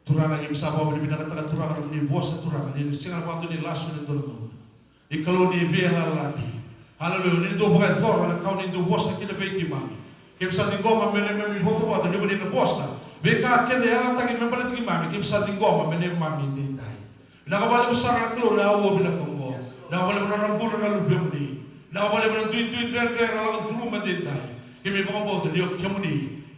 Turaga, keimami sa vakavinavinakataka, Turaga, na nomuni vosa, Turaga, ni sega vakadua ni lasu ena dua na gauna. Ni Kalou ni veiyalayalati. Aleluya. Ni dou vakayacora na ka o ni dou vosa kina vei keimami. Keimami sa ciqoma me neimami ivotavota ni ko ni na vosa. Veika kece e yalataki me baleti keimami, keimami sa ciqoma me neimami edaidai. Vinaka vakalevu sara na Kalou na aua vinaka oqo. Vinaka vakalevu na nona bula na luvemuni. Vinaka vakalevu na duidui dredre era lako curuma edaidai. Keimami vakabauta ni o kemuni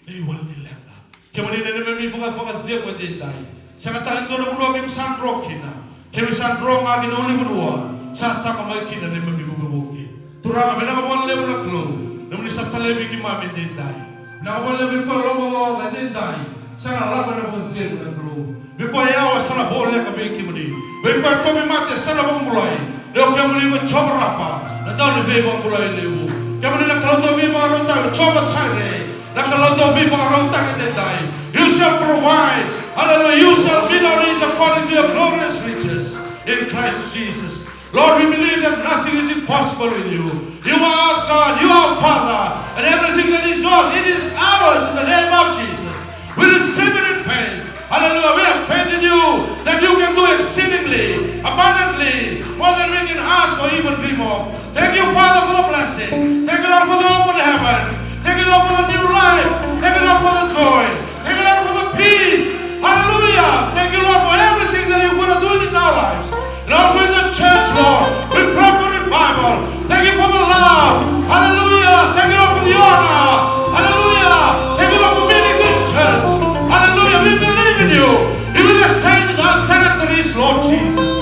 na iwali ni leqa. Kemuni na neimami vakavakacegu edaidai. Sega tale ni dua na vanua keimami sa dro kina. Keimami sa dro ga ki na ulunivanua sa taqomaki kina na neimami vukevuke. Turaga, vinaka vakalevu na Kalou, nomuni sa talevi keimami edaidai. Vinaka vakalevu vei koya e lomaocaoca edaidai, sa na lako ena vakacegu na Kalou. Vei koya e yawa, sa na voleka vei kemuni. Vei koya e tauvimate, sa na vakabulai. Ni o kemuni ko Jiova Rafa, na dauniveivakabulai levu. Kemuni na Kalou dauveivakarautaki, Jiova Jaire, na Kalou dauveivakarautaki edaidai. You shall provide. Hallelujah. You shall meet our needs according to your glorious riches in Christ Jesus. Lord, we believe that nothing is impossible with you. You are our God, you are our Father, and everything that is yours, it is ours in the name of Jesus. We receive it in faith. Hallelujah. We have faith in you that you can do exceedingly, abundantly, more than we can ask or even dream of. Thank you, Father, for the blessing. Thank you, Lord, for the open heavens. Thank you, Lord, for the new life. Thank you, Lord, for the joy. Thank you, Lord, for the peace. Hallelujah. Thank you, Lord, for everything that you're going to do in our lives. And also in the church, Lord, we pray for revival. Thank you for the love. Hallelujah. Thank you, Lord, for the honor. Hallelujah. Thank you, Lord, for building this church. Hallelujah. We believe in you. You will extend our territories, Lord Jesus.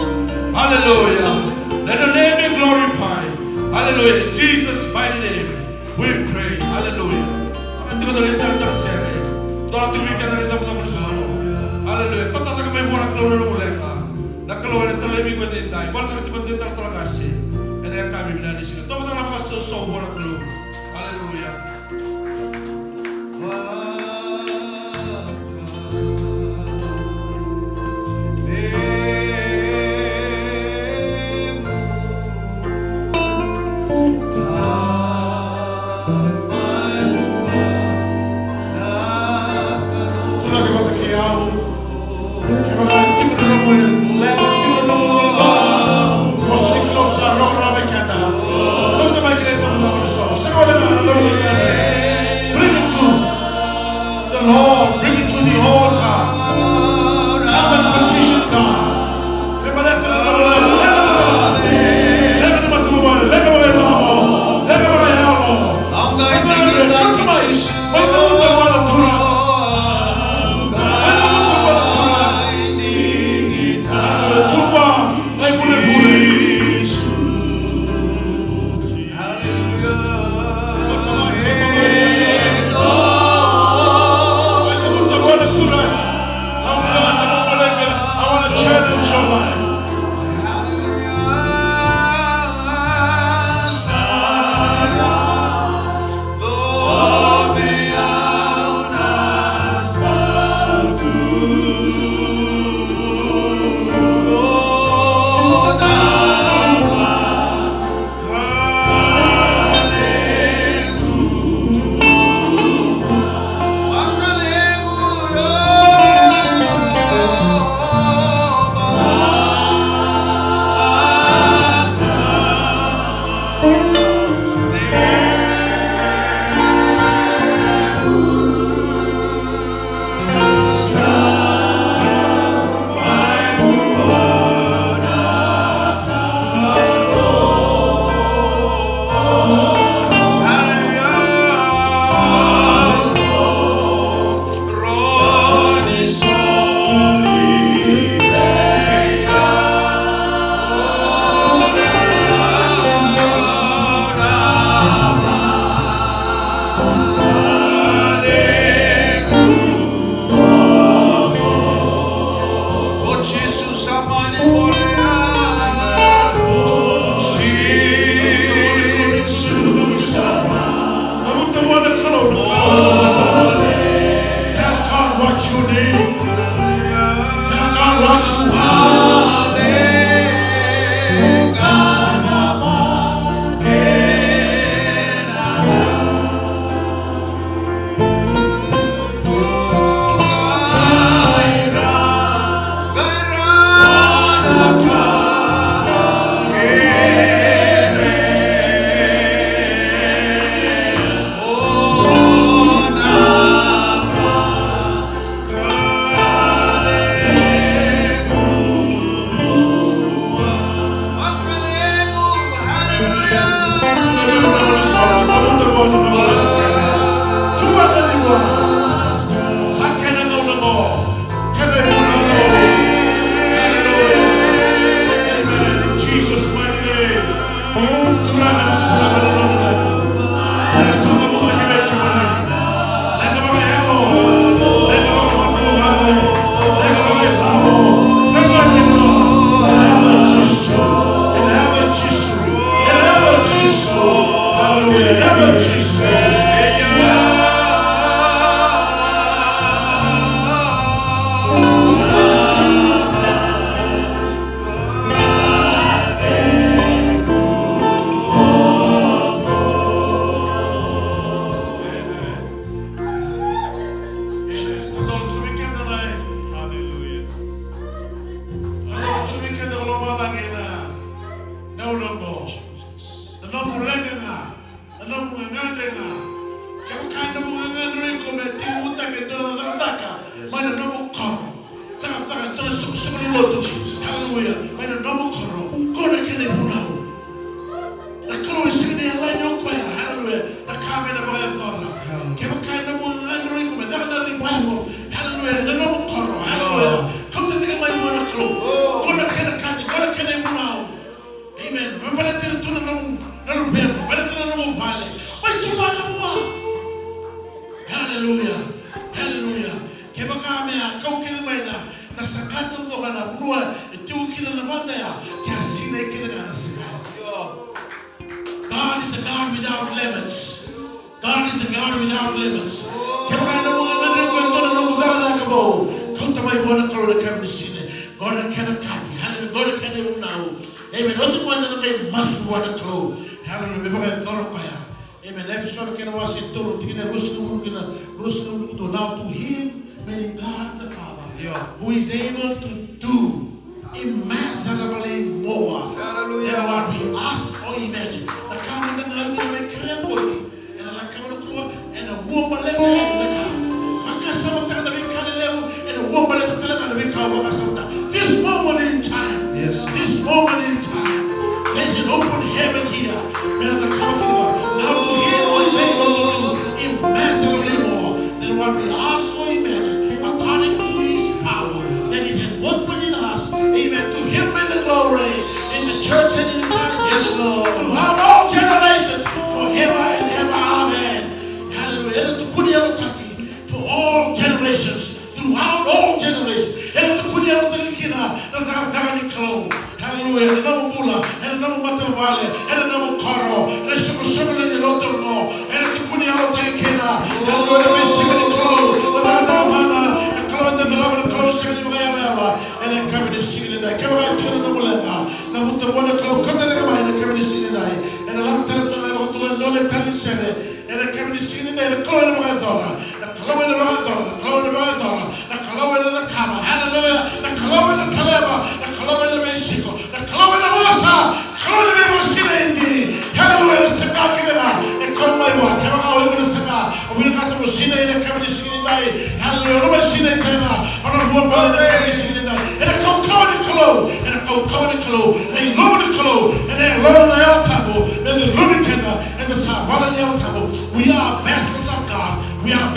Hallelujah. Let your name be glorified. Hallelujah. In Jesus' mighty name. We pray. Hallelujah. Tiko dua na italatala sere. Tola tiko vei keda na icabocabo ni soqo. Hallelujah. Totoka mai vua na Kalou na nomu leqa. Na Kalou ena talevi iko edaidai. Vale na ka tiko na italatala qase. Ena yakavi vinaka ni siga. Totoka na vakasausau vua na Kalou. Hallelujah. Tulaki vata kei au. Kevaka e tiko na nomu leqa, tiko na nomu leqa. Vosa ni Kalou sa Na nomu gagadre ga. Kevaka e nomu gagadre o iko me tekivutaka e dua na cakacaka mai na nomu koro, cakacaka e dua na soqosoqo ni lotu, haleluya, mai na nomu koro, qo na kena ivunau. Na Kalou e sega ni yalani o koya, haleluya, na ka me na vakayacora. Kevaka e nomu gagadre o iko me caka na revival, haleluya, na nomu koro, haleluya, kauta tiko mai vua na Kalou. Qo na kena ka, qo na kena ivunau. Amen. Me baleta tu na nomu, na luvemu, baleta na nomu vale. Mai tu vua. Haleluya. Haleluya. Kevaka me a kau kece mai na, na saga taucoko na vanua e tiko kina na vada ya, ke a sinai kece ga na saga. God is a God without limits. God is a God without limits. Kevaka e nomu gagadre o iko e dua na nomu cakacaka vou, kauta mai vua na Kalou ena yakavi ni siga. Qo na kena kani, haleluya, qo na kena ivunau. Amen. Oti mai na qai masu vua na Kalou. Haleluya, me vakayacora o koya. Amen. Efeso na kena wase e tolu, tikina e ruasagavulu kina, ruasagavulu ka dua. Now to him may God the Father, who is able to do immeasurably more than what we ask or imagine. Na ka mada ga o iko na mai kerea qori, ena cakava na Kalou, ena ua baleta yani na ka. Vakasamataka na veika lelevu, ena ua baleta tale ga na veika o vakasamataka. This moment in time, this moment in time, there's an open heaven here. Me na cakava kina. Now to him who is able to do immeasurably more than what we ask or imagine, according to his power that is at work within us. Amen. To him be the glory in the church and in Christ. Yes, Lord. Throughout all generations, forever and ever. Amen. Hallelujah. Ena tukuni yalotaki for all generations. Throughout all generations. Ena tukuni yalotaki kina na cakacaka ni Kalou. Haleluya. Ena nomu bula, ena nomu matavuvale, ena nomu koro, ena isoqosoqo ni lotu oqo, ena tukuni yalotaki kina. Haleluya. Ena veisiga ni Kalou, na cakacaka mana, na Kalou eda qarava, na Kalou sega ni vakayavayava. Ena yakavi ni siga nidai, kevaka e tiko na nomu leqa, cavuta vua na Kalou, kauta leqa mai ena yakavi ni siga nidai. Ena lako tale vua na Kalou, ena nona tale ni sere. Ena yakavi ni siga nidai, na Kalou ena vakayacora. Na Kalou ena vakayacora, na Kalou ena vakayacora, na Kalou ena cakava. Haleluya. Na Kalou ena taleva, na Kalou ena veisiko, na Kalou ena vosa, na Kalou ena veivosinaiti. Haleluya. Na saga kece ga e kau mai vua. Kevaka o iko na saga, o vinakata mo sinai ena yakavi ni siga nidai. Haleluya. O na mai sinai tale ga. O na vua bale ena yakavi ni siga nidai. Ena kaukauwa ni Kalou, ena kaukauwa ni Kalou, ena ilomo ni Kalou, ena ilomo na Yalo Tabu, me curumi keda. Eda sa vala ni Yalo Tabu. We are vessels of God. We are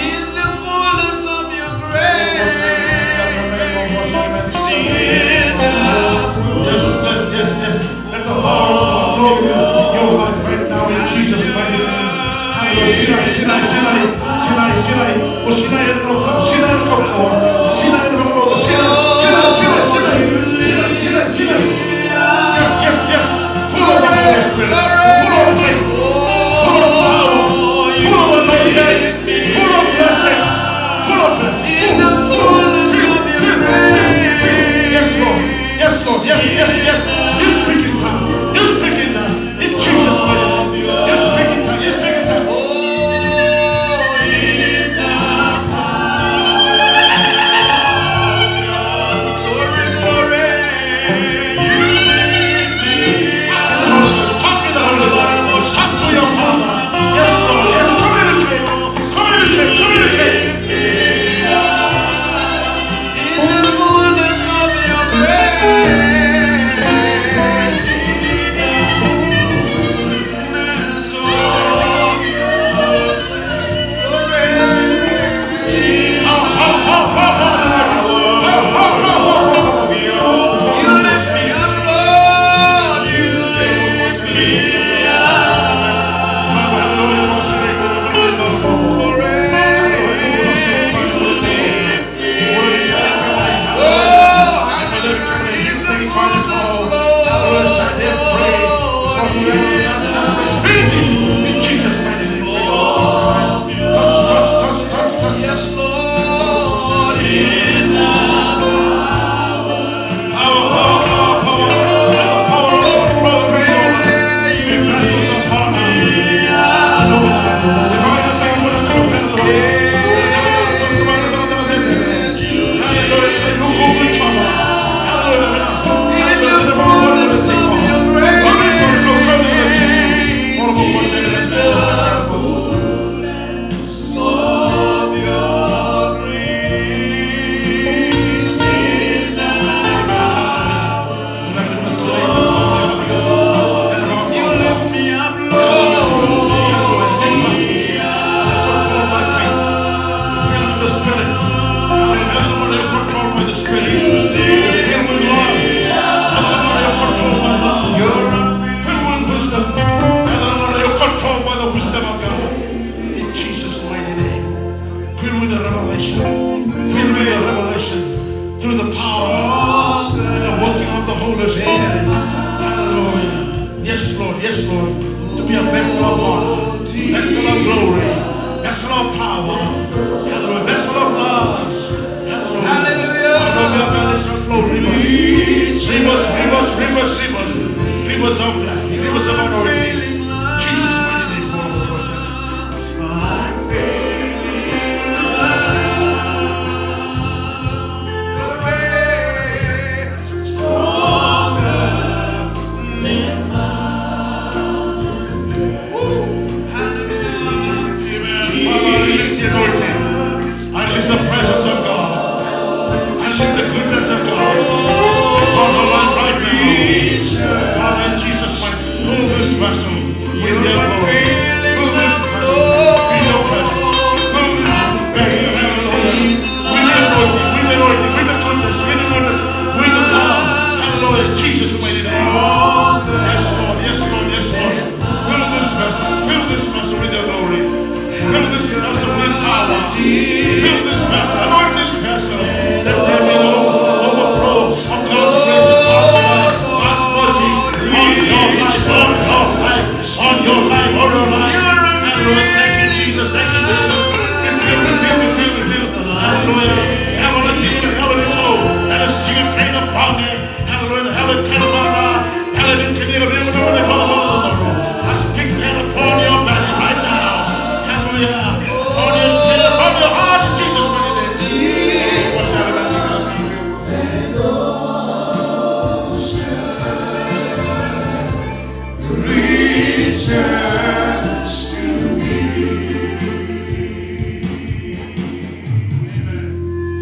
In the fullness of your grace. Yes, yes, yes, yes. Let the power of God flow in your life right now in Jesus' mighty name. Hallelujah. Sinai, sinai, sinai, sinai, sinai. O sinai ena noda, sinai ena noda, sinai ena noda, sinai, sinai, sinai, sinai, sinai, sinai. Yes, yes, yes. Full of the Holy Spirit. Full of faith. Full of power. Full of anointing. Full of blessing. Full of blessing. Full, full, full, full, full. Yes, Lord. Yes, Lord. Yes, yes, yes. You speak in tongue. You speak in tongue. In Jesus' mighty name. You speak in tongue. You speak in tongue. Glory, glory. Talk in the Holy Ghost. Talk to your Father. Yes, Lord. Yes, communicate. Communicate. Communicate. In the fullness of your grace. Yes, Lord, in the power, power, power, power. Let the power of God flow through your life. Be vessels of honor. Hallelujah. Divine and power of God. Fill me with the Spirit. Hallelujah. Control by the Spirit. Fill with love. Hallelujah. Control by love. Fill with wisdom. Hallelujah. Control by the wisdom of God. In Jesus' mighty name. Fill with the revelation. Fill with the revelation. Through the power and the working of the Holy Spirit. Hallelujah. Yes, Lord. Yes, Lord. To be a vessel of honor, vessel of glory, vessel of power. Hallelujah. Vessel of love.